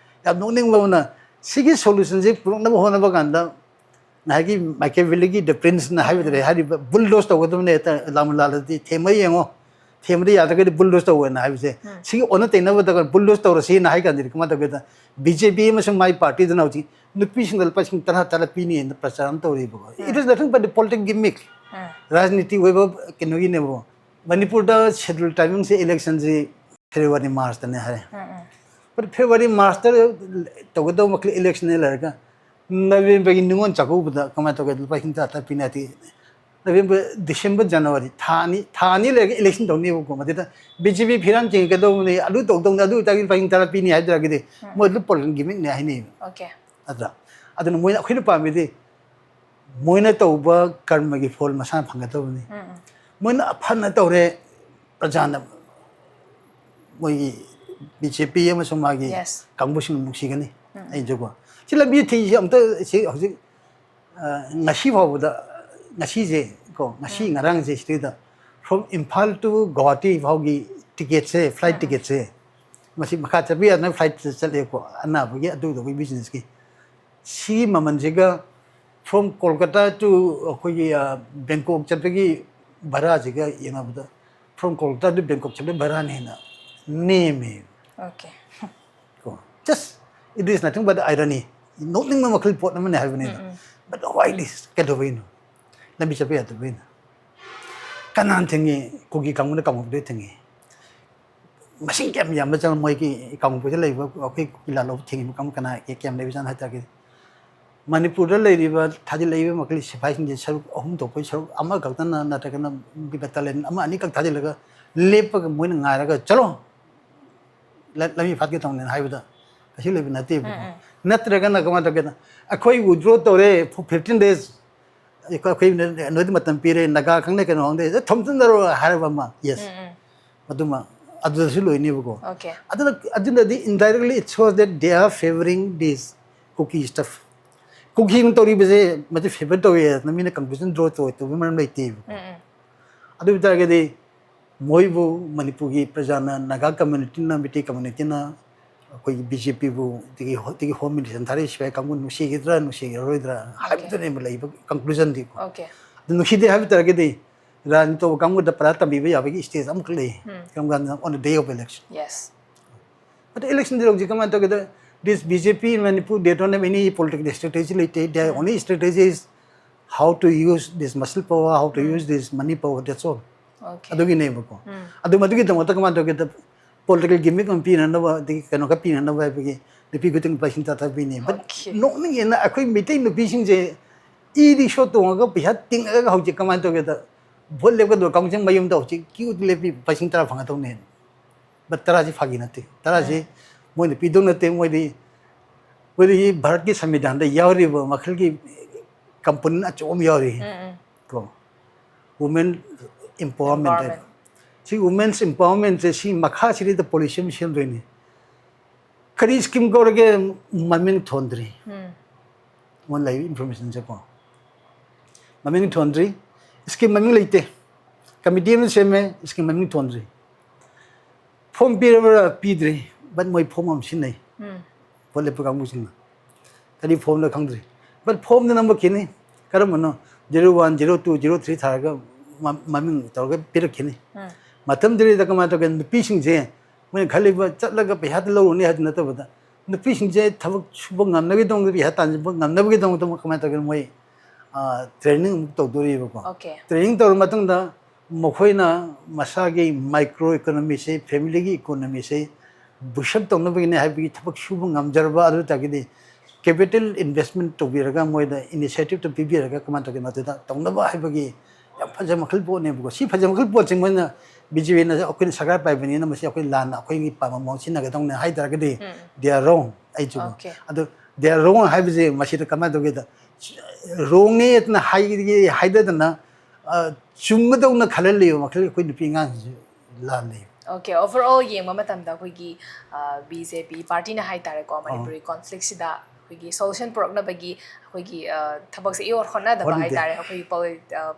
ꯌꯥꯝ ꯅꯣꯛꯅꯤꯡꯕ ꯑꯃꯅ, ꯁꯤꯒꯤ solution ꯁꯦ ꯄꯨꯔꯛꯅꯕ ꯍꯣꯠꯅꯕ ꯀꯥꯟꯗ ꯉꯁꯥꯏꯒꯤ Machiavelli ꯒꯤ The Prince ꯅ ꯍꯥꯏꯕꯗꯨꯅꯦ, ꯎꯝ꯫ ꯍꯥꯏꯔꯤꯕ bulldoze ꯇꯧꯒꯗꯕꯅꯦ, ꯍꯦꯛꯇ ꯂꯥꯃꯨ ꯂꯥꯜꯂꯗꯤ ꯊꯦꯝꯃ ꯌꯦꯡꯉꯣ, ꯊꯦꯝꯕꯗ ꯌꯥꯗ꯭ꯔꯒꯗꯤ bulldoze ꯇꯧꯋꯦꯅ ꯍꯥꯏꯕꯁꯦ, ꯎꯝ꯫ ꯁꯤꯒꯤ ꯑꯣꯟꯅ ꯇꯩꯅꯕꯗ bulldoze ꯇꯧꯔꯁꯤꯅ ꯍꯥꯏ ꯀꯥꯟꯗꯗꯤ ꯀꯃꯥꯏꯅ ꯇꯧꯒꯦꯗ, ꯕꯤ ꯖꯦ ꯄꯤ ꯑꯃꯁꯨꯡ ꯃꯥꯒꯤ ꯄꯥꯔꯇꯤꯗꯨꯅ ꯍꯧꯖꯤꯛ ꯅꯨꯄꯤꯁꯤꯡꯗ ꯂꯨꯄꯥ ꯂꯤꯁꯤꯡ ꯇꯔꯥ ꯇꯔꯥ ꯄꯤꯅꯤꯅ ꯄ꯭ꯔꯆꯥꯔ ꯑꯃ ꯇꯧꯔꯤꯕꯀꯣ꯫ It is nothing but the political gimmick. ꯎꯝ꯫ ꯔꯥꯖꯅꯤꯇꯤ ꯑꯣꯏꯕ ꯀꯩꯅꯣꯒꯤꯅꯦꯕꯀꯣ꯫ ꯃꯅꯤꯄꯨꯔꯗ Scheduled Tribal ꯁꯦ election ꯁꯤ February March ꯇꯅꯦ ꯍꯥꯏ꯫ ꯎꯝ, ꯎꯝ꯫ But February March ꯇ ꯇꯧꯒꯗꯧꯕ ꯃꯈꯩ election ꯅꯦ ꯂꯩꯔꯒ, November ꯒꯤ ꯅꯤꯉꯣꯜ ꯆꯥꯛꯀꯧꯕꯗ ꯀꯃꯥꯏꯅ ꯇꯧꯒꯦ? ꯂꯨꯄꯥ ꯂꯤꯁꯤꯡ ꯇꯔꯥ ꯇꯔꯥ ꯄꯤꯅꯤ ꯍꯥꯏꯗꯤ, November, December, January ꯊꯥ ꯑꯅꯤ, ꯊꯥ ꯑꯅꯤ ꯂꯩꯔꯒ election ꯇꯧꯅꯦꯕꯀꯣ꯫ ꯃꯗꯨꯗ ꯕꯤ ꯖꯦ ꯄꯤ ꯐꯤꯔꯥꯟ ꯆꯤꯡꯒꯗꯧꯕꯅꯤ, ꯑꯗꯨ ꯇꯧꯗꯧꯅꯤ, ꯑꯗꯨ ꯑꯣꯏꯇꯥꯔꯗꯤ ꯂꯨꯄꯥ ꯂꯤꯁꯤꯡ ꯇꯔꯥ ꯄꯤꯅꯤ ꯍꯥꯏꯗ꯭ꯔꯒꯗꯤ, ꯎꯝ꯫ ꯃꯣꯏ ꯑꯗꯨ political gimmick ꯅꯦ ꯍꯥꯏꯅꯩꯕ꯫ Okay꯫ ꯑꯗꯨꯅ, ꯑꯗꯨꯅ ꯃꯣꯏꯅ, ꯑꯩꯈꯣꯏꯅ ꯄꯥꯝꯃꯤꯗꯤ ꯃꯣꯏꯅ ꯇꯧꯕ ꯀꯔꯃꯒꯤ ꯐꯣꯜ ꯃꯁꯥꯅ ꯐꯪꯒꯗꯕꯅꯤ꯫ ꯎꯝ, ꯎꯝ꯫ ꯃꯣꯏꯅ ꯐꯅ ꯇꯧꯔꯦ, ꯄ꯭ꯔꯖꯥꯅ ꯃꯣꯏꯒꯤ ꯕꯤ ꯖꯦ ꯄꯤ ꯑꯃꯁꯨꯡ ꯃꯥꯒꯤ Yes꯫ ꯀꯥꯡꯕꯨꯁꯤꯡ ꯅꯨꯡꯁꯤꯒꯅꯤ꯫ ꯎꯝ꯫ ꯑꯩꯁꯨꯀꯣ, ꯁꯤ ꯂꯝꯕꯤ ꯊꯤꯡꯁꯤ ꯑꯝꯇ, ꯁꯤ ꯍꯧꯖꯤꯛ, ꯑ, ꯉꯁꯤ ꯐꯥꯎꯕꯗ, ꯉꯁꯤꯁꯦ ꯀꯣ, ꯉꯁꯤ ꯎꯝ꯫ ꯉꯔꯥꯡꯁꯦ ꯁꯤꯗꯩꯗ from Imphal to Guwahati ꯐꯥꯎꯒꯤ ticket ꯁꯦ, flight ꯎꯝ꯫ Ticket ꯁꯦ, ꯃꯁꯤ ꯃꯈꯥ ꯆꯠꯄ ꯌꯥꯗꯅ flight ꯇ ꯆꯠꯂꯦꯀꯣ, ꯑꯅꯥꯕꯒꯤ ꯑꯗꯨ ꯇꯧꯕꯒꯤ business ꯀꯤ꯫ ꯁꯤꯒꯤ ꯃꯃꯜꯁꯤꯒ from Kolkata to ꯑꯩꯈꯣꯏꯒꯤ, ꯑ, ꯕꯦꯡꯀꯣꯛ ꯆꯠꯄꯒꯤ ꯚꯔꯥꯁꯤꯒ ꯌꯦꯡꯅꯕꯗ, from Kolkata to ꯕꯦꯡꯀꯣꯛ ꯆꯠꯄꯒꯤ ꯚꯔꯥꯅ ꯍꯦꯟꯅ ꯅꯦꯝꯃꯦ꯫ Okay꯫ ꯀꯣ, just, it is nothing but irony. ꯅꯣꯛꯅꯤꯡꯕ ꯃꯈꯜ ꯄꯣꯠ ꯑꯃꯅꯦ ꯍꯥꯏꯕꯅꯤꯗ꯫ ꯎꯝ, ꯎꯝ꯫ But why this? ꯀꯩꯗꯧꯕꯩꯅꯣ? ꯂꯝꯕꯤ ꯆꯠꯄ ꯌꯥꯗꯕꯩꯅ꯫ ꯀꯅꯥꯅ ꯊꯤꯡꯉꯤ? ꯀꯨꯀꯤ ꯀꯥꯡꯕꯨꯅ ꯀꯥꯡꯄꯣꯛꯄꯤꯗ ꯊꯤꯡꯉꯤ꯫ ꯃꯁꯤꯡ ꯀꯌꯥꯝ ꯌꯥꯝꯕ ꯆꯪ-, ꯃꯣꯏꯒꯤ ꯀꯥꯡꯄꯣꯛꯄꯤꯗ ꯂꯩꯕ ꯑꯩꯈꯣꯏ ꯀꯨꯀꯤ ꯂꯥꯂꯣꯡ ꯊꯤꯡꯉꯤꯕ ꯀꯥꯡꯕꯨ ꯀꯅꯥ ꯀꯌꯥꯝ ꯂꯩꯕꯖꯥꯠꯅꯣ ꯍꯥꯏ ꯇꯥꯔꯒꯗꯤ, ꯃꯅꯤꯄꯨꯔꯗ ꯂꯩꯔꯤꯕ, ꯊꯥꯖꯤꯜꯂꯛꯏꯕ ꯃꯈꯩ ꯁꯤꯐꯥꯏꯁꯤꯡꯁꯦ ꯁꯔꯨꯛ ꯑꯍꯨꯝ ꯊꯣꯛꯄꯒꯤ ꯁꯔꯨꯛ ꯑꯃꯈꯛꯇꯅ ꯅꯠꯇ꯭ꯔꯒꯅ battalion ꯑꯃ ꯑꯅꯤꯈꯛ ꯊꯥꯖꯤꯜꯂꯒ ꯂꯦꯞꯄꯒ ꯃꯣꯏꯅ ꯉꯥꯏꯔꯒ, "ꯆꯠꯂꯣ, ꯂ-, ꯂꯝꯕꯤ ꯐꯥꯠꯀꯦ ꯇꯧꯅꯦꯅ" ꯍꯥꯏꯕꯗ, ꯀꯩꯁꯨ ꯂꯩꯕ ꯅꯠꯇꯦꯕꯀꯣ꯫ ꯅꯠꯇ꯭ꯔꯒꯅ ꯀꯃꯥꯏꯅ ꯇꯧꯒꯦꯗ, ꯑꯩꯈꯣꯏ withdraw ꯇꯧꯔꯦ, fifteen days, ꯑꯩꯈꯣꯏ, ꯑꯩꯈꯣꯏ ꯅꯣꯏꯗ ꯃꯇꯝ ꯄꯤꯔꯦ, ꯅꯥꯒꯥ ꯈꯪꯗꯦ ꯀꯩꯅꯣ ꯈꯪꯗꯦ, ꯊꯝꯖꯤꯟꯅꯔꯣ ꯍꯥꯏꯔꯕ ꯑꯃ, yes, ꯃꯗꯨꯃ ꯑꯗꯨꯗꯁꯨ ꯂꯣꯏꯅꯦꯕꯀꯣ꯫ Okay. ꯑꯗꯨꯅ ꯑꯗꯨꯅꯗꯤ indirectly it shows that they are favoring this Kuki stuff. ꯀꯨꯀꯤꯅ ꯇꯧꯔꯤꯕꯁꯦ ꯃꯁꯤ favour ꯇꯧꯋꯦ ꯍꯥꯏꯗꯅ ꯃꯤꯅ conclusion draw ꯇꯧꯋꯦ, ꯇꯧꯕꯒꯤ ꯃꯔꯝ ꯂꯩꯇꯦꯕ꯫ ꯑꯗꯨ ꯑꯣꯏ ꯇꯥꯔꯒꯗꯤ ꯃꯣꯏꯕꯨ ꯃꯅꯤꯄꯨꯔꯒꯤ ꯄ꯭ꯔꯖꯥꯅ, ꯅꯥꯒꯥ community ꯅ, ꯃꯤꯇꯩ community ꯅ ꯑꯩꯈꯣꯏꯒꯤ B J P ꯕꯨ, ꯑꯗꯒꯤ ꯍꯣ-, ꯑꯗꯒꯤ Home Minister ꯊꯥꯔꯛꯏ ꯁꯤꯐꯥꯏ ꯀꯥꯡꯕꯨ ꯅꯨꯡꯁꯤꯒꯗ꯭ꯔꯥ ꯅꯨꯡꯁꯤꯔꯣꯏꯗ꯭ꯔꯥ ꯍꯥꯏꯕꯗꯨꯅꯦꯕ ꯂꯩꯕ conclusion ꯗꯤꯀꯣ꯫ Okay. ꯑꯗꯨ ꯅꯨꯡꯁꯤꯗꯦ ꯍꯥꯏꯕ ꯇꯥꯔꯒꯗꯤ ꯔꯥꯖꯅꯤꯇꯤ ꯇꯧꯕ ꯀꯥꯡꯕꯨꯗ ꯄꯔꯥ ꯇꯝꯕꯤꯕ ꯌꯥꯕꯒꯤ stage ꯑꯃꯈꯛ ꯂꯩ꯫ ꯀꯔꯝ ꯀꯥꯟꯗ? On the day of election. Yes. ꯑꯗ election ꯗꯤ ꯍꯧꯖꯤꯛ ꯀꯃꯥꯏꯅ ꯇꯧꯒꯦꯗ, this B J P in Manipur, they don't have any political strategy ꯂꯩꯇꯦ. Their only strategy is how to use this muscle power, how to use this money power, that's all. Okay. ꯑꯗꯨꯒꯤꯅꯦꯕꯀꯣ꯫ ꯑꯗꯨ ꯃꯗꯨꯒꯤꯗꯃꯛꯇ ꯀꯃꯥꯏꯅ ꯇꯧꯒꯦꯗ, political gimmick ꯑꯃ ꯄꯤꯅꯅꯕ, ꯑꯗꯒꯤ ꯀꯩꯅꯣ ꯈꯔ ꯄꯤꯅꯅꯕ ꯍꯥꯏꯕꯒꯤ ꯅꯨꯄꯤ ꯈꯨꯗꯤꯡ ꯂꯨꯄꯥ ꯂꯤꯁꯤꯡ ꯇꯔꯥ ꯇꯔꯥ ꯄꯤꯅꯦ꯫ But Okay. ꯅꯣꯛꯅꯤꯡꯉꯦꯅ, ꯑꯩꯈꯣꯏ ꯃꯤꯇꯩ ꯅꯨꯄꯤꯁꯤꯡꯁꯦ ꯏ ꯔꯤꯛꯁꯣ ꯇꯣꯡꯉꯒ ꯄꯩꯁꯥ ꯇꯤꯡꯉꯒ ꯍꯧꯖꯤꯛ ꯀꯃꯥꯏꯅ ꯇꯧꯒꯦꯗ, vote ꯂꯦꯞꯀꯗꯕ ꯀꯥꯡꯖꯤꯡ ꯃꯌꯨꯝꯗ ꯍꯧꯖꯤꯛ queue ꯗ ꯂꯦꯞꯄꯤ, ꯂꯨꯄꯥ ꯂꯤꯁꯤꯡ ꯇꯔꯥ ꯐꯪꯒꯗꯧꯅꯦ꯫ But ꯇꯔꯥꯁꯤ ꯐꯥꯒꯤ ꯅꯠꯇꯦ꯫ ꯇꯔꯥꯁꯤ ꯃꯣꯏꯅ ꯄꯤꯗꯧ ꯅꯠꯇꯦ꯫ ꯃꯣꯏꯗꯤ, ꯃꯣꯏꯗꯤ ꯚꯥꯔꯠꯀꯤ ꯁꯪꯕꯤꯙꯥꯟꯗ ꯌꯥꯎꯔꯤꯕ ꯃꯈꯜꯒꯤ component ꯑꯆꯧꯕ ꯑꯃ ꯌꯥꯎꯔꯤ꯫ ꯀꯣ, women empowerment ꯍꯥꯏꯅ꯫ Empowerment. ꯁꯤ women's empowerment ꯁꯦ ꯁꯤ ꯃꯈꯥꯁꯤꯗꯩꯗ policy ꯑꯃ ꯁꯦꯝꯗꯣꯏꯅꯤ꯫ ꯀꯔꯤ scheme ꯀꯧꯔꯒꯦ? ꯃꯃꯤꯡ ꯊꯣꯟꯗ꯭ꯔꯤ꯫ ꯃꯣꯏ ꯂꯩꯔꯤꯕ information ꯁꯦꯀꯣ꯫ ꯃꯃꯤꯡ ꯊꯣꯟꯗ꯭ꯔꯤ꯫ Scheme ꯃꯃꯤꯡ ꯂꯩꯇꯦ꯫ Committee ꯑꯃ ꯁꯦꯝꯃꯦ, scheme ꯃꯃꯤꯡ ꯊꯣꯟꯗ꯭ꯔꯤ꯫ Form ꯄꯤꯔꯕ꯭ꯔꯥ? ꯄꯤꯗ꯭ꯔꯤ꯫ But ꯃꯣꯏ form ꯑꯃ ꯁꯤꯖꯤꯟꯅꯩ꯫ Vote ꯂꯦꯞꯄ ꯀꯥꯡꯕꯨꯁꯤꯡꯅ꯫ ꯀꯔꯤ form ꯅꯣ ꯈꯪꯗ꯭ꯔꯤ꯫ But form ꯗꯤ ꯅꯝꯃꯛꯈꯤꯅꯤ꯫ ꯀꯔꯝꯕꯅꯣ? Zero one, zero two, zero three ꯊꯥꯔꯒ ꯃ-, ꯃꯃꯤꯡ ꯇꯧꯔꯒ ꯄꯤꯔꯛꯈꯤꯅꯤ꯫ ꯃꯇꯝꯗꯨꯗꯩꯗ ꯀꯃꯥꯏꯅ ꯇꯧꯒꯦ? ꯅꯨꯄꯤꯁꯤꯡꯁꯦ ꯃꯣꯏꯅ ꯈꯜꯂꯤꯕ ꯆꯠꯂꯒ ꯄꯩꯁꯥꯗ ꯂꯧꯔꯨꯅꯤ ꯍꯥꯏꯗꯨ ꯅꯠꯇꯕꯗ, ꯅꯨꯄꯤꯁꯤꯡꯁꯦ ꯊꯕꯛ ꯁꯨꯕ ꯉꯝꯅꯕꯒꯤꯗꯃꯛꯇ, ꯄꯩꯁꯥ ꯇꯥꯟꯕ ꯉꯝꯅꯕꯒꯤꯗꯃꯛꯇ ꯀꯃꯥꯏꯅ ꯇꯧꯒꯦ? ꯃꯣꯏ, ꯑ, training ꯑꯃꯨꯛ ꯇꯧꯗꯣꯔꯤꯕꯀꯣ꯫ Okay. Training ꯇꯧꯔ ꯃꯇꯨꯡꯗ ꯃꯈꯣꯏꯅ ꯃꯁꯥꯒꯤ micro economy ꯁꯦ, family ꯒꯤ economy ꯁꯦ boost up ꯇꯧꯅꯕꯒꯤꯅꯦ ꯍꯥꯏꯕꯒꯤ ꯊꯕꯛ ꯁꯨꯕ ꯉꯝꯖꯔꯕ ꯑꯗꯨ ꯑꯣꯏ ꯇꯥꯔꯒꯗꯤ capital investment ꯇꯧꯕꯤꯔꯒ, ꯃꯣꯏꯗ initiative ꯇꯣ ꯄꯤꯕꯤꯔꯒ ꯀꯃꯥꯏꯅ ꯇꯧꯒꯦ? ꯃꯗꯨꯗ ꯇꯧꯅꯕ ꯍꯥꯏꯕꯒꯤ ꯌꯥꯝ ꯐꯖ ꯃꯈꯜ ꯄꯣꯠꯅꯦꯕꯀꯣ꯫ ꯁꯤ ꯐꯖ ꯃꯈꯜ ꯄꯣꯠꯁꯦ ꯃꯣꯏꯅ ꯕꯤ ꯖꯦ ꯄꯤꯅ ꯑꯩꯈꯣꯏꯅ ꯁꯔꯀꯥꯔ ꯄꯥꯏꯕꯅꯤꯅ ꯃꯁꯤ ꯑꯩꯈꯣꯏ ꯂꯥꯟꯅ ꯑꯩꯈꯣꯏꯒꯤ ꯄꯥꯝꯕ ꯃꯑꯣꯡ ꯁꯤꯖꯤꯟꯅꯒꯗꯧꯅꯦ ꯍꯥꯏ ꯇꯥꯔꯒꯗꯤ, they are wrong꯫ ꯑꯩꯁꯨ ꯑꯗꯨ, they are wrong ꯍꯥꯏꯕꯁꯦ ꯃꯁꯤꯗ ꯀꯃꯥꯏꯅ ꯇꯧꯒꯦꯗ, wrongꯅꯦꯅ ꯍꯥꯏꯒꯦ ꯍꯥꯏꯗꯗꯅ, ꯑ, ꯆꯨꯝꯒꯗꯧꯅ ꯈꯜꯍꯜꯂꯤꯕ ꯃꯈꯜ ꯑꯩꯈꯣꯏ ꯅꯨꯄꯤ ꯑꯉꯥꯡꯁꯤꯡꯁꯦ ꯂꯥꯜꯂꯤ꯫ Okay, overall ꯌꯦꯡꯕ ꯃꯇꯝꯗ ꯑꯩꯈꯣꯏꯒꯤ ꯕꯤ ꯖꯦ ꯄꯤ ꯄꯥꯔꯇꯤꯅ ꯍꯥꯏꯇꯥꯔꯦꯀꯣ, ꯃꯅꯤꯄꯨꯔꯒꯤ ꯀꯣꯟꯐ꯭ꯂꯤꯛꯁꯤꯗ ꯑꯩꯈꯣꯏꯒꯤ ꯁꯣꯂꯨꯁꯟ ꯄꯨꯔꯛꯅꯕꯒꯤ ꯑꯩꯈꯣꯏꯒꯤ ꯊꯕꯛꯁꯦ ꯏꯑꯣꯔ ꯍꯣꯠꯅꯗꯕ ꯍꯥꯏꯇꯥꯔꯦ꯫ ꯑꯩꯈꯣꯏꯒꯤ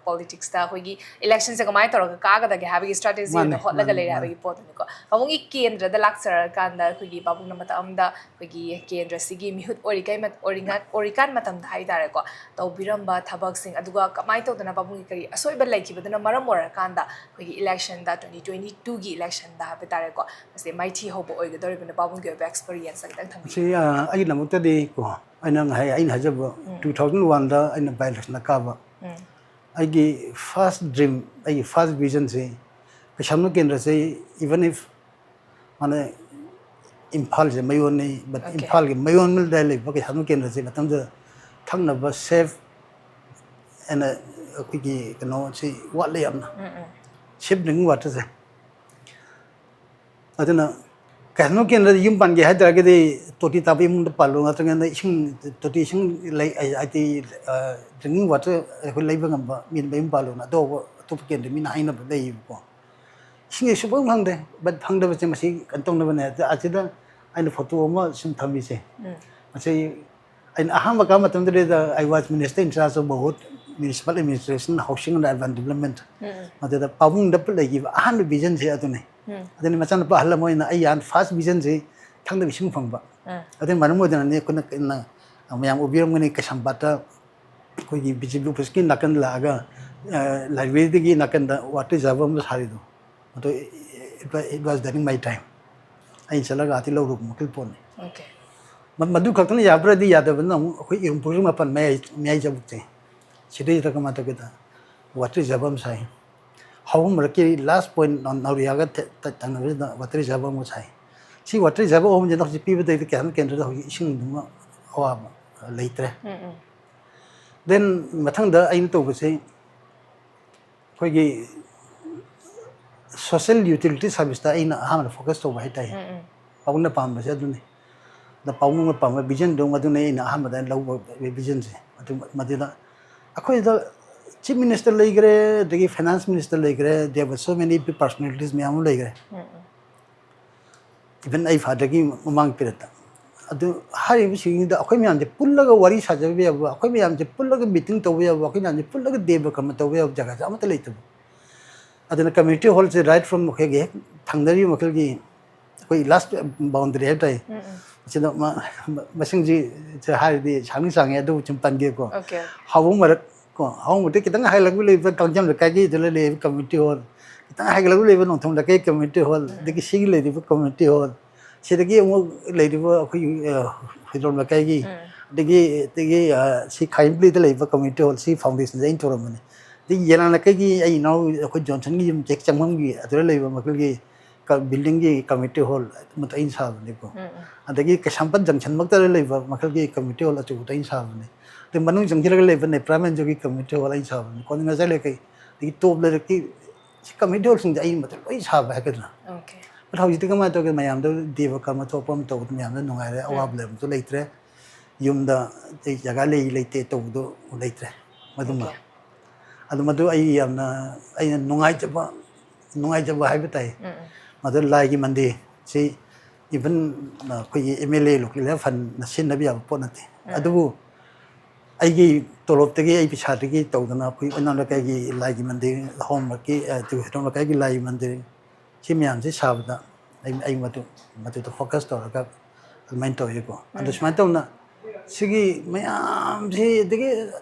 ꯄꯣꯂꯤꯇꯤꯛꯁꯇ ꯑꯩꯈꯣꯏꯒꯤ ꯏꯂꯦꯛꯁꯟꯁꯦ ꯀꯃꯥꯏꯅ ꯇꯧꯔꯒ ꯀꯥꯒꯗꯒꯦ ꯍꯥꯏꯕꯒꯤ ꯏꯁꯇ꯭ꯔꯥꯇꯦꯖꯤ ꯑꯣꯏꯅ ꯍꯣꯠꯂꯒ ꯂꯩꯔꯦ ꯍꯥꯏꯕꯒꯤ ꯄꯣꯠꯇꯨꯅꯤꯀꯣ꯫ ꯄꯥꯕꯨꯡꯒꯤ ꯀꯦꯟꯗ꯭ꯔꯗ ꯂꯥꯛꯆꯔꯀꯥꯟꯗ ꯑꯩꯈꯣꯏꯒꯤ ꯄꯥꯕꯨꯡꯅ ꯃꯇꯝ ꯑꯃꯗ ꯑꯩꯈꯣꯏꯒꯤ ꯀꯦꯟꯗ꯭ꯔꯁꯤꯒꯤ ꯃꯤꯍꯨꯠ ꯑꯣꯏꯔꯤꯀꯩ ꯑꯣꯏꯔꯤꯀꯥꯟ ꯃꯇꯝꯗ ꯍꯥꯏꯇꯥꯔꯦꯀꯣ, ꯇꯧꯕꯤꯔꯝꯕ ꯊꯕꯛꯁꯤꯡ, ꯑꯗꯨꯒ ꯀꯃꯥꯏꯅ ꯇꯧꯗꯅ ꯄꯥꯕꯨꯡꯒꯤ ꯀꯔꯤ ꯑꯁꯣꯏꯕ ꯂꯩꯈꯤꯕꯗꯨꯅ ꯃꯔꯝ ꯑꯣꯏꯔꯀꯥꯟꯗ ꯑꯩꯈꯣꯏꯒꯤ ꯏꯂꯦꯛꯁꯟꯗ, twenty twenty twoꯒꯤ ꯏꯂꯦꯛꯁꯟꯗ ꯍꯥꯏꯕ ꯇꯥꯔꯦꯀꯣ, ꯃꯁꯤ ꯃꯥꯏꯊꯤ ꯍꯧꯕ ꯑꯣꯏꯒꯗꯧꯔꯤꯕꯅ ꯄꯥꯕꯨꯡꯒꯤ ꯑꯣꯏꯕ ꯑꯦꯛꯁꯄꯤꯔꯤꯌꯦꯟꯁ ꯈꯤꯇꯪ ꯊꯝꯕꯤꯌꯨ꯫ ꯁꯤ ꯑꯩꯒꯤꯗꯃꯛꯇꯗꯤ ꯀꯣ, ꯑꯩꯅ ꯉꯁꯥꯏ ꯑꯩꯅ ꯍꯥꯏꯖꯕ, two thousand oneꯗ ꯑꯩꯅ ꯕꯥꯏ ꯏꯂꯦꯛꯁꯟꯗ ꯀꯥꯕ, ꯑꯩꯒꯤ ꯐꯥꯔꯁ ꯗ꯭ꯔꯤꯝ, ꯑꯩꯒꯤ ꯐꯥꯔꯁ ꯚꯤꯖꯟꯁꯤ ꯀꯩꯁꯥꯝꯊꯣꯡ ꯀꯦꯟꯗ꯭ꯔꯁꯤ, even if ꯃꯥꯅ ꯏꯝꯐꯥꯜꯁꯦ ꯃꯌꯣꯟꯅꯤ, but ꯏꯝꯐꯥꯜꯒꯤ ꯃꯌꯣꯟꯗ ꯂꯩꯕ ꯀꯩꯁꯥꯝꯊꯣꯡ ꯀꯦꯟꯗ꯭ꯔꯁꯤ ꯃꯇꯝꯗꯨꯗ ꯊꯛꯅꯕ ꯁꯦꯐ ꯑꯦꯟ ꯑꯩꯈꯣꯏꯒꯤ ꯀꯩꯅꯣꯁꯤ ꯋꯥꯠꯂꯦ ꯌꯥꯝꯅ, ꯁꯦꯐ ꯗ꯭ꯔꯤꯡꯀꯤꯡ ꯋꯥꯇꯔꯁꯦ꯫ ꯑꯗꯨꯅ ꯀꯩꯁꯥꯝꯊꯣꯡ ꯀꯦꯟꯗ꯭ꯔꯗ ꯌꯨꯝ ꯄꯥꯟꯒꯦ ꯍꯥꯏ ꯇꯥꯔꯒꯗꯤ ꯇꯣꯇꯤ ꯇꯥꯕ ꯏꯃꯨꯡꯗ ꯄꯥꯜꯂꯣ, ꯅꯠꯇ꯭ꯔꯒꯅ ꯏꯁꯤꯡ, ꯇꯣꯇꯤ ꯏꯁꯤꯡ ꯂꯩ, ꯍꯥꯏꯗꯤ ꯗ꯭ꯔꯤꯡꯀꯤꯡ ꯋꯥꯇꯔ ꯑꯩꯈꯣꯏ ꯂꯩꯕ ꯉꯝꯕ ꯃꯤꯗ ꯃꯌꯨꯝ ꯄꯥꯜꯂꯣꯅ ꯑꯇꯣꯞꯄ, ꯑꯇꯣꯞꯄ ꯀꯦꯟꯗ꯭ꯔ ꯃꯤꯅ ꯍꯥꯏꯅꯕ ꯂꯩꯌꯦꯕꯀꯣ꯫ ꯏꯁꯤꯡꯁꯦ ꯁꯨꯡꯐꯪ ꯐꯪꯗꯦ꯫ But ꯐꯪꯗꯕꯁꯦ ꯃꯁꯤ ꯀꯩꯅꯣ ꯇꯧꯅꯕꯅꯦ꯫ ꯑꯗ ꯑꯁꯤꯗ ꯑꯩꯅ ꯐꯣꯇꯣ ꯑꯃ ꯁꯨꯝ ꯊꯝꯃꯤꯁꯦ, ꯃꯁꯤ ꯑꯩꯅ ꯑꯍꯥꯟꯕ ꯀꯥꯕ ꯃꯇꯝꯗꯨꯗ I was minister in charge of both municipal administration, housing and urban development꯫ ꯃꯗꯨꯗ ꯄꯥꯕꯨꯡꯗ ꯂꯩꯈꯤꯕ ꯑꯍꯥꯟꯕ ꯚꯤꯖꯟꯁꯦ ꯑꯗꯨꯅꯤ꯫ ꯑꯗꯨꯅꯤ ꯃꯆꯥꯅꯨꯄꯥ ꯑꯍꯜ ꯑꯃ ꯑꯣꯏꯅ ꯑꯩ ꯐꯥꯔꯁ ꯚꯤꯖꯟꯁꯦ ꯊꯛꯅꯕ ꯏꯁꯤꯡ ꯐꯪꯕ꯫ ꯑꯗꯨꯅ ꯃꯔꯝ ꯑꯣꯏꯗꯅꯅꯤ ꯑꯩꯈꯣꯏꯅ ꯀꯩꯅꯣ, ꯃꯌꯥꯝ ꯎꯕꯤꯔꯝꯒꯅꯤ, ꯀꯩꯁꯥꯝꯄꯥꯠꯇ ꯑꯩꯈꯣꯏꯒꯤ ꯕꯤ ꯖꯦ ꯄꯤ ꯑꯣꯐꯤꯁꯀꯤ ꯅꯥꯀꯟꯗ ꯂꯥꯛꯑꯒ, ꯑ, ꯂꯥꯏꯕ꯭ꯔꯦꯔꯤꯗꯒꯤ ꯅꯥꯀꯟꯗ ꯋꯥꯇꯔ ꯔꯤꯖꯥꯔꯚ ꯑꯃ ꯁꯥꯔꯤꯗꯣ, ꯑꯗꯣ it was during my time꯫ ꯑꯩꯅ ꯆꯠꯂꯒ ꯑꯥꯗꯩ ꯂꯧꯔꯨꯕ ꯃꯈꯜ ꯄꯣꯠꯅꯤ꯫ Okay꯫ ꯃ-, ꯃꯗꯨ ꯈꯛꯇꯅ ꯌꯥꯕ꯭ꯔꯗꯤ ꯌꯥꯗꯕꯅꯤꯅ ꯑꯃꯨꯛ ꯑꯩꯈꯣꯏ ꯏꯔꯨꯝꯄꯨꯔꯒꯤ ꯃꯄꯥꯟ ꯃꯌꯥꯏ, ꯃꯌꯥꯏ ꯆꯕꯨꯛꯁꯦ, ꯁꯤꯗꯩꯁꯤꯗ ꯀꯃꯥꯏꯅ ꯇꯧꯒꯦꯗ, ꯋꯥꯇꯔ ꯔꯤꯖꯥꯔꯚ ꯑꯃ ꯁꯥꯏ꯫ ꯍꯥꯎꯕꯝ ꯃꯔꯛꯀꯤ ꯂꯥꯁ ꯄꯣꯏꯟ ꯅꯥꯎꯔꯤꯌꯥꯒ ꯊꯦ-, ꯊꯦ-, ꯊꯪꯅꯕꯁꯤꯗ ꯋꯥꯇꯔ ꯔꯤꯖꯥꯔꯚ ꯑꯃ ꯁꯥꯏ꯫ ꯁꯤ ꯋꯥꯇꯔ ꯔꯤꯖꯥꯔꯚ ꯑꯍꯨꯝꯁꯤꯅ ꯍꯧꯖꯤꯛ ꯄꯤꯕꯗꯩꯗꯤ ꯀꯩꯁꯥꯝ ꯀꯦꯟꯗ꯭ꯔꯗ ꯍꯧꯖꯤꯛ ꯏꯁꯤꯡꯗꯨꯃ ꯑꯋꯥꯕ ꯂꯩꯇ꯭ꯔꯦ꯫ Then ꯃꯊꯪꯗ ꯑꯩꯅ ꯇꯧꯕꯁꯦ, ꯑꯩꯈꯣꯏꯒꯤ ꯁꯣꯁꯦꯜ ꯌꯨꯇꯤꯂꯤꯇꯤ ꯁꯥꯔꯚꯤꯁꯇ ꯑꯩꯅ ꯑꯍꯥꯟꯕꯗ ꯐꯣꯀꯁ ꯇꯧꯕ ꯍꯥꯏꯇꯥꯔꯦ꯫ ꯎꯝ, ꯎꯝ꯫ ꯄꯥꯕꯨꯡꯅ ꯄꯥꯝꯕꯁꯦ ꯑꯗꯨꯅꯤ꯫ ꯑꯗ ꯄꯥꯕꯨꯡꯅ ꯄꯥꯝꯕ ꯚꯤꯖꯟꯗꯣ ꯃꯗꯨꯅ ꯑꯩꯅ ꯑꯍꯥꯟꯕꯗ ꯂꯧꯕ ꯚꯤꯖꯟꯁꯦ꯫ ꯑꯗꯨ ꯃꯗꯨꯗ ꯑꯩꯈꯣꯏꯗ ꯆꯤꯐ ꯃꯤꯅꯤꯁꯇꯔ ꯂꯩꯈ꯭ꯔꯦ, ꯑꯗꯒꯤ ꯐꯥꯏꯅꯥꯟꯁ ꯃꯤꯅꯤꯁꯇꯔ ꯂꯩꯈ꯭ꯔꯦ, there were so many personalities ꯃꯌꯥꯝ ꯑꯃ ꯂꯩꯈ꯭ꯔꯦ꯫ ꯎꯝ, ꯎꯝ꯫ ꯏꯚꯟ ꯑꯩ ꯐꯥꯗꯔꯒꯤ ꯃꯃꯥꯡ ꯄꯤꯔꯠꯇ꯫ ꯑꯗꯨ ꯍꯥꯏꯔꯤꯕꯁꯤꯡꯁꯤꯗ ꯑꯩꯈꯣꯏ ꯃꯌꯥꯝꯁꯦ ꯄꯨꯜꯂꯒ ꯋꯥꯔꯤ ꯁꯥꯖꯕ ꯌꯥꯕ, ꯑꯩꯈꯣꯏ ꯃꯌꯥꯝꯁꯦ ꯄꯨꯜꯂꯒ ꯃꯤꯇꯤꯡ ꯇꯧꯕ ꯌꯥꯕ, ꯑꯩꯈꯣꯏ ꯃꯌꯥꯝꯁꯦ ꯄꯨꯜꯂꯒ ꯗꯦꯕ ꯀꯔꯃ ꯇꯧꯕ ꯌꯥꯕ ꯖꯒꯥꯁꯦ ꯑꯃꯠꯇ ꯂꯩꯇꯕ꯫ ꯑꯗꯨꯅ ꯀꯝꯃ꯭ꯌꯨꯅꯤꯇꯤ ꯍꯣꯜꯁꯦ right from ꯑꯩꯈꯣꯏꯒꯤ ꯍꯦꯛ ꯊꯪꯅꯔꯤꯕ ꯃꯈꯜꯒꯤ ꯑꯩꯈꯣꯏ ꯂꯥꯁ ꯕꯥꯎꯟꯗꯔꯤ ꯍꯥꯏꯕ ꯇꯥꯏ꯫ ꯎꯝ, ꯎꯝ꯫ ꯃꯁꯤꯗ ꯃ-, ꯃ-, ꯃꯁꯤꯡꯁꯤ ꯍꯥꯏꯔꯗꯤ ꯁꯥꯡꯗꯤ ꯁꯥꯡꯉꯦ, ꯑꯗꯨꯕꯨ ꯁꯨꯝ ꯄꯟꯒꯦꯀꯣ꯫ Okay, okay. ꯍꯥꯎꯕꯨꯡ ꯃꯔꯛ ꯀꯣ, ꯍꯥꯎꯕꯨꯡ ꯃꯔꯛꯇ ꯈꯤꯇꯪ ꯍꯥꯏꯒꯠꯂꯛꯄ ꯂꯩꯕ ꯀꯥꯡꯖꯝ ꯂꯩꯀꯥꯏꯒꯤꯗ ꯂꯩꯔꯤꯕ ꯀꯝꯃ꯭ꯌꯨꯅꯤꯇꯤ ꯍꯣꯜ, ꯈꯤꯇꯪ ꯍꯥꯏꯒꯠꯂꯛꯄ ꯂꯩꯕ ꯅꯣꯡꯊꯣꯡ ꯂꯩꯀꯥꯏ ꯀꯝꯃ꯭ꯌꯨꯅꯤꯇꯤ ꯍꯣꯜ, ꯎꯝ꯫ ꯑꯗꯒꯤ ꯁꯤꯒꯤ ꯂꯩꯔꯤꯕ ꯀꯝꯃ꯭ꯌꯨꯅꯤꯇꯤ ꯍꯣꯜ, ꯁꯤꯗꯒꯤ ꯑꯃꯨꯛ ꯂꯩꯔꯤꯕ ꯑꯩꯈꯣꯏꯒꯤ, ꯑ, ꯍꯨꯏꯗ꯭ꯔꯣꯝ ꯂꯩꯀꯥꯏꯒꯤ, ꯎꯝ꯫ ꯑꯗꯒꯤ, ꯑꯗꯒꯤ, ꯑ, ꯁꯤ ꯈꯥꯏꯝꯄ꯭ꯂꯤꯗ ꯂꯩꯕ ꯀꯝꯃ꯭ꯌꯨꯅꯤꯇꯤ ꯍꯣꯜ, ꯁꯤ ꯐꯥꯎꯟꯗꯦꯁꯟꯁꯦ ꯑꯩꯅ ꯇꯧꯔꯝꯕꯅꯤ꯫ ꯑꯗꯒꯤ ꯌꯦꯂꯥꯡ ꯂꯩꯀꯥꯏꯒꯤ ꯑꯩ ꯏꯅꯥꯎ ꯑꯩꯈꯣꯏ ꯖꯣꯟꯁꯟꯒꯤ ꯌꯨꯝ ꯍꯦꯛ ꯆꯪꯐꯝꯒꯤ ꯑꯗꯨꯗ ꯂꯩꯕ ꯃꯈꯜꯒꯤ ꯀ-, ꯕꯤꯜꯗꯤꯡꯒꯤ ꯀꯝꯃ꯭ꯌꯨꯅꯤꯇꯤ ꯍꯣꯜ ꯑꯃꯠꯇ ꯑꯩꯅ ꯁꯥꯕꯅꯤꯀꯣ꯫ ꯎꯝ, ꯎꯝ꯫ ꯑꯗꯒꯤ ꯀꯩꯁꯥꯝꯄꯥꯠ ꯖꯪꯁꯟꯃꯛꯇꯗ ꯂꯩꯕ ꯃꯈꯜꯒꯤ ꯀꯝꯃ꯭ꯌꯨꯅꯤꯇꯤ ꯍꯣꯜ ꯑꯆꯧꯕꯗ ꯑꯩꯅ ꯁꯥꯕꯅꯤ꯫ ꯑꯗꯩ ꯃꯅꯨꯡ ꯆꯪꯁꯤꯜꯂꯒ ꯂꯩꯕ ꯅꯦꯄ꯭ꯔꯥ ꯃꯦꯟꯖꯣꯒꯤ ꯀꯝꯃ꯭ꯌꯨꯅꯤꯇꯤ ꯍꯣꯜ ꯑꯩꯅ ꯁꯥꯕꯅꯤ꯫ ꯀꯣꯟꯅ ꯉꯖꯥꯏ ꯂꯩꯀꯥꯏ, ꯑꯗꯒꯤ ꯇꯣꯞ ꯂꯩꯔꯛꯀꯤ ꯁꯤ ꯀꯝꯃ꯭ꯌꯨꯅꯤꯇꯤ ꯍꯣꯜꯁꯤꯡꯁꯦ ꯑꯩ ꯃꯊꯟ ꯂꯣꯏ ꯁꯥꯕ ꯍꯥꯏꯒꯗ꯭ꯔꯥ? ꯑꯣꯀꯦ꯫ But ꯍꯧꯖꯤꯛꯇꯤ ꯀꯃꯥꯏꯅ ꯇꯧꯒꯦ? ꯃꯌꯥꯝꯗ ꯗꯦꯕ ꯀꯔꯃ ꯊꯣꯛꯄ ꯑꯃ ꯇꯧꯕꯗ ꯃꯌꯥꯝꯗ ꯅꯨꯡꯉꯥꯏꯔꯦ, ꯎꯝ꯫ ꯑꯋꯥꯕ ꯂꯩꯕꯗꯣ ꯂꯩꯇ꯭ꯔꯦ꯫ ꯌꯨꯝꯗ ꯑꯩ ꯖꯒꯥ ꯂꯩ ꯂꯩꯇꯦ ꯇꯧꯕꯗꯣ ꯂꯩꯇ꯭ꯔꯦ꯫ ꯃꯗꯨꯃ꯫ ꯑꯣꯀꯦ꯫ ꯑꯗꯨ ꯃꯗꯨ ꯑꯩ ꯌꯥꯝꯅ, ꯑꯩꯅ ꯅꯨꯡꯉꯥꯏꯖꯕ, ꯅꯨꯡꯉꯥꯏꯖꯕ ꯍꯥꯏꯕ ꯇꯥꯏ꯫ ꯎꯝ, ꯎꯝ꯫ ꯃꯗꯨ ꯂꯥꯏꯒꯤ ꯃꯟꯗꯤꯔꯁꯤ even ꯑꯩꯈꯣꯏꯒꯤ M L A local fund ꯅ ꯁꯤꯖꯤꯟꯅꯕ ꯌꯥꯕ ꯄꯣꯠ ꯅꯠꯇꯦ꯫ ꯎꯝ꯫ ꯑꯗꯨꯕꯨ ꯑꯩꯒꯤ ꯇꯣꯂꯣꯞꯇꯒꯤ, ꯑꯩ ꯄꯩꯁꯥꯗꯒꯤ ꯇꯧꯗꯅ ꯑꯩꯈꯣꯏ ꯑꯣꯏꯅꯥꯝ ꯂꯩꯀꯥꯏꯒꯤ ꯂꯥꯏꯒꯤ ꯃꯟꯗꯤꯔ, ꯍꯣꯝ ꯋꯥꯔꯛꯀꯤ, ꯑ, ꯇꯨ ꯍꯦꯇꯣꯝ ꯂꯩꯀꯥꯏꯒꯤ ꯂꯥꯏꯒꯤ ꯃꯟꯗꯤꯔ, ꯁꯤ ꯃꯌꯥꯝꯁꯤ ꯁꯥꯕꯗ ꯑꯩ, ꯑꯩ ꯃꯗꯨ, ꯃꯗꯨꯗ ꯐꯣꯀꯁ ꯇꯧꯔꯒ ꯑꯗꯨꯃꯥꯏꯅ ꯇꯧꯋꯤꯀꯣ꯫ ꯑꯗꯨ ꯎꯝ꯫ ꯁꯨꯃꯥꯏꯅ ꯇꯧꯅ ꯁꯤꯒꯤ ꯃꯌꯥꯝꯁꯤ, ꯑꯗꯒꯤ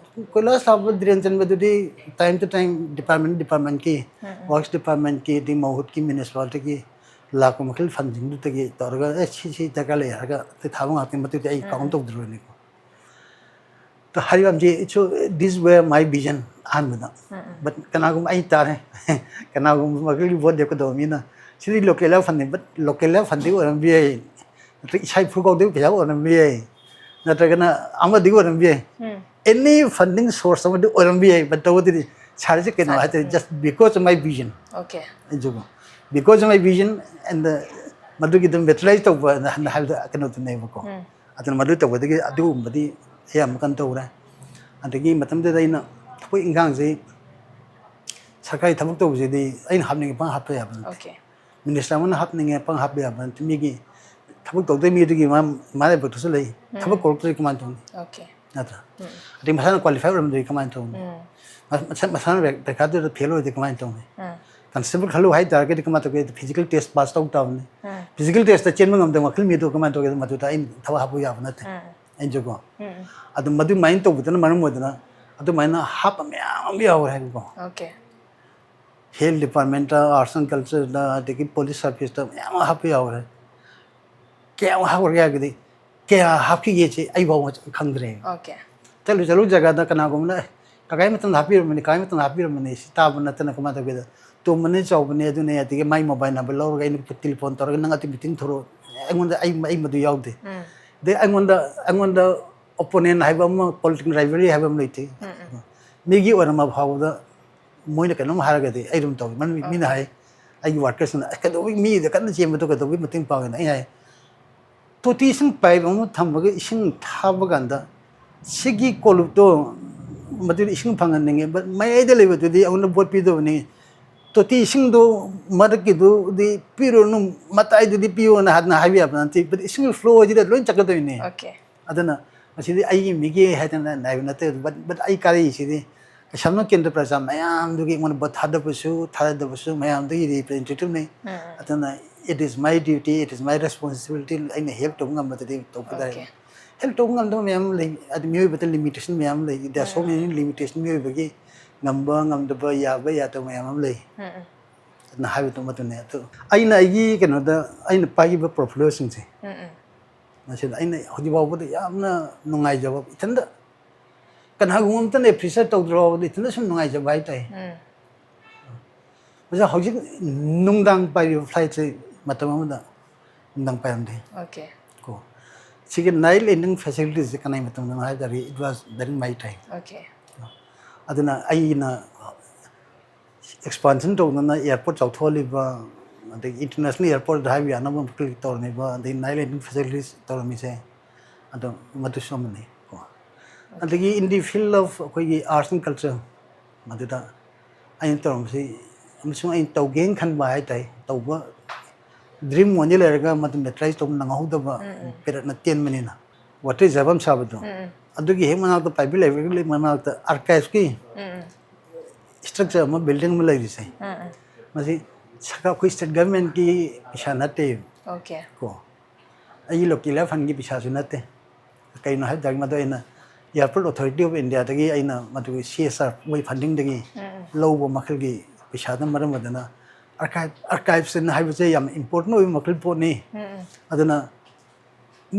ꯀꯣꯏꯂꯥꯁ ꯊꯥꯕ, drain ꯆꯟꯕꯗꯨꯗꯤ time to time department, department ꯀꯤ, ꯎꯝ, ꯎꯝ꯫ Works department ꯀꯤ, ꯑꯗꯒꯤ ꯃꯍꯨꯠꯀꯤ municipality ꯒꯤ ꯂꯥꯛꯄ ꯃꯈꯩ ꯐꯟꯁꯤꯡꯗꯨꯗꯒꯤ ꯇꯧꯔꯒ, "ꯑꯦ, ꯁꯤ, ꯁꯤ ꯗꯔꯀꯥꯔ ꯂꯩ" ꯍꯥꯏꯔꯒ ꯑꯗꯩ ꯊꯥꯕ ꯉꯥꯛꯇꯅꯤ꯫ ꯃꯗꯨꯗꯤ ꯑꯩ ꯎꯝ, ꯀꯥꯎꯟ ꯎꯝ꯫ ꯇꯧꯗ꯭ꯔꯤꯕꯅꯤꯀꯣ꯫ ꯇ ꯍꯥꯏꯔꯤꯕ ꯃꯌꯥꯝꯁꯤ, so, this were my vision ꯑꯍꯥꯟꯕꯗ꯫ ꯎꯝ, ꯎꯝ꯫ But ꯀꯅꯥꯒꯨꯝꯕ ꯑꯩ ꯇꯥꯔꯦ, ꯀꯅꯥꯒꯨꯝꯕ ꯃꯈꯜꯒꯤ ꯚꯣꯠ ꯂꯦꯞꯀꯗꯕ ꯃꯤꯅ, "ꯁꯤꯗꯤ local ꯐꯟꯅꯤ", but local ꯐꯟꯗꯤ ꯑꯣꯏꯔꯝꯕ ꯌꯥꯏ, ꯅꯠꯇ꯭ꯔꯒ ꯏꯁꯥ ꯏꯐꯨ ꯀꯥꯎꯗꯒꯤ ꯄꯩꯁꯥ ꯑꯣꯏꯔꯝꯕ ꯌꯥꯏ, ꯅꯠꯇ꯭ꯔꯒꯅ ꯑꯃꯗꯤ ꯑꯣꯏꯔꯝꯕ ꯌꯥꯏ, ꯎꯝ꯫ Any funding source ꯑꯃꯗꯤ ꯑꯣꯏꯔꯝꯕ ꯌꯥꯏ꯫ But ꯇꯧꯕꯗꯗꯤ ꯁꯥꯔꯤꯁꯦ ꯀꯩꯅꯣ ꯁꯥꯔꯤ- ꯍꯥꯏꯇꯥꯔꯦ, just because of my vision. Okay. ꯑꯩꯁꯨꯀꯣ, because of my vision and ꯃꯗꯨꯒꯤ ꯑꯗꯨꯝ materialize ꯇꯧꯕ ꯍꯥꯏꯕꯗ ꯀꯩꯅꯣꯗꯨꯅꯦꯕꯀꯣ. ꯎꯝ. ꯑꯗꯨꯅ ꯃꯗꯨ ꯇꯧꯕꯗꯒꯤ ꯑꯗꯨꯒꯨꯝꯕꯗꯤ ꯑꯌꯥꯝꯕ ꯀꯟꯅ ꯇꯧꯔꯦ. ꯑꯗꯒꯤ ꯃꯇꯝꯗꯨꯗ ꯑꯩꯅ ꯊꯕꯛ ꯏꯟꯈꯥꯡꯁꯤ, ꯁꯔꯀꯥꯔꯒꯤ ꯊꯕꯛ ꯇꯧꯕꯁꯤꯗꯤ ꯑꯩꯅ ꯍꯥꯞꯅꯤꯡꯉꯦ ꯄꯪ ꯍꯥꯞꯄ ꯌꯥꯕ ꯅꯠꯇꯦ. Okay. ꯃꯤꯅꯤꯁꯇꯔ ꯑꯃꯅ ꯍꯥꯞꯅꯤꯡꯉꯦ ꯄꯪ ꯍꯥꯞꯄ ꯌꯥꯕ ꯅꯠꯇꯦ. ꯃꯤꯒꯤ ꯊꯕꯛ ꯇꯧꯗꯣꯏ ꯃꯤꯗꯨꯒꯤ ꯃꯥ ꯃꯥ ꯂꯥꯏꯕꯛꯇꯁꯨ ꯂꯩ. ꯊꯕꯛ ꯀꯧꯔꯛꯇ꯭ꯔꯗꯤ ꯀꯃꯥꯏꯅ ꯇꯧꯅꯤ? Okay. ꯅꯠꯇ꯭ꯔꯥ? ꯑꯗꯩ ꯃꯁꯥꯅ ꯀ꯭ꯋꯥꯂꯤꯐꯥꯏ ꯑꯣꯏꯔꯝꯗ꯭ꯔꯗꯤ ꯀꯃꯥꯏꯅ ꯇꯧꯅꯤ? ꯃꯁꯥ- ꯃꯁꯥꯅ ꯄꯩꯈꯥꯗꯨꯗ ꯐꯦꯜ ꯑꯣꯏꯔꯗꯤ ꯀꯃꯥꯏꯅ ꯇꯧꯅꯤ? ꯀꯟꯁꯇꯦꯕꯜ ꯈꯜꯂꯨ ꯍꯥꯏ ꯇꯥꯔꯒꯗꯤ ꯀꯃꯥꯏꯅ ꯇꯧꯒꯦ? ꯐꯤꯖꯤꯀꯦꯜ ꯇꯦꯁ ꯄꯥꯁ ꯇꯧ ꯇꯥꯕꯅꯤ. ꯐꯤꯖꯤꯀꯦꯜ ꯇꯦꯁꯇ ꯆꯦꯟꯕ ꯉꯝꯗꯕ ꯋꯥꯈꯜ ꯃꯤꯗꯨ ꯀꯃꯥꯏꯅ ꯇꯧꯒꯦ? ꯃꯗꯨꯗ ꯑꯩꯅ ꯊꯕꯛ ꯍꯥꯞꯄ ꯌꯥꯕ ꯅꯠꯇꯦ. ꯑꯩꯅꯁꯨꯀꯣ, ꯑꯗꯨ ꯃꯗꯨꯃꯥꯏꯅ ꯇꯧꯕꯗꯨꯅ ꯃꯔꯝ ꯑꯣꯏꯗꯅ ꯑꯗꯨꯃꯥꯏꯅ ꯍꯥꯞꯄ ꯃꯌꯥꯝ ꯑꯃ ꯌꯥꯎꯔꯦ ꯍꯥꯏꯕꯀꯣ. Okay. Health department, arts and ꯀꯜꯆꯔꯗ, ꯑꯗꯒꯤ ꯄꯨꯂꯤꯁ ꯁꯥꯔꯚꯤꯁꯇ ꯃꯌꯥꯝ ꯑꯃ ꯍꯥꯞꯄ ꯌꯥꯎꯔꯦ. ꯀꯌꯥꯝ ꯍꯥꯞꯈ꯭ꯔꯒꯦ ꯍꯥꯏꯔꯒꯗꯤ, ꯀꯌꯥ ꯍꯥꯞꯈꯤꯒꯦꯁꯦ ꯑꯩ ꯐꯥꯎꯕ ꯈꯪꯗ꯭ꯔꯦ. Okay. ꯆꯠꯂꯨ ꯆꯠꯂꯨ ꯖꯒꯥꯗ ꯀꯅꯥꯒꯨꯝꯕꯅ, "ꯑꯦ, ꯀꯀꯥꯒꯤ ꯃꯇꯝꯗ ꯍꯥꯞꯄꯤꯔꯝꯕꯅꯤ, ꯀꯀꯥꯒꯤ ꯃꯇꯝꯗ ꯍꯥꯞꯄꯤꯔꯝꯕꯅꯤ" ꯁꯤ ꯇꯥꯕ ꯅꯠꯇꯅ ꯀꯃꯥꯏꯅ ꯇꯧꯒꯦꯗ? ꯇꯣꯝꯕꯅꯦ, ꯆꯥꯎꯕꯅꯦ, ꯑꯗꯨꯅꯦ, ꯑꯗꯒꯤ ꯃꯥꯏ ꯃꯣꯕꯥꯏꯜ ꯅꯝꯕꯔ ꯂꯧꯔꯒ ꯑꯩꯅ ꯇꯦꯂꯤꯐꯣꯟ ꯇꯧꯔꯒ, "ꯅꯪ ꯑꯗꯨ ꯃꯤꯇꯤꯡ ꯊꯣꯔꯛꯑꯣ", ꯑꯩꯉꯣꯟꯗ, ꯑꯩ, ꯑꯩ ꯃꯗꯨ ꯌꯥꯎꯗꯦ. ꯑꯗꯩ ꯑꯩꯉꯣꯟꯗ, ꯑꯩꯉꯣꯟꯗ ꯑꯣꯄꯣꯅꯦꯟ ꯍꯥꯏꯕ ꯑꯃ, ꯄꯣꯂꯤꯇꯤꯀꯦꯜ ꯔꯥꯏꯕꯦꯂꯤ ꯍꯥꯏꯕ ꯑꯃ ꯂꯩꯇꯦ. ꯃꯤꯒꯤ ꯑꯣꯏꯔꯝꯕ ꯐꯥꯎꯕꯗ ꯃꯣꯏꯅ ꯀꯩꯅꯣꯝ ꯍꯥꯏꯔꯒꯗꯤ ꯑꯩ ꯑꯗꯨꯝ ꯇꯧꯏ. ꯃꯔꯝꯗꯤ ꯃꯤꯅ ꯍꯥꯏ, ꯑꯩꯒꯤ ꯋꯥꯔꯀꯔꯁꯤꯡꯅ, "ꯑꯁ, ꯀꯩꯗꯧꯕꯒꯤ ꯃꯤꯗ ꯀꯟꯅ ꯆꯦꯟꯕꯗꯣ ꯀꯩꯗꯧꯕꯒꯤ ꯃꯇꯦꯡ ꯄꯥꯡꯉꯤꯅꯣ?" ꯑꯩ ꯍꯥꯏ, "ꯇꯣꯇꯤ ꯏꯁꯤꯡ ꯄꯥꯏꯞ ꯑꯃ ꯊꯝꯃꯒ ꯏꯁꯤꯡ ꯊꯥꯕ ꯀꯥꯟꯗ ꯁꯤꯒꯤ ꯀꯣꯂꯨꯞꯇꯣ ꯃꯗꯨꯗ ꯏꯁꯤꯡ ꯐꯪꯍꯟꯅꯤꯡꯉꯦ, but ꯃꯌꯥꯏꯗ ꯂꯩꯕꯗꯨꯗꯤ ꯑꯩꯉꯣꯟꯗ ꯚꯣꯠ ꯄꯤꯗꯕꯅꯤ꯫ ꯇꯣꯇꯤ ꯏꯁꯤꯡꯗꯣ ꯃꯔꯛꯀꯤꯗꯨꯗꯤ ꯄꯤꯔꯨꯅꯨ, ꯃꯇꯥꯏꯗꯨꯗꯤ ꯄꯤꯌꯣꯅ" ꯍꯥꯏꯗꯅ ꯍꯥꯏꯕ ꯌꯥꯕ ꯅꯠꯇꯦ꯫ But ꯏꯁꯤꯡ ꯐ꯭ꯂꯣ ꯍꯥꯏꯁꯤꯗ ꯂꯣꯏ ꯆꯠꯀꯗꯣꯏꯅꯦ꯫ Okay. ꯑꯗꯨꯅ ꯃꯁꯤꯗꯤ ꯑꯩꯒꯤ ꯃꯤꯒꯤ ꯍꯥꯏꯗꯅ ꯅꯥꯏꯕ ꯅꯠꯇꯦ, but, but ꯑꯩ ꯀꯥꯔꯛꯏꯁꯤꯗꯤ ꯀꯩꯁꯥꯝꯊꯣꯡ ꯀꯦꯟꯗ꯭ꯔ ꯄ꯭ꯔꯖꯥ ꯃꯌꯥꯝꯗꯨꯒꯤ ꯑꯩꯉꯣꯟꯗ ꯚꯣꯠ ꯊꯥꯗꯕꯁꯨ ꯊꯥꯗꯕꯁꯨ ꯃꯌꯥꯝꯗꯨꯒꯤ ꯔꯤꯄ꯭ꯔꯖꯦꯟꯇꯦꯇꯤꯚꯅꯤ꯫ ꯑꯗꯨꯅ it is my duty, it is my responsibility, ꯑꯩꯅ ꯍꯦꯜꯞ ꯇꯧꯕ ꯉꯝꯕꯗꯗꯤ ꯇꯧꯕ ꯇꯥꯔꯦ꯫ Okay. ꯍꯦꯜꯞ ꯇꯧꯕ ꯉꯝꯗꯕ ꯃꯌꯥꯝ ꯑꯃ ꯂꯩ, ꯑꯗꯨ ꯃꯤꯑꯣꯏꯕꯗ ꯂꯤꯃꯤꯇꯦꯁꯟ ꯃꯌꯥꯝ ꯑꯃ ꯂꯩ, there are so many limitation, ꯃꯤꯑꯣꯏꯕꯒꯤ ꯉꯝꯕ ꯉꯝꯗꯕ, ꯌꯥꯕ ꯌꯥꯗꯕ ꯃꯌꯥꯝ ꯑꯃ ꯂꯩ꯫ ꯑꯗꯨꯅ ꯍꯥꯏꯕꯗꯨ ꯃꯗꯨꯅꯦ꯫ ꯑꯗꯨ ꯑꯩꯅ ꯑꯩꯒꯤ ꯀꯩꯅꯣꯗ ꯑꯩꯅ ꯄꯥꯏꯈꯤꯕ ꯄꯣꯔꯠꯐꯣꯂꯤꯑꯣꯁꯤꯡꯁꯦ, ꯃꯁꯤꯗ ꯑꯩꯅ ꯍꯧꯖꯤꯛ ꯐꯥꯎꯕꯗ ꯌꯥꯝꯅ ꯅꯨꯡꯉꯥꯏꯖꯕ, ꯏꯊꯟꯗ ꯀꯅꯥꯒꯨꯝꯕ ꯑꯝꯇꯅ ꯑꯦꯄ꯭ꯔꯤꯁꯤꯌꯦꯠ ꯇꯧꯗ꯭ꯔꯕꯗ ꯏꯊꯟꯗ ꯁꯨꯝ ꯅꯨꯡꯉꯥꯏꯖꯕ ꯍꯥꯏꯇꯥꯔꯦ꯫ ꯑꯣꯖꯥ, ꯍꯧꯖꯤꯛ ꯅꯨꯡꯗꯥꯡ ꯄꯥꯏꯔꯤꯕ ꯐ꯭ꯂꯥꯏꯠꯁꯦ ꯃꯇꯝ ꯑꯃꯗ ꯅꯨꯡꯗꯥꯡ ꯄꯥꯏꯔꯝꯗꯦ꯫ Okay. ꯀꯣ, ꯁꯤꯒꯤ ꯅꯥꯏꯠ ꯂꯦꯟꯗꯤꯡ ꯐꯦꯁꯤꯂꯤꯇꯤꯁꯦ ꯀꯅꯥꯏ ꯃꯇꯝꯗꯅꯣ ꯍꯥꯏ ꯇꯥꯔꯗꯤ, it was during my time. Okay. ꯑꯗꯨꯅ ꯑꯩꯅ expansion ꯇꯧꯗꯅ airport ꯆꯥꯎꯊꯣꯛꯍꯜꯂꯤꯕ, ꯑꯗꯒꯤ international airport ꯍꯥꯏꯕ ꯌꯥꯅꯕ ꯃꯈꯜꯒꯤ ꯇꯧꯔꯝꯃꯤꯕ, ꯑꯗꯒꯤ night lighting facilities ꯇꯧꯔꯝꯃꯤꯁꯦ, ꯑꯗꯣ ꯃꯗꯨꯁꯨ ꯑꯃꯅꯤ ꯀꯣ꯫ ꯑꯗꯒꯤ in the field of ꯑꯩꯈꯣꯏꯒꯤ arts and culture, ꯃꯗꯨꯗ ꯑꯩꯅ ꯇꯧꯔꯝꯕꯁꯤ ꯑꯃꯁꯨꯡ ꯑꯩꯅ ꯇꯧꯒꯦꯅ ꯈꯟꯕ ꯍꯥꯏ ꯇꯥꯏ, ꯇꯧꯕ dream ꯑꯣꯏꯅ ꯂꯩꯔꯒ ꯃꯗꯨ materialize ꯇꯧꯕ ꯅꯪꯍꯧꯗꯕ, ꯄꯦꯔꯠꯅ ꯇꯦꯟꯕꯅꯤꯅ꯫ Water reserve ꯑꯃ ꯁꯥꯕꯗꯣ, ꯑꯗꯨꯒꯤ ꯍꯦꯛ ꯃꯅꯥꯛꯇ private library ꯃꯅꯥꯛꯇ archiveꯀꯤ structure ꯑꯃ, building ꯑꯃ ꯂꯩꯔꯤꯁꯦ, ꯃꯁꯤ ꯁꯔꯀꯥꯔ, ꯑꯩꯈꯣꯏ state governmentꯀꯤ ꯄꯩꯁꯥ ꯅꯠꯇꯦ ꯑꯣꯀꯦ ꯀꯣ, ꯑꯩꯒꯤ local fundꯀꯤ ꯄꯩꯁꯥꯁꯨ ꯅꯠꯇꯦ꯫ ꯀꯩꯅꯣ ꯍꯥꯏꯕ ꯇꯥꯔꯗꯤ, ꯃꯗꯨ ꯑꯩꯅ Airport Authority of Indiaꯗꯒꯤ ꯑꯩꯅ ꯃꯗꯨꯒꯤ C S R ꯃꯣꯏ fundingꯗꯒꯤ ꯂꯧꯕ ꯃꯈꯜꯒꯤ ꯄꯩꯁꯥꯗꯨꯅ ꯃꯔꯝ ꯑꯣꯏꯗꯅ archive, archives ꯍꯥꯏꯕꯁꯦ ꯌꯥꯝ important ꯑꯣꯏꯕ ꯃꯈꯜ ꯄꯣꯠꯅꯤ꯫ ꯑꯗꯨꯅ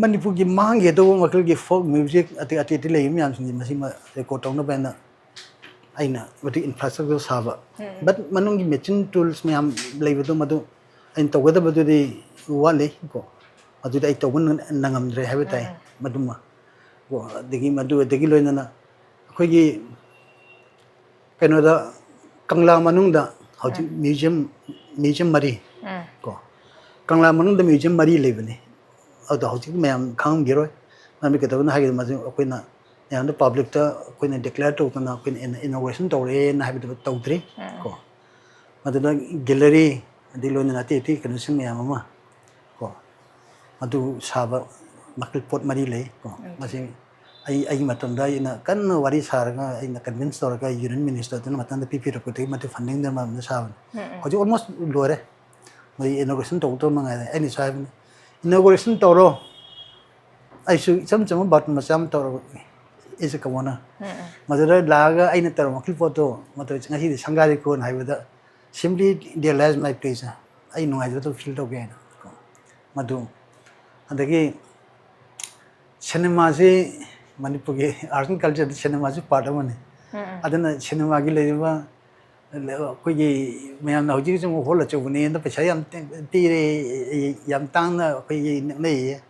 ꯃꯅꯤꯄꯨꯔꯒꯤ ꯃꯥꯡꯒꯗꯧꯕ ꯃꯈꯜꯒꯤ folk music ꯑꯇꯩ ꯑꯇꯩ ꯑꯇꯩ ꯂꯩꯔꯤꯕ ꯃꯌꯥꯝꯁꯤꯡꯁꯦ ꯃꯁꯤꯃ record ꯇꯧꯅꯕ ꯍꯥꯏꯅ ꯑꯩꯅ ꯃꯗꯨ infrastructure ꯁꯥꯕ꯫ But ꯃꯅꯨꯡꯒꯤ machine tools ꯃꯌꯥꯝ ꯂꯩꯕꯗꯣ, ꯃꯗꯨ ꯑꯩꯅ ꯇꯧꯒꯗꯕꯗꯨꯗꯤ ꯋꯥꯠꯂꯤ ꯀꯣ꯫ ꯑꯗꯨꯗꯤ ꯑꯩ ꯇꯧꯕ ꯅꯪ-, ꯅꯪꯉꯝꯗ꯭ꯔꯦ ꯍꯥꯏꯕ ꯇꯥꯏ꯫ ꯃꯗꯨꯃ ꯀꯣ, ꯑꯗꯒꯤ ꯃꯗꯨ, ꯑꯗꯒꯤ ꯂꯣꯏꯅꯅ ꯑꯩꯈꯣꯏꯒꯤ ꯀꯩꯅꯣꯗ, ꯀꯪꯂꯥ ꯃꯅꯨꯡꯗ ꯍꯧꯖꯤꯛ museum, museum ꯃꯔꯤ ꯀꯣ, ꯀꯪꯂꯥ ꯃꯅꯨꯡꯗ museum ꯃꯔꯤ ꯂꯩꯕꯅꯤ꯫ ꯑꯗꯣ ꯍꯧꯖꯤꯛ ꯃꯌꯥꯝ ꯈꯪꯉꯝꯈꯤꯔꯣꯏ, ꯃꯔꯝꯗꯤ ꯀꯩꯗꯧꯕꯅꯣ ꯍꯥꯏꯔꯒꯗꯤ ꯃꯗꯨ ꯑꯩꯈꯣꯏꯅ ꯃꯌꯥꯝꯗ publicꯇ ꯑꯩꯈꯣꯏꯅ declare ꯇꯧꯗꯅ ꯑꯩꯈꯣꯏꯅ ina-, inauguration ꯇꯧꯔꯦꯅ ꯍꯥꯏꯕꯗꯨ ꯇꯧꯗ꯭ꯔꯤ ꯀꯣ꯫ ꯃꯗꯨꯗ gallery ꯑꯗꯩ ꯂꯣꯏꯅꯅ ꯑꯇꯩ ꯑꯇꯩ ꯀꯩꯅꯣꯁꯤꯡ ꯃꯌꯥꯝ ꯑꯃ ꯀꯣ, ꯑꯗꯨ ꯁꯥꯕ ꯃꯈꯜ ꯄꯣꯠ ꯃꯔꯤ ꯂꯩ ꯀꯣ꯫ ꯃꯁꯤ ꯑꯩ, ꯑꯩꯒꯤ ꯃꯇꯝꯗ ꯑꯩꯅ ꯀꯟꯅ ꯋꯥꯔꯤ ꯁꯥꯔꯒ ꯑꯩꯅ convince ꯇꯧꯔꯒ union ministerꯗꯨꯅ ꯃꯇꯝꯗ ꯄꯤꯕꯤꯔꯛꯄꯗꯒꯤ ꯃꯗꯨ fundingꯗꯨꯅ ꯃꯔꯝꯗ ꯁꯥꯕꯅꯤ꯫ ꯍꯧꯖꯤꯛ almost ꯂꯣꯏꯔꯦ꯫ ꯃꯣꯏ inauguration ꯇꯧꯗꯧ ꯃꯉꯥꯏꯔꯦ꯫ ꯑꯩꯅꯁꯨ ꯍꯥꯏꯕꯅꯤ, inauguration ꯇꯧꯔꯣ, ꯑꯩꯁꯨ ꯏꯆꯝ ꯆꯝꯕ ꯕꯥꯔꯇꯣꯟ ꯃꯆꯥ ꯑꯃ ꯇꯧꯔꯒ, ꯑꯩꯁꯦ ꯀꯃꯣꯅ ꯃꯗꯨꯗ ꯂꯥꯛꯑꯒ ꯑꯩꯅ ꯇꯧꯔꯝꯃꯛꯈꯤꯕ ꯄꯣꯠꯇꯣ ꯃꯗꯨ ꯉꯁꯤꯗꯤ ꯁꯪꯒꯥꯔꯦꯀꯣꯅ ꯍꯥꯏꯕꯗ, simply realize my place, ꯑꯩ ꯅꯨꯡꯉꯥꯏꯖꯕꯗꯣ feel ꯇꯧꯒꯦ ꯍꯥꯏꯅ ꯀꯣ꯫ ꯃꯗꯨ ꯑꯗꯒꯤ ꯁꯤꯅꯦꯃꯥꯁꯤ ꯃꯅꯤꯄꯨꯔꯒꯤ arts and cultureꯗ ꯁꯤꯅꯦꯃꯥꯁꯤ part ꯑꯃꯅꯤ꯫ ꯑꯗꯨꯅ ꯁꯤꯅꯦꯃꯥꯒꯤ ꯂꯩꯔꯤꯕ ꯑꯩꯈꯣꯏꯒꯤ ꯃꯌꯥꯝꯅ ꯍꯧꯖꯤꯛ ꯍꯧꯖꯤꯛ hall ꯑꯆꯧꯕꯅꯦꯅ ꯄꯩꯁꯥ ꯌꯥꯝ ꯄꯤꯔꯦ, ꯌꯥꯝ ꯇꯥꯡꯅ ꯑꯩꯈꯣꯏꯒꯤ ꯅꯛꯅꯩꯌꯦ꯫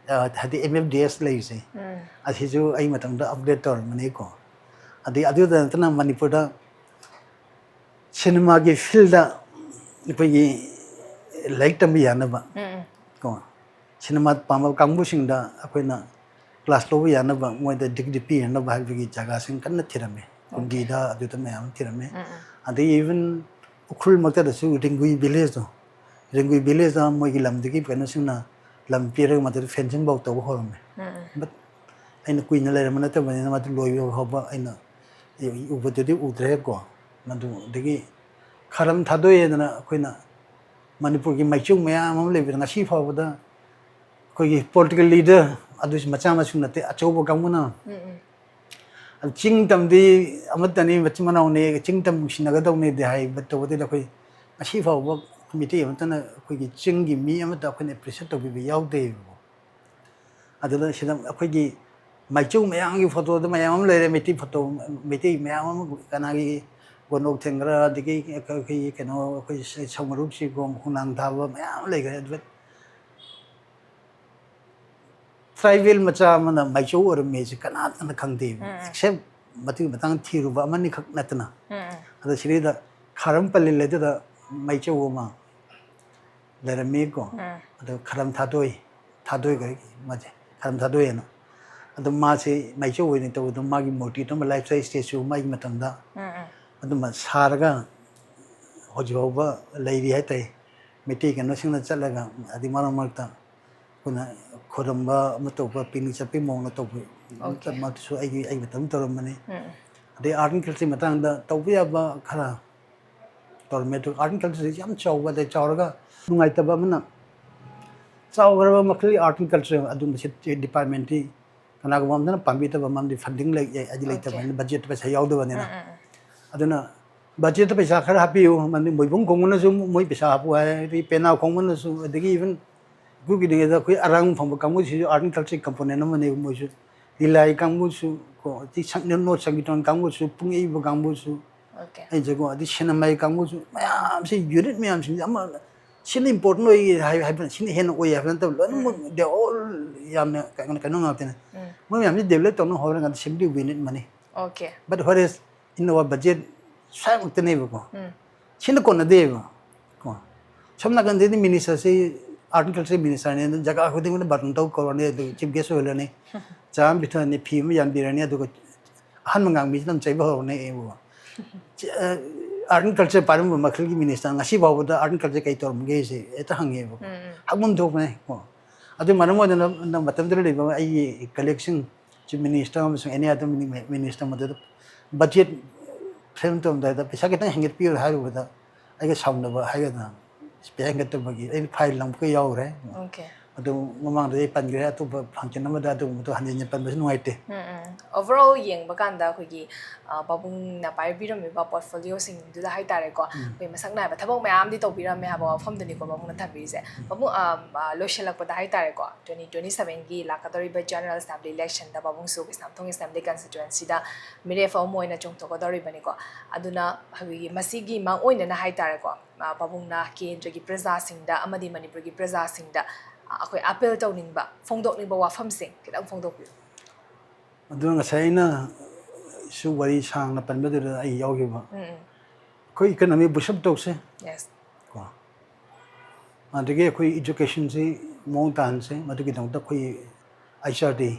ꯑ, ꯍꯥꯏꯗꯤ M F D S ꯂꯩꯔꯤꯁꯦ, ꯑꯁꯤꯁꯨ ꯑꯩ ꯃꯇꯝꯗ upgrade ꯇꯧꯔꯝꯕꯅꯤꯀꯣ꯫ ꯑꯗꯩ ꯑꯗꯨꯗ ꯅꯠꯇꯅ ꯃꯅꯤꯄꯨꯔꯗ ꯁꯤꯅꯦꯃꯥꯒꯤ ꯐꯤꯜꯗ ꯑꯩꯈꯣꯏꯒꯤ ꯂꯥꯏꯔꯤꯛ ꯇꯝꯕ ꯌꯥꯅꯕ, ꯎꯝ, ꯎꯝ꯫ ꯀꯣ, ꯁꯤꯅꯦꯃꯥ ꯄꯥꯝꯕ ꯀꯥꯡꯕꯨꯁꯤꯡꯗ ꯑꯩꯈꯣꯏꯅ ꯀ꯭ꯂꯥꯁ ꯂꯧꯕ ꯌꯥꯅꯕ, ꯃꯣꯏꯗ ꯗꯤꯒ꯭ꯔꯤ ꯄꯤꯅꯕ ꯍꯥꯏꯕꯒꯤ ꯖꯒꯥꯁꯤꯡ ꯀꯟꯅ ꯊꯤꯔꯝꯃꯤ꯫ ꯀꯨꯝꯕꯤꯗ ꯑꯗꯨꯗ ꯃꯌꯥꯝ ꯑꯃ ꯊꯤꯔꯝꯃꯤ꯫ ꯎꯝ, ꯎꯝ꯫ ꯑꯗꯩ ꯏꯚꯟ ꯎꯈ꯭ꯔꯨꯜꯃꯛꯇꯗꯁꯨ ꯔꯤꯡꯒꯨꯏ ꯚꯤꯂꯦꯖꯇꯣ, ꯔꯤꯡꯒꯨꯏ ꯚꯤꯂꯦꯖꯇ ꯃꯣꯏꯒꯤ ꯂꯝꯗꯨꯒꯤ ꯀꯩꯅꯣꯁꯤꯡꯅ ꯂꯝ ꯄꯤꯔꯒ ꯃꯗꯨꯗ ꯐꯦꯟꯁꯤꯡ ꯐꯥꯎ ꯇꯧꯕ ꯍꯧꯔꯝꯃꯤ꯫ ꯎꯝ, ꯎꯝ꯫ But ꯑꯩꯅ ꯀꯨꯏꯅ ꯂꯩꯔꯝꯕ ꯅꯠꯇꯕꯅꯤꯅ ꯃꯗꯨ ꯂꯣꯏꯕ ꯐꯥꯎꯕ ꯑꯩꯅ ꯎꯕꯗꯨꯗꯤ ꯎꯗ꯭ꯔꯦꯀꯣ꯫ ꯃꯗꯨꯗꯒꯤ ꯈꯔꯝ ꯊꯥꯗꯣꯛꯑꯦꯗꯅ ꯑꯩꯈꯣꯏꯅ ꯃꯅꯤꯄꯨꯔꯒꯤ ꯃꯥꯏꯆꯧ ꯃꯌꯥꯝ ꯑꯃ ꯂꯩꯕꯗ ꯉꯁꯤ ꯐꯥꯎꯕꯗ ꯑꯩꯈꯣꯏꯒꯤ ꯄꯣꯂꯤꯇꯤꯀꯦꯜ ꯂꯤꯗꯔ ꯑꯗꯨꯁꯨ ꯃꯆꯥ ꯃꯁꯨ ꯅꯠꯇꯦ, ꯑꯆꯧꯕ ꯀꯥꯡꯕꯨꯅ꯫ ꯎꯝ, ꯎꯝ꯫ ꯑꯗꯨ ꯆꯤꯡ ꯇꯝꯗꯤ ꯑꯃꯠꯇꯅꯤ, ꯃꯆꯤꯟ ꯃꯅꯥꯎꯅꯤ, ꯆꯤꯡ ꯇꯝ ꯅꯨꯡꯁꯤꯅꯒꯗꯧꯅꯤꯗꯤ ꯍꯥꯏ, but ꯇꯧꯕꯗꯨꯗ ꯑꯩꯈꯣꯏ ꯉꯁꯤ ꯐꯥꯎꯕ ꯃꯤꯇꯩ ꯑꯃꯠꯇꯅ ꯑꯩꯈꯣꯏꯒꯤ ꯆꯤꯡꯒꯤ ꯃꯤ ꯑꯃꯠꯇ ꯑꯩꯈꯣꯏꯅ ꯑꯦꯄ꯭ꯔꯤꯁꯤꯌꯦꯠ ꯇꯧꯕꯤꯕ ꯌꯥꯎꯗꯦꯕꯀꯣ꯫ ꯑꯗꯨꯗ ꯁꯤꯗ ꯑꯩꯈꯣꯏꯒꯤ ꯃꯥꯏꯆꯧ ꯃꯌꯥꯝꯒꯤ ꯐꯣꯇꯣꯗ ꯃꯌꯥꯝ ꯑꯃ ꯂꯩꯔꯦ, ꯃꯩꯇꯩ ꯐꯣꯇꯣ, ꯃꯩꯇꯩ ꯃꯌꯥꯝ ꯑꯃ, ꯀꯅꯥꯒꯤ ꯒꯣꯅꯣꯛ ꯊꯦꯡꯒ꯭ꯔ, ꯑꯗꯒꯤ ꯑꯩꯈꯣꯏꯒꯤ ꯀꯩꯅꯣ, ꯑꯩꯈꯣꯏ ꯁ-, ꯁꯧꯃꯔꯨꯞ ꯆꯤꯒꯣꯡ, ꯈꯣꯡꯅꯥꯡ ꯊꯥꯕ ꯃꯌꯥꯝ ꯑꯃ ꯂꯩꯈ꯭ꯔꯦ꯫ ꯑꯗꯨꯗ ꯇ꯭ꯔꯥꯏꯕꯦꯜ ꯃꯆꯥ ꯑꯃꯅ ꯃꯥꯏꯆꯧ ꯑꯣꯏꯔꯝꯃꯦꯁꯦ ꯀꯅꯥꯇꯅ ꯈꯪꯗꯦꯕ, ꯎꯝ, ꯎꯝ꯫ Except ꯃꯇꯨꯒꯤ ꯃꯇꯥꯡꯗ ꯊꯤꯔꯨꯕ ꯑꯃꯅꯤꯈꯛ ꯅꯠꯇꯅ꯫ ꯎꯝ, ꯎꯝ꯫ ꯑꯗꯣ ꯁꯤꯗꯩꯗ ꯈꯥꯔꯝ ꯄꯜꯂꯤꯜ ꯑꯗꯨꯗ ꯃꯥꯏꯆꯧ ꯑꯃ ꯂꯩꯔꯝꯃꯤꯀꯣ꯫ ꯎꯝ꯫ ꯑꯗꯣ ꯈꯥꯔꯝ ꯊꯥꯗꯣꯏ, ꯊꯥꯗꯣꯏ ꯀꯧꯏ ꯃꯥꯁꯦ, ꯈꯥꯔꯝ ꯊꯥꯗꯣꯏ ꯍꯥꯏꯅ꯫ ꯑꯗꯣ ꯃꯥꯁꯦ ꯃꯥꯏꯆꯧ ꯑꯣꯏꯅ ꯇꯧꯕꯗꯣ ꯃꯥꯒꯤ ꯃꯨꯔꯇꯤꯗꯨꯃ life size statue ꯃꯥꯒꯤ ꯃꯇꯝꯗ ꯎꯝ, ꯎꯝ꯫ ꯑꯗꯨꯃ ꯁꯥꯔꯒ ꯍꯧꯖꯤꯛ ꯐꯥꯎꯕ ꯂꯩꯔꯤ ꯍꯥꯏꯇꯥꯔꯦ꯫ ꯃꯩꯇꯩ ꯀꯩꯅꯣꯁꯤꯡꯅ ꯆꯠꯂꯒ ꯑꯗꯩ ꯃꯔꯛ ꯃꯔꯛꯇ ꯑꯩꯈꯣꯏꯅ ꯈꯣꯏꯔꯝꯕ ꯑꯃ ꯇꯧꯕ, picnic ꯆꯠꯄꯒꯤ ꯃꯑꯣꯡꯗ ꯇꯧꯕ, OK꯫ ꯃꯗꯨꯁꯨ ꯑꯩꯒꯤ, ꯑꯩ ꯃꯇꯝ ꯇꯧꯔꯝꯕꯅꯤ꯫ ꯎꯝ, ꯎꯝ꯫ ꯑꯗꯩ art and culture ꯃꯇꯥꯡꯗ ꯇꯧꯕ ꯌꯥꯕ ꯈꯔ ꯇꯧꯔꯝꯃꯦ꯫ ꯑꯗꯨ art and culture ꯁꯤ ꯌꯥꯝ ꯆꯥꯎꯕ, ꯑꯗꯩ ꯆꯥꯎꯔꯒ ꯅꯨꯡꯉꯥꯏꯇꯕ ꯑꯃꯅ, ꯆꯥꯎꯈ꯭ꯔꯕ ꯃꯈꯜꯒꯤ art and culture ꯑꯗꯨꯝꯕꯁꯤ department T ꯀꯅꯥꯒꯨꯝꯕ ꯑꯃꯅ ꯄꯥꯝꯕꯤꯗꯕ, ꯃꯔꯝꯗꯤ funding ꯂꯩ, ꯑꯩꯗꯤ OK꯫ ꯂꯩꯇꯕꯅꯤꯅ, budget ꯇ ꯄꯩꯁꯥ ꯌꯥꯎꯗꯕꯅꯤꯅ꯫ ꯎꯝ, ꯎꯝ, ꯎꯝ꯫ ꯑꯗꯨꯅ budget ꯇ ꯄꯩꯁꯥ ꯈꯔ ꯍꯥꯞꯄꯤꯌꯨ, ꯃꯔꯝꯗꯤ ꯃꯣꯏꯕꯨꯡ ꯈꯣꯡꯕꯅꯁꯨ ꯃꯣꯏ ꯄꯩꯁꯥ ꯍꯥꯞꯄꯨ ꯍꯥꯏ, ꯑꯗꯒꯤ ꯄꯦꯅꯥ ꯈꯣꯡꯕꯅꯁꯨ, ꯑꯗꯒꯤ even ꯑꯩꯈꯣꯏꯒꯤꯗ ꯑꯩꯈꯣꯏ ꯑꯔꯥꯡ ꯐꯪꯕ ꯀꯥꯡꯕꯨꯁꯤꯁꯨ art and culture component ꯑꯃꯅꯦꯕ ꯃꯣꯏꯁꯨ꯫ ꯂꯤꯂꯥꯏ ꯀꯥꯡꯕꯨꯁꯨ ꯀꯣ, ꯑꯗꯩ ꯁꯪ-, ꯅꯣꯠ ꯁꯪꯀꯤꯔꯇꯟ ꯀꯥꯡꯕꯨꯁꯨ, ꯄꯨꯡ ꯌꯩꯕ ꯀꯥꯡꯕꯨꯁꯨ, OK꯫ ꯑꯩ ꯖꯒꯣꯏ, ꯑꯗꯩ ꯁꯤꯅꯦꯃꯥꯒꯤ ꯀꯥꯡꯕꯨꯁꯨ, ꯃꯌꯥꯝꯁꯤ unit ꯃꯌꯥꯝꯁꯤꯡꯁꯦ ꯑꯃ ꯁꯤꯅ important ꯑꯣꯏ ꯍꯥꯏ-, ꯍꯥꯏꯕ, ꯁꯤꯅ ꯍꯦꯟꯅ ꯑꯣꯏ ꯍꯥꯏꯕ ꯅꯠꯇꯕ, ꯂꯣꯏꯅꯃꯛ ꯎꯝ꯫ They all ꯌꯥꯝꯅ ꯀꯩꯅꯣ, ꯀꯩꯅꯣ ꯉꯥꯛꯇꯅꯦ꯫ ꯎꯝ꯫ ꯃꯣꯏ ꯃꯌꯥꯝꯁꯤ develop ꯇꯧꯅ ꯍꯣꯠꯅꯔꯀꯥꯟꯗ simply we need money꯫ Okay. But whereas in our budget ꯁ꯭ꯋꯥꯏꯃꯛꯇꯅꯦꯕꯀꯣ, ꯎꯝ. ꯁꯤꯅ ꯀꯣꯟꯅꯗꯦꯕ ꯀꯣ. ꯁꯣꯝ ꯅꯥꯀꯟꯗꯗꯤ ꯃꯤꯅꯤꯁꯇꯔꯁꯤ, ꯑꯥꯔꯠ ꯑꯦꯟ ꯀꯜꯆꯔ ꯃꯤꯅꯤꯁꯇꯔꯅꯦ, ꯑꯗꯨ ꯖꯒꯥ ꯈꯨꯗꯤꯡꯃꯛꯇ ꯕꯥꯇꯣꯟ ꯇꯧ ꯀꯧꯔꯅꯤ, ꯑꯗꯨꯒ ꯆꯤꯐ ꯒꯦꯁ ꯑꯣꯏꯍꯜꯂꯅꯤ, ꯆꯥ ꯑꯃ ꯄꯤꯊꯛꯑꯅꯤ, ꯐꯤ ꯑꯃ ꯌꯥꯟꯕꯤꯔꯅꯤ, ꯑꯗꯨꯒ ꯑꯍꯥꯟꯕ ꯉꯥꯡꯕꯤꯁꯤꯅ ꯑꯃꯨꯛ ꯆꯩꯕ ꯍꯧꯔꯅꯤ ꯑꯩꯕꯨ꯫ ꯑꯥꯔꯠ ꯑꯦꯟ ꯀꯜꯆꯔ ꯄꯥꯏꯔꯝꯕ ꯃꯈꯜꯒꯤ ꯃꯤꯅꯤꯁꯇꯔ ꯉꯁꯤ ꯐꯥꯎꯕꯗ ꯑꯥꯔꯠ ꯑꯦꯟ ꯀꯜꯆꯔ ꯀꯩ ꯇꯧꯔꯝꯒꯦꯁꯦ ꯍꯦꯛꯇ ꯍꯪꯉꯦꯕꯀꯣ꯫ ꯎꯝ, ꯎꯝ. ꯍꯪꯐꯝ ꯊꯣꯛꯄꯅꯦ ꯀꯣ꯫ ꯑꯑꯗꯨ ꯃꯔꯝ ꯑꯣꯏꯗꯅ ꯃꯇꯝꯗꯨꯗ ꯂꯩꯕ ꯑꯩꯒꯤ ꯀꯂꯤꯛꯁꯤꯡ, ꯆꯤꯐ ꯃꯤꯅꯤꯁꯇꯔ ꯑꯃꯁꯨꯡ ꯑꯦꯅꯤ ꯑꯗꯔ ꯃꯤꯅꯤꯁꯇꯔ, ꯃꯗꯨꯗ ꯕꯖꯦꯠ ꯐ꯭ꯔꯦꯝ ꯇꯧꯔꯝꯗꯥꯏꯗ ꯄꯩꯁꯥ ꯈꯤꯇꯪ ꯍꯦꯟꯒꯠꯄꯤꯌꯨ ꯍꯥꯏꯔꯨꯕꯗ ꯑꯩꯒ ꯁꯥꯎꯅꯕ ꯍꯥꯏꯒꯗ꯭ꯔꯥ, ꯄꯩꯁꯥ ꯍꯦꯟꯒꯠꯇꯕꯒꯤ ꯑꯩꯅ ꯐꯥꯏꯜ ꯂꯪꯕꯒ ꯌꯥꯎꯈ꯭ꯔꯦ꯫ Okay. ꯑꯗꯨ ꯃꯃꯥꯡꯗ ꯑꯩ ꯄꯟꯈ꯭ꯔꯦ, ꯑꯇꯣꯞꯄ ꯐꯪꯁꯟ ꯑꯃꯗ ꯑꯗꯨꯒꯨꯝꯕꯗꯣ ꯍꯟꯖꯤꯟ ꯍꯟꯖꯤꯟ ꯄꯟꯕꯁꯨ ꯅꯨꯡꯉꯥꯏꯇꯦ꯫ ꯎꯝ, ꯎꯝ. Overall ꯌꯦꯡꯕ ꯀꯥꯟꯗ ꯑꯩꯈꯣꯏꯒꯤ, ꯑ, ꯄꯥꯕꯨꯡꯅ ꯄꯥꯏꯕꯤꯔꯝꯃꯤꯕ ꯄꯣꯔꯠꯐꯣꯂꯤꯑꯣꯁꯤꯡꯗꯨꯗ ꯍꯥꯏꯇꯥꯔꯦꯀꯣ, ꯑꯩꯈꯣꯏ ꯃꯁꯛ ꯅꯥꯏꯕ ꯊꯕꯛ ꯃꯌꯥꯝꯗꯤ ꯇꯧꯕꯤꯔꯝꯃꯦ ꯍꯥꯏꯕ ꯋꯥꯐꯝꯗꯨꯅꯤꯀꯣ ꯄꯥꯕꯨꯡꯅ ꯊꯝꯕꯤꯔꯤꯁꯦ꯫ ꯄꯥꯕꯨꯡ, ꯑ, ꯑ, ꯂꯣꯏꯁꯤꯜꯂꯛꯄꯗ ꯍꯥꯏꯇꯥꯔꯦꯀꯣ, twenty twenty seven ꯒꯤ ꯂꯥꯛꯀꯗꯧꯔꯤꯕ ꯖꯦꯅꯔꯦꯜ ꯑꯦꯁꯦꯝꯕ꯭ꯂꯤ ꯏꯂꯦꯛꯁꯟꯗ ꯄꯥꯕꯨꯡꯁꯨ ꯀꯩꯁꯥꯝꯊꯣꯡ ꯑꯦꯁꯦꯝꯕ꯭ꯂꯤ ꯀꯟꯁꯇꯤꯇ꯭ꯋꯦꯟꯁꯤꯗ ꯃꯤꯔꯦꯞ ꯑꯃ ꯑꯣꯏꯅ ꯆꯣꯡꯊꯣꯛꯀꯗꯧꯔꯤꯕꯅꯤꯀꯣ꯫ ꯑꯗꯨꯅ ꯑꯩꯈꯣꯏꯒꯤ ꯃꯁꯤꯒꯤ ꯃꯥꯡꯑꯣꯏꯅꯅ ꯍꯥꯏꯇꯥꯔꯦꯀꯣ, ꯑ, ꯄꯥꯕꯨꯡꯅ ꯀꯦꯟꯗ꯭ꯔꯒꯤ ꯄ꯭ꯔꯖꯥꯁꯤꯡꯗ ꯑꯃꯗꯤ ꯃꯅꯤꯄꯨꯔꯒꯤ ꯄ꯭ꯔꯖꯥꯁꯤꯡꯗ, ꯑ, ꯑꯩꯈꯣꯏ ꯑꯥꯄꯤꯜ ꯇꯧꯅꯤꯡꯕ, ꯐꯣꯡꯗꯣꯛꯅꯤꯡꯕ ꯋꯥꯐꯝꯁꯤꯡ ꯈꯤꯇꯪ ꯐꯣꯡꯗꯣꯛꯄꯤꯌꯨ꯫ ꯑꯗꯨ ꯉꯁꯥꯏ ꯑꯩꯅꯁꯨ ꯋꯥꯔꯤ ꯁꯥꯡꯅ ꯄꯟꯕꯗꯨꯗ ꯑꯩ ꯌꯥꯎꯈꯤꯕ꯫ ꯎꯝ, ꯎꯝ. ꯑꯩꯈꯣꯏ ꯏꯀꯅꯃꯤ ꯕꯨꯁ ꯑꯞ ꯇꯧꯁꯦ Yes. ꯀꯣ, ꯑꯗꯒꯤ ꯑꯩꯈꯣꯏ ꯏꯖꯨꯀꯦꯁꯟꯁꯤ ꯃꯑꯣꯡ ꯇꯥꯍꯟꯁꯦ, ꯃꯗꯨꯒꯤꯗꯃꯛꯇ ꯑꯩꯈꯣꯏ H R D,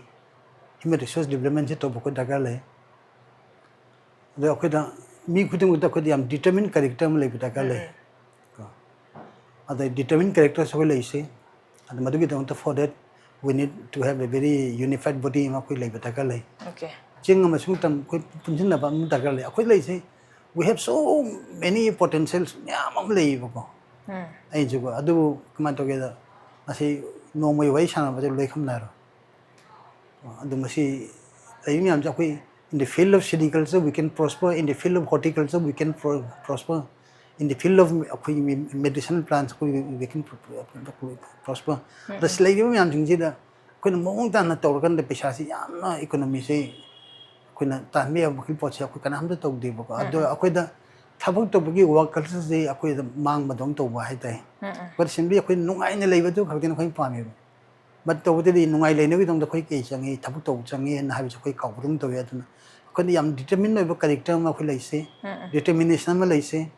human resource ꯗꯤꯕ꯭ꯂꯞꯃꯦꯟꯁꯤ ꯇꯧꯕ ꯑꯩꯈꯣꯏ ꯗꯔꯀꯥꯔ ꯂꯩ꯫ ꯑꯗꯣ ꯑꯩꯈꯣꯏꯗ ꯃꯤ ꯈꯨꯗꯤꯡꯃꯛꯇ ꯑꯩꯈꯣꯏꯗ ꯌꯥꯝ ꯗꯤꯇꯔꯃꯤꯟ ꯀꯦꯔꯦꯛꯇꯔ ꯑꯃ ꯂꯩꯕ ꯗꯔꯀꯥꯔ ꯂꯩ꯫ ꯀꯣ, ꯑꯗꯩ ꯗꯤꯇꯔꯃꯤꯟ ꯀꯦꯔꯦꯛꯇꯔꯁꯨ ꯑꯩꯈꯣꯏ ꯂꯩꯁꯦ꯫ ꯑꯗꯨ ꯃꯗꯨꯒꯤꯗꯃꯛꯇ for that we need to have a very unified body ꯑꯃ ꯑꯩꯈꯣꯏ ꯂꯩꯕ ꯗꯔꯀꯥꯔ ꯂꯩ꯫ Okay. ꯆꯤꯡ ꯑꯃꯁꯨꯡ ꯇꯝ ꯑꯩꯈꯣꯏ ꯄꯨꯟꯁꯤꯟꯅꯕ ꯑꯃ ꯗꯔꯀꯥꯔ ꯂꯩ꯫ ꯑꯩꯈꯣꯏ ꯂꯩꯁꯦ, we have so many potentials ꯃꯌꯥꯝ ꯑꯃ ꯂꯩꯌꯦꯕꯀꯣ꯫ ꯎꯝ. ꯑꯩꯅꯁꯨꯀꯣ, ꯑꯗꯨꯕꯨ ꯀꯃꯥꯏꯅ ꯇꯧꯒꯦꯗ, ꯉꯁꯤ ꯅꯣꯡꯃꯒꯤ ꯋꯥꯔꯤ ꯁꯥꯟꯅꯕꯗ ꯂꯣꯏ ꯈꯝꯅꯔꯣꯏ꯫ ꯑꯗꯨ ꯃꯁꯤ ꯂꯩꯔꯤ ꯃꯌꯥꯝꯁꯦ ꯑꯩꯈꯣꯏ in the field of sericulture we can prosper, in the field of horticulture we can pro- prosper, in the field of ꯑꯩꯈꯣꯏꯒꯤ medicinal plants ꯑꯩꯈꯣꯏ we can prosper꯫ ꯑꯗ ꯁꯤ ꯂꯩꯔꯤꯕ ꯃꯌꯥꯝꯁꯤꯡꯁꯤꯗ ꯑꯩꯈꯣꯏꯅ ꯃꯑꯣꯡ ꯇꯥꯅ ꯇꯧꯔꯀꯥꯟꯗ ꯄꯩꯁꯥꯁꯤ ꯌꯥꯝꯅ ꯏꯀꯣꯅꯣꯃꯤꯁꯦ ꯑꯩꯈꯣꯏꯅ ꯇꯥꯟꯕ ꯌꯥꯕ ꯃꯈꯜ ꯄꯣꯠꯁꯦ ꯑꯩꯈꯣꯏ ꯀꯅꯥꯝꯇ ꯇꯧꯗꯦꯕꯀꯣ꯫ ꯑꯗꯣ ꯑꯩꯈꯣꯏꯗ ꯊꯕꯛ ꯇꯧꯕꯒꯤ ꯋꯥꯔꯛ ꯀꯜꯆꯔꯁꯦ ꯑꯩꯈꯣꯏꯗ ꯃꯥꯡꯕꯗꯧꯅ ꯇꯧꯕ ꯍꯥꯏꯇꯥꯔꯦ꯫ ꯑꯩꯈꯣꯏꯗ ꯁꯤꯟꯕꯤ ꯑꯩꯈꯣꯏ ꯅꯨꯡꯉꯥꯏꯅ ꯂꯩꯕꯗꯨ ꯈꯛꯇꯅꯤ ꯑꯩꯈꯣꯏꯅ ꯄꯥꯝꯃꯦꯕ꯫ ꯕꯠ ꯇꯧꯕꯗꯗꯤ ꯅꯨꯡꯉꯥꯏ ꯂꯩꯅꯕꯒꯤꯗꯃꯛꯇ ꯑꯩꯈꯣꯏ ꯀꯩ ꯆꯪꯉꯤ, ꯊꯕꯛ ꯇꯧꯕ ꯆꯪꯉꯤ ꯍꯥꯏꯅ ꯍꯥꯏꯕꯁꯦ ꯑꯩꯈꯣꯏ ꯀꯥꯎꯕꯗꯧꯅ ꯇꯧꯋꯤ꯫ ꯑꯗꯨꯅ ꯑꯩꯈꯣꯏꯅ ꯌꯥꯝ determine ꯑꯣꯏꯕ character ꯑꯃ ꯑꯩꯈꯣꯏ ꯂꯩꯁꯦ, determination ꯑꯃ ꯂꯩꯁꯦ꯫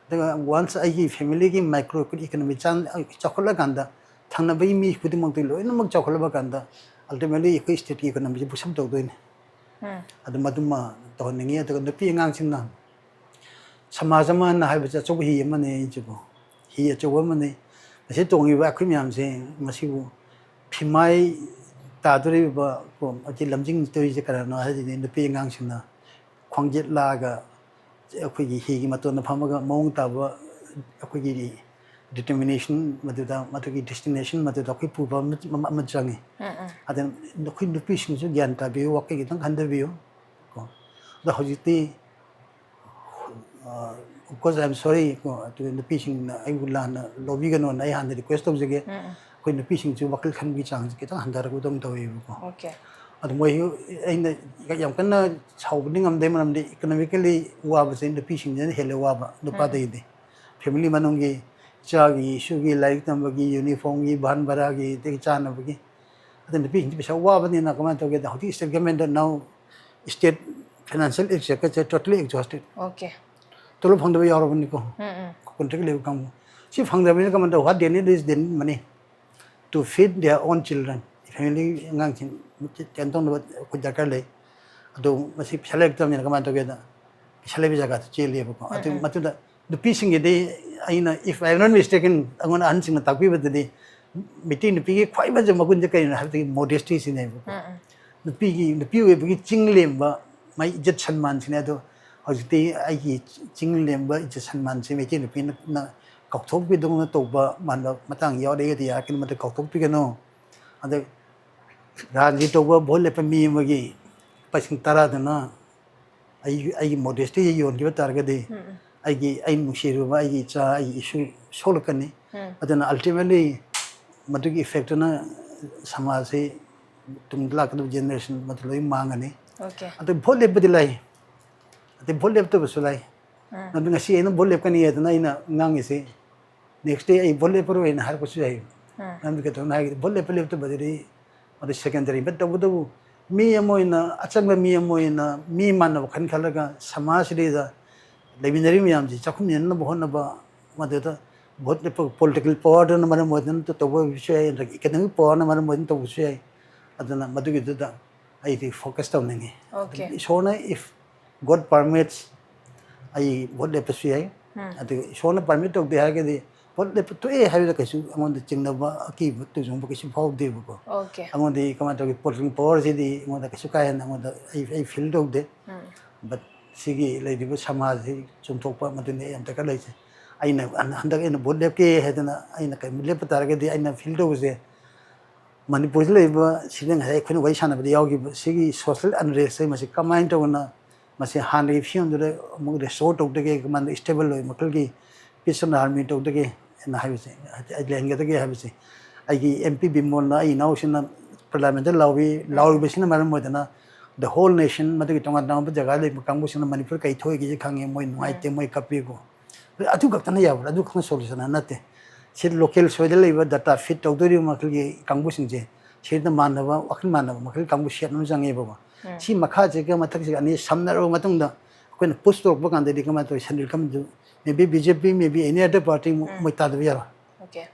ꯑꯗꯨꯒ once ꯑꯩꯒꯤ family ꯒꯤ micro economy ꯆꯥꯎꯈꯠꯂꯀꯥꯟꯗ ꯊꯪꯅꯕꯒꯤ ꯃꯤ ꯈꯨꯗꯤꯡꯃꯛꯇꯨ ꯂꯣꯏꯅꯃꯛ ꯆꯥꯎꯈꯠꯂꯕ ꯀꯥꯟꯗ ultimately ꯑꯩꯈꯣꯏ state ꯀꯤ economy ꯁꯦ push up ꯇꯧꯗꯣꯏꯅꯤ꯫ ꯑꯗꯨ ꯃꯗꯨꯃ ꯇꯧꯍꯟꯅꯤꯡꯉꯤ꯫ ꯑꯗꯨꯒ ꯅꯨꯄꯤ ꯑꯉꯥꯡꯁꯤꯡꯅ ꯁꯃꯥꯖ ꯑꯃꯅ ꯍꯥꯏꯕꯁꯦ ꯑꯆꯧꯕ ꯍꯤ ꯑꯃꯅꯤ꯫ ꯑꯩꯁꯤꯕꯨ ꯍꯤ ꯑꯆꯧꯕ ꯑꯃꯅꯤ꯫ ꯃꯁꯤ ꯇꯣꯡꯉꯤꯕ ꯑꯩꯈꯣꯏ ꯃꯌꯥꯝꯁꯦ ꯃꯁꯤꯕꯨ ꯐꯤꯃꯥꯏ ꯇꯥꯗꯣꯔꯤꯕ ꯀꯣ, ꯍꯧꯖꯤꯛ ꯂꯝꯖꯤꯡꯗꯣꯔꯤꯁꯦ ꯀꯅꯥꯅꯣ ꯍꯥꯏꯔꯗꯤ ꯅꯨꯄꯤ ꯑꯉꯥꯡꯁꯤꯡꯅ ꯈ꯭ꯋꯥꯡꯖꯦꯠ ꯂꯥꯛꯑꯒ ꯑꯩꯈꯣꯏꯒꯤ ꯍꯤꯒꯤ ꯃꯇꯣꯟꯗ ꯐꯝꯃꯒ ꯃꯑꯣꯡ ꯇꯥꯕ ꯑꯩꯈꯣꯏꯒꯤ determination ꯃꯗꯨꯗ, ꯃꯗꯨꯒꯤ destination ꯃꯗꯨꯗ ꯑꯩꯈꯣꯏ ꯄꯨꯕ ꯑꯃ, ꯑꯃ, ꯑꯃ ꯆꯪꯉꯤ꯫ ꯑꯗꯨꯅ ꯑꯩꯈꯣꯏ ꯅꯨꯄꯤꯁꯤꯡꯁꯨ ꯒ꯭ꯌꯥꯟ ꯇꯥꯕꯤꯌꯨ, ꯋꯥꯈꯜ ꯈꯤꯇꯪ ꯈꯟꯊꯕꯤꯌꯨ ꯀꯣ꯫ ꯑꯗꯣ ꯍꯧꯖꯤꯛꯇꯤ, of course, I am sorry ꯀꯣ, ꯑꯗꯨꯒ ꯅꯨꯄꯤꯁꯤꯡꯅ ꯑꯩꯕꯨ ꯂꯥꯟꯅ ꯂꯧꯕꯤꯒꯅꯣꯅ ꯑꯩ ꯍꯥꯟꯅ request ꯇꯧꯖꯒꯦ꯫ ꯑꯩꯈꯣꯏ ꯅꯨꯄꯤꯁꯤꯡꯁꯨ ꯋꯥꯈꯜ ꯈꯟꯕꯒꯤ ꯆꯥꯡꯁꯦ ꯈꯤꯇꯪ ꯍꯟꯊꯔꯛꯄꯗꯧꯅ ꯇꯧꯋꯦꯕꯀꯣ꯫ Okay. ꯑꯗꯨ ꯃꯣꯏ, ꯑꯩꯅ ꯌꯥꯝ ꯀꯟꯅ ꯁꯥꯎꯕꯗꯤ ꯉꯝꯗꯦ, ꯃꯔꯝꯗꯤ economically ꯋꯥꯕꯁꯦ ꯅꯨꯄꯤꯁꯤꯡꯁꯤꯅ ꯍꯦꯜꯂꯦ ꯋꯥꯕ ꯅꯨꯄꯥꯗꯒꯤꯗꯤ꯫ Family ꯃꯅꯨꯡꯒꯤ ꯏꯆꯥꯒꯤ, ꯏꯁꯨꯒꯤ ꯂꯥꯏꯔꯤꯛ ꯇꯝꯕꯒꯤ, uniform ꯒꯤ, ꯚꯥꯟ ꯚꯔꯥꯒꯤ, ꯑꯗꯒꯤ ꯆꯥꯅꯕꯒꯤ, ꯑꯗ ꯅꯨꯄꯤꯁꯤꯡꯗꯤ ꯄꯩꯁꯥ ꯋꯥꯕꯅꯤꯅ ꯀꯃꯥꯏꯅ ꯇꯧꯒꯦꯗ, ꯍꯧꯖꯤꯛ state government ꯅ now state financial exchequer ꯁꯦ totally exhausted꯫ Okay. ꯇꯣꯂꯣꯞ ꯐꯪꯗꯕ ꯌꯥꯎꯔꯕꯅꯤꯀꯣ꯫ ꯎꯝ, ꯎꯝ. Contract ꯂꯩꯕ ꯀꯥꯡꯕꯨ꯫ ꯁꯤ ꯐꯪꯗꯕꯅꯤꯅ ꯀꯃꯥꯏꯅ ꯇꯧꯕ? What they need is they need money to feed their own children꯫ Family ꯑꯉꯥꯡꯁꯤꯡ ꯇꯦꯟ ꯇꯧꯅꯕ ꯑꯩꯈꯣꯏ ꯗꯔꯀꯥꯔ ꯂꯩ꯫ ꯑꯗꯨ ꯃꯁꯤ ꯄꯩꯁꯥ ꯂꯩꯔꯛꯇꯕꯅꯤꯅ ꯀꯃꯥꯏꯅ ꯇꯧꯒꯦꯗ? ꯄꯩꯁꯥ ꯂꯩꯕ ꯖꯒꯥꯗ ꯆꯦꯜꯂꯦꯕꯀꯣ꯫ ꯑꯗꯨ ꯃꯇꯨꯡꯗ ꯅꯨꯄꯤꯁꯤꯡꯒꯤꯗꯤ ꯑꯩꯅ, if I am not mistaken, ꯑꯩꯉꯣꯟꯗ ꯑꯍꯟꯁꯤꯡꯅ ꯇꯥꯛꯄꯤꯕꯗꯗꯤ ꯃꯩꯇꯩ ꯅꯨꯄꯤꯒꯤ ꯈ꯭ꯋꯥꯏ ꯐꯖꯕ ꯃꯒꯨꯟꯁꯦ ꯀꯩꯅꯣ ꯍꯥꯏꯕꯗꯤ modesty ꯁꯤꯅꯦꯕꯀꯣ꯫ ꯅꯨꯄꯤꯒꯤ, ꯅꯨꯄꯤ ꯑꯣꯏꯕꯒꯤ ꯆꯤꯡ ꯂꯦꯝꯕ, ꯃꯥꯒꯤ ꯏꯖꯠ ꯁꯟꯃꯥꯟꯁꯤꯅꯦ꯫ ꯑꯗꯣ ꯍꯧꯖꯤꯛꯇꯤ ꯑꯩꯒꯤ ꯆꯤꯡ ꯂꯦꯝꯕ ꯏꯖꯠ ꯁꯟꯃꯥꯟꯁꯦ ꯃꯩꯇꯩ ꯅꯨꯄꯤꯅ ꯀꯥꯎꯊꯣꯛꯄꯤꯗꯧꯅ ꯇꯧꯕ ꯃꯥꯟꯕ ꯃꯇꯥꯡ ꯌꯥꯎꯔꯛꯑꯒꯗꯤ ꯌꯥꯔꯛꯀꯅꯤ, ꯃꯗꯨ ꯀꯥꯎꯊꯣꯛꯄꯤꯒꯅꯨ꯫ ꯑꯗ ꯔꯥꯖꯅꯤꯇꯤ ꯇꯧꯕ, ꯚꯣꯠ ꯂꯦꯞꯄ ꯃꯤ ꯑꯃꯒꯤ ꯂꯨꯄꯥ ꯂꯤꯁꯤꯡ ꯇꯔꯥꯗꯨꯅ ꯑꯩ, ꯑꯩꯒꯤ modesty ꯁꯦ ꯌꯣꯟꯈꯤꯕ ꯇꯥꯔꯒꯗꯤ ꯑꯩꯒꯤ, ꯑꯩ ꯅꯨꯡꯁꯤꯔꯨꯕ ꯑꯩꯒꯤ ꯏꯆꯥ, ꯑꯩꯒꯤ ꯏꯁꯨ ꯁꯣꯛꯂꯛꯀꯅꯤ꯫ ꯑꯗꯨꯅ ultimately ꯃꯗꯨꯒꯤ effect ꯇꯨꯅ ꯁꯃꯥꯖꯁꯤ ꯇꯨꯡꯗ ꯂꯥꯛꯀꯗꯕ generation ꯃꯗꯨ ꯂꯣꯏ ꯃꯥꯡꯉꯅꯤ꯫ Okay. ꯑꯗꯨ ꯚꯣꯠ ꯂꯦꯞꯄꯗꯤ ꯂꯥꯏ, ꯑꯗꯩ ꯚꯣꯠ ꯂꯦꯞꯇꯕꯁꯨ ꯂꯥꯏ꯫ ꯑꯗꯨ ꯉꯁꯤ ꯑꯩꯅ ꯚꯣꯠ ꯂꯦꯞꯀꯅꯤ ꯍꯥꯏꯗꯅ ꯑꯩꯅ ꯉꯥꯡꯉꯤꯁꯦ, next day ꯑꯩ ꯚꯣꯠ ꯂꯦꯞꯄꯔꯣꯏꯅ ꯍꯥꯏꯔꯛꯄꯁꯨ ꯌꯥꯏ꯫ ꯃꯔꯝꯗꯤ ꯀꯩꯗꯧꯅ ꯍꯥꯏꯔꯒꯗꯤ ꯚꯣꯠ ꯂꯦꯞꯄ ꯂꯦꯞꯇꯕꯗꯨꯗꯤ ꯃꯗꯨ secondary꯫ But ꯇꯧꯕꯇꯕꯨ ꯃꯤ ꯑꯃ ꯑꯣꯏꯅ, ꯑꯆꯝꯕ ꯃꯤ ꯑꯃ ꯑꯣꯏꯅ, ꯃꯤ ꯃꯥꯟꯅꯕ ꯋꯥꯈꯜ ꯈꯜꯂꯒ ꯁꯃꯥꯖꯁꯤꯗ ꯂꯩꯃꯤꯟꯅꯔꯤꯕ ꯃꯌꯥꯝꯁꯤ ꯆꯥꯎꯈꯠꯃꯤꯟꯅꯅꯕ ꯍꯣꯠꯅꯕ, ꯃꯗꯨꯗ ꯚꯣꯠ ꯂꯦꯞꯄ political powerꯗꯨꯅ ꯃꯔꯝ ꯑꯣꯏꯗꯨꯅ ꯇꯧꯕ ꯑꯣꯏꯕꯁꯨ ꯌꯥꯏ, ꯅꯠꯇ꯭ꯔꯒ economic powerꯅ ꯃꯔꯝ ꯑꯣꯏꯗꯨꯅ ꯇꯧꯕꯁꯨ ꯌꯥꯏ꯫ ꯑꯗꯨꯅ ꯃꯗꯨꯒꯤꯗꯨꯗ ꯑꯩꯗꯤ focus ꯇꯧꯅꯤꯡꯉꯤ꯫ Okay. ꯑꯗꯨꯅ ꯏꯁꯣꯔꯅ, if God permits, ꯑꯩ ꯚꯣꯠ ꯂꯦꯞꯄꯁꯨ ꯌꯥꯏ꯫ ꯑꯗꯨꯒ ꯏꯁꯣꯔꯅ permit ꯇꯧꯗꯦ ꯍꯥꯏꯔꯒꯗꯤ ꯚꯣꯠ ꯂꯦꯞꯄ ꯇꯣꯛꯑꯦ ꯍꯥꯏꯕꯗ ꯀꯩꯁꯨ ꯑꯩꯉꯣꯟꯗ ꯆꯤꯡꯅꯕ, ꯑꯀꯤꯕ, ꯇꯨꯖꯨꯡꯕ ꯀꯩꯁꯨ ꯐꯥꯎꯗꯦꯕꯀꯣ꯫ Okay. ꯑꯩꯉꯣꯟꯗꯗꯤ ꯀꯃꯥꯏꯅ ꯇꯧꯒꯦ, political powerꯁꯤꯗꯤ ꯑꯩꯉꯣꯟꯗ ꯀꯩꯁꯨ ꯀꯥ ꯍꯦꯟꯅ ꯑꯩꯉꯣꯟꯗ ꯑꯩ, ꯑꯩ feel ꯇꯧꯗꯦ꯫ But ꯁꯤꯒꯤ ꯂꯩꯔꯤꯕ ꯁꯃꯥꯖꯁꯤ ꯆꯨꯝꯊꯣꯛꯄ, ꯃꯗꯨꯅꯤ ꯑꯩ ꯌꯥꯝ ꯗꯔꯀꯥꯔ ꯂꯩꯁꯦ꯫ ꯑꯩꯅ ꯍꯟ-, ꯍꯟꯗꯛ ꯑꯩꯅ ꯚꯣꯠ ꯂꯦꯞꯀꯦ ꯍꯥꯏꯗꯅ ꯑꯩꯅ ꯀꯩꯒꯨꯝꯕ ꯂꯦꯞꯄ ꯇꯥꯔꯒꯗꯤ ꯑꯩꯅ feel ꯇꯧꯕꯁꯦ, ꯃꯅꯤꯄꯨꯔꯗ ꯂꯩꯔꯤꯕ ꯁꯤꯗ ꯉꯁꯥꯏ ꯑꯩꯈꯣꯏꯅ ꯋꯥꯔꯤ ꯁꯥꯟꯅꯕꯗ ꯌꯥꯎꯈꯤꯕ ꯁꯤꯒꯤ social unrestꯁꯦ ꯃꯁꯤ ꯀꯃꯥꯏꯅ ꯇꯧꯗꯅ ꯃꯁꯤ ꯍꯥꯟꯅꯒꯤ ꯐꯤꯕꯝꯗꯨꯗ ꯑꯃꯨꯛ restore ꯇꯧꯗꯒꯦ, ꯀꯃꯥꯏꯅ stable ꯑꯣꯏꯕ ꯃꯈꯜꯒꯤ peace and harmony ꯇꯧꯗꯒꯦ ꯍꯥꯏꯅ ꯍꯥꯏꯕꯁꯦ, ꯍꯥꯏꯗꯤ ꯂꯩꯍꯟꯒꯗꯒꯦ ꯍꯥꯏꯕꯁꯦ, ꯑꯩꯒꯤ MP ꯕꯤꯃꯣꯜꯅ, ꯑꯩ ꯏꯅꯥꯎꯁꯤꯅ parliamentꯇ ꯂꯥꯎꯏ, ꯂꯥꯎꯔꯤꯕꯁꯤꯅ ꯃꯔꯝ ꯑꯣꯏꯗꯅ the whole nation, ꯃꯗꯨꯒꯤ ꯇꯣꯉꯥꯟ ꯇꯣꯉꯥꯟꯕ ꯖꯒꯥ ꯂꯩꯕ ꯀꯥꯡꯕꯨꯁꯤꯡꯅ ꯃꯅꯤꯄꯨꯔ ꯀꯩ ꯊꯣꯛꯏꯒꯦꯁꯦ ꯈꯪꯉꯦ, ꯃꯣꯏ ꯅꯨꯡꯉꯥꯏꯇꯦ, ꯃꯣꯏ ꯀꯞꯄꯤꯀꯣ꯫ ꯑꯗꯨ ꯈꯛꯇꯅ ꯌꯥꯕ꯭ꯔꯥ? ꯑꯗꯨ ꯈꯛꯇꯅ solution ꯅꯠꯇꯦ꯫ ꯁꯤ local ꯁꯣꯏꯗ ꯂꯩꯕ data feed ꯇꯧꯗꯣꯔꯤꯕ ꯃꯈꯜꯒꯤ ꯀꯥꯡꯕꯨꯁꯤꯡꯁꯦ, ꯁꯤꯗ ꯃꯥꯟꯅꯕ, ꯋꯥꯈꯜ ꯃꯥꯟꯅꯕ ꯃꯈꯜꯒꯤ ꯀꯥꯡꯕꯨ set ꯑꯃ ꯆꯪꯉꯦꯕꯀꯣ꯫ ꯁꯤ ꯃꯈꯥꯁꯤꯒ ꯃꯊꯛꯁꯤꯒ ꯑꯅꯤ ꯁꯝꯅꯔꯕ ꯃꯇꯨꯡꯗ ꯑꯩꯈꯣꯏꯅ push ꯇꯧꯔꯛꯄ ꯀꯥꯟꯗꯗꯤ ꯀꯃꯥꯏꯅ ꯇꯧꯋꯤ? Central governmentꯗꯨ maybe BJP, maybe any other party ꯃꯣꯏ ꯇꯥꯗꯕ ꯌꯥꯔꯣꯏ꯫ Okay.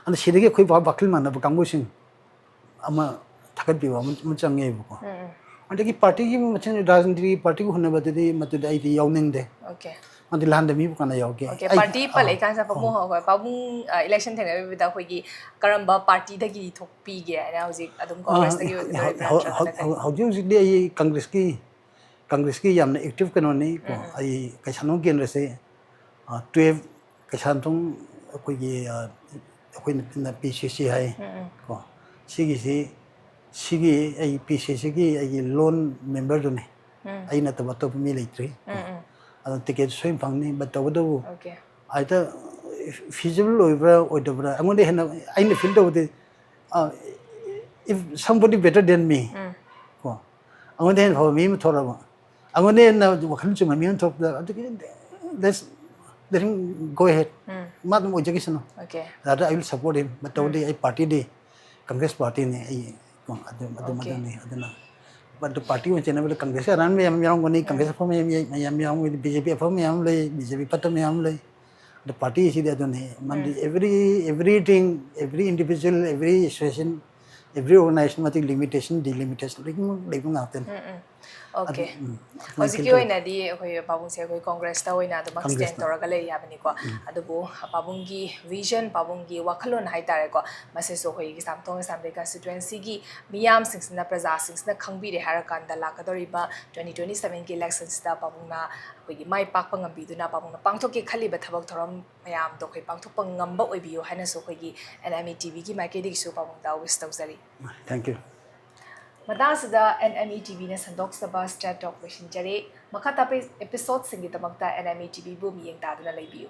ꯑꯗ ꯁꯤꯗꯒꯤ ꯑꯩꯈꯣꯏ ꯋꯥ-, ꯋꯥꯈꯜ ꯃꯥꯟꯅꯕ ꯀꯥꯡꯕꯨꯁꯤꯡ ꯑꯃ ꯊꯥꯒꯠꯄꯤꯕ ꯑꯃ, ꯑꯃ ꯆꯪꯉꯦꯕꯀꯣ꯫ ꯑꯗꯒꯤ partyꯒꯤ ꯃꯁꯦꯟ, ꯔꯥꯖꯅꯤꯇꯤꯒꯤ partyꯒꯤ ꯍꯨꯟꯅꯕꯗꯨꯗꯤ ꯃꯗꯨꯗꯤ ꯑꯩꯗꯤ ꯌꯥꯎꯅꯤꯡꯗꯦ꯫ Okay. ꯃꯗꯨ ꯂꯥꯟꯗ ꯃꯤꯕꯨ ꯀꯅꯥ ꯌꯥꯎꯒꯦ? Okay, ꯑꯩ- party ꯄꯜꯂꯛꯏꯀꯥꯟꯁꯤꯗ ꯄꯥꯕꯨꯡ ꯍꯣꯏ, ꯄꯥꯕꯨꯡ, ꯑ, election ꯊꯦꯡꯅꯕꯤꯕꯗ ꯑꯩꯈꯣꯏꯒꯤ ꯀꯔꯝꯕ partyꯗꯒꯤ ꯊꯣꯛꯄꯤꯒꯦ ꯍꯥꯏꯅ ꯍꯧꯖꯤꯛ ꯑꯗꯨꯝ ꯑ, Congressꯇꯒꯤ ꯑꯣꯏꯕꯤꯗꯣꯏꯕ꯭ꯔꯥ ꯍꯧ-, ꯅꯠꯇ꯭ꯔꯒ ꯍꯧ-, ꯀꯔꯤ? ꯍꯧ-, ꯍꯧꯖꯤꯛ ꯍꯧꯖꯤꯛꯇꯤ ꯑꯩ Congressꯀꯤ, Congressꯀꯤ ꯌꯥꯝꯅ active ꯀꯩꯅꯣꯅꯤ ꯀꯣ꯫ ꯑꯩ ꯀꯩꯁꯥꯝꯊꯣꯡ ꯀꯦꯟꯗ꯭ꯔꯁꯦ, ꯑ, twelve ꯀꯩꯁꯥꯝꯊꯣꯡ ꯑꯩꯈꯣꯏꯒꯤ, ꯑ, ꯑꯩꯈꯣꯏꯅ ꯄꯤ ꯁꯤ ꯁꯤ ꯍꯥꯏ ꯀꯣ꯫ ꯁꯤꯒꯤꯁꯤ, ꯁꯤꯒꯤ ꯑꯩ ꯄꯤ ꯁꯤ ꯁꯤꯒꯤ ꯑꯩꯒꯤ lone memberꯗꯨꯅꯤ꯫ ꯑꯩ ꯅꯠꯇꯕ ꯑꯇꯣꯞꯄ ꯃꯤ ꯂꯩꯇ꯭ꯔꯤ꯫ ꯑꯗꯨ ticket ꯁꯣꯏꯅ ꯐꯪꯅꯤ, but ꯇꯧꯕꯇꯕꯨ Okay. ꯍꯦꯛꯇ feasible ꯑꯣꯏꯕ꯭ꯔꯥ ꯑꯣꯏꯗꯕ꯭ꯔꯥ, ꯑꯩꯉꯣꯟꯗ ꯍꯦꯟꯅ ꯑꯩꯅ feel ꯇꯧꯕꯗꯤ, ꯑ, if somebody better than me ꯀꯣ, ꯑꯩꯉꯣꯟꯗ ꯍꯦꯟꯅ ꯐꯕ ꯃꯤ ꯑꯃ ꯊꯣꯛꯂꯛꯑꯕ, ꯑꯩꯉꯣꯟꯗ ꯍꯦꯟꯅ ꯋꯥꯈꯜ ꯆꯨꯝꯕ ꯃꯤ ꯑꯃ ꯊꯣꯛꯂꯛꯄꯗ, ꯑꯗꯨꯒꯤ let's, let him go ahead, ꯃꯥ ꯑꯗꯨꯝ ꯑꯣꯏꯖꯈꯤꯁꯅꯨ, Okay. that I will support him, but ꯇꯧꯕꯗꯤ ꯑꯩ partyꯗꯤ Congress partyꯅꯤ ꯑꯩ ꯀꯣ, ꯑꯗꯨ, ꯑꯗꯨ, Okay. ꯑꯗꯨꯅꯤ꯫ ꯑꯗꯨꯅ ꯑꯗꯨ ꯄꯥꯔꯇꯤ ꯑꯣꯏꯅ ꯆꯦꯟꯅꯕꯗ ꯀꯪꯒ꯭ꯔꯦꯁ ꯑꯔꯥꯟꯕ ꯌꯥꯝ ꯌꯥꯎꯔꯝꯒꯅꯤ, ꯀꯪꯒ꯭ꯔꯦꯁ ꯑꯐꯕ ꯃꯌꯥꯝ, ꯃꯌꯥꯝ ꯌꯥꯎꯔꯝꯒꯅꯤ, ꯕꯤ ꯖꯦ ꯄꯤ ꯑꯐꯕ ꯃꯌꯥꯝ ꯂꯩ, ꯕꯤ ꯖꯦ ꯄꯤ ꯐꯠꯇꯕ ꯃꯌꯥꯝ ꯂꯩ꯫ ꯑꯗꯣ ꯄꯥꯔꯇꯤꯁꯤꯗꯤ ꯑꯗꯨꯅꯤ, ꯃꯔꯝꯗꯤ every, everything, every individual, every association, every organization ꯃꯇꯤꯛ limitation, delimitation ꯂꯣꯏꯅꯃꯛ ꯂꯩꯕ ꯉꯥꯛꯇꯅꯤ꯫ ꯑꯣꯀꯦ꯫ ꯎꯝ, ꯍꯧꯖꯤꯛꯀꯤ ꯑꯣꯏꯅꯗꯤ ꯑꯩꯈꯣꯏ ꯄꯥꯕꯨꯡꯁꯦ ꯑꯩꯈꯣꯏ ꯀꯪꯒ꯭ꯔꯦꯁꯇ ꯑꯣꯏꯅ ꯑꯗꯨꯃꯛ ꯁ꯭ꯇꯦꯟ ꯀꯪꯒ꯭ꯔꯦꯁꯇ꯫ ꯇꯧꯔꯒ ꯂꯩꯔꯤ ꯍꯥꯏꯕꯅꯤꯀꯣ꯫ ꯑꯗꯨꯕꯨ ꯄꯥꯕꯨꯡꯒꯤ ꯚꯤꯖꯟ, ꯄꯥꯕꯨꯡꯒꯤ ꯋꯥꯈꯜꯂꯣꯟ ꯍꯥꯏꯇꯥꯔꯦꯀꯣ, ꯃꯁꯤꯁꯨ ꯑꯩꯈꯣꯏꯒꯤ ꯀꯩꯁꯥꯝꯊꯣꯡ ꯑꯦꯁꯦꯝꯕ꯭ꯂꯤ ꯀꯟꯁꯇꯤꯇ꯭ꯋꯦꯟꯁꯤꯒꯤ ꯃꯤꯌꯥꯝꯁꯤꯡꯁꯤꯅ, ꯄ꯭ꯔꯖꯥꯁꯤꯡꯁꯤꯅ ꯈꯪꯕꯤꯔꯦ ꯍꯥꯏꯔꯀꯥꯟꯗ ꯂꯥꯛꯀꯗꯧꯔꯤꯕ ꯇ꯭ꯋꯦꯟꯇꯤ ꯇ꯭ꯋꯦꯟꯇꯤ ꯁꯕꯦꯟꯒꯤ ꯏꯂꯦꯛꯁꯟꯁꯤꯗ ꯄꯥꯕꯨꯡꯅ ꯑꯩꯈꯣꯏꯒꯤ ꯃꯥꯏ ꯄꯥꯛꯄ ꯉꯝꯕꯤꯗꯨꯅ, ꯄꯥꯕꯨꯡꯅ ꯄꯥꯡꯊꯣꯛꯀꯦ ꯈꯜꯂꯤꯕ ꯊꯕꯛ ꯊꯧꯔꯝ ꯃꯌꯥꯝꯗꯣ ꯑꯩꯈꯣꯏ ꯄꯥꯡꯊꯣꯛꯄ ꯉꯝꯕ ꯑꯣꯏꯕꯤꯌꯨ ꯍꯥꯏꯅꯁꯨ ꯑꯩꯈꯣꯏꯒꯤ ꯑꯦꯟ ꯑꯦꯝ ꯏ ꯇꯤ ꯚꯤꯒꯤ ꯃꯥꯏꯀꯩꯗꯒꯤꯁꯨ ꯄꯥꯕꯨꯡꯗ ꯋꯤꯁ ꯇꯧꯖꯔꯤ꯫ Thank you. ꯃꯇꯥꯡꯁꯤꯗ ꯑꯦꯟ ꯑꯦꯝ ꯏ ꯇꯤ ꯚꯤꯅ ꯁꯟꯗꯣꯛꯆꯕ ꯁ꯭ꯇ꯭ꯔꯦꯠ ꯇꯣꯛ ꯂꯣꯏꯁꯤꯟꯖꯔꯦ꯫ ꯃꯈꯥ ꯇꯥꯕ ꯑꯦꯄꯤꯁꯣꯗꯁꯤꯡꯒꯤꯗꯃꯛꯇ ꯑꯦꯟ ꯑꯦꯝ ꯏ ꯇꯤ ꯚꯤꯕꯨ ꯃꯤꯠꯌꯦꯡ ꯇꯥꯗꯨꯅ ꯂꯩꯕꯤꯌꯨ꯫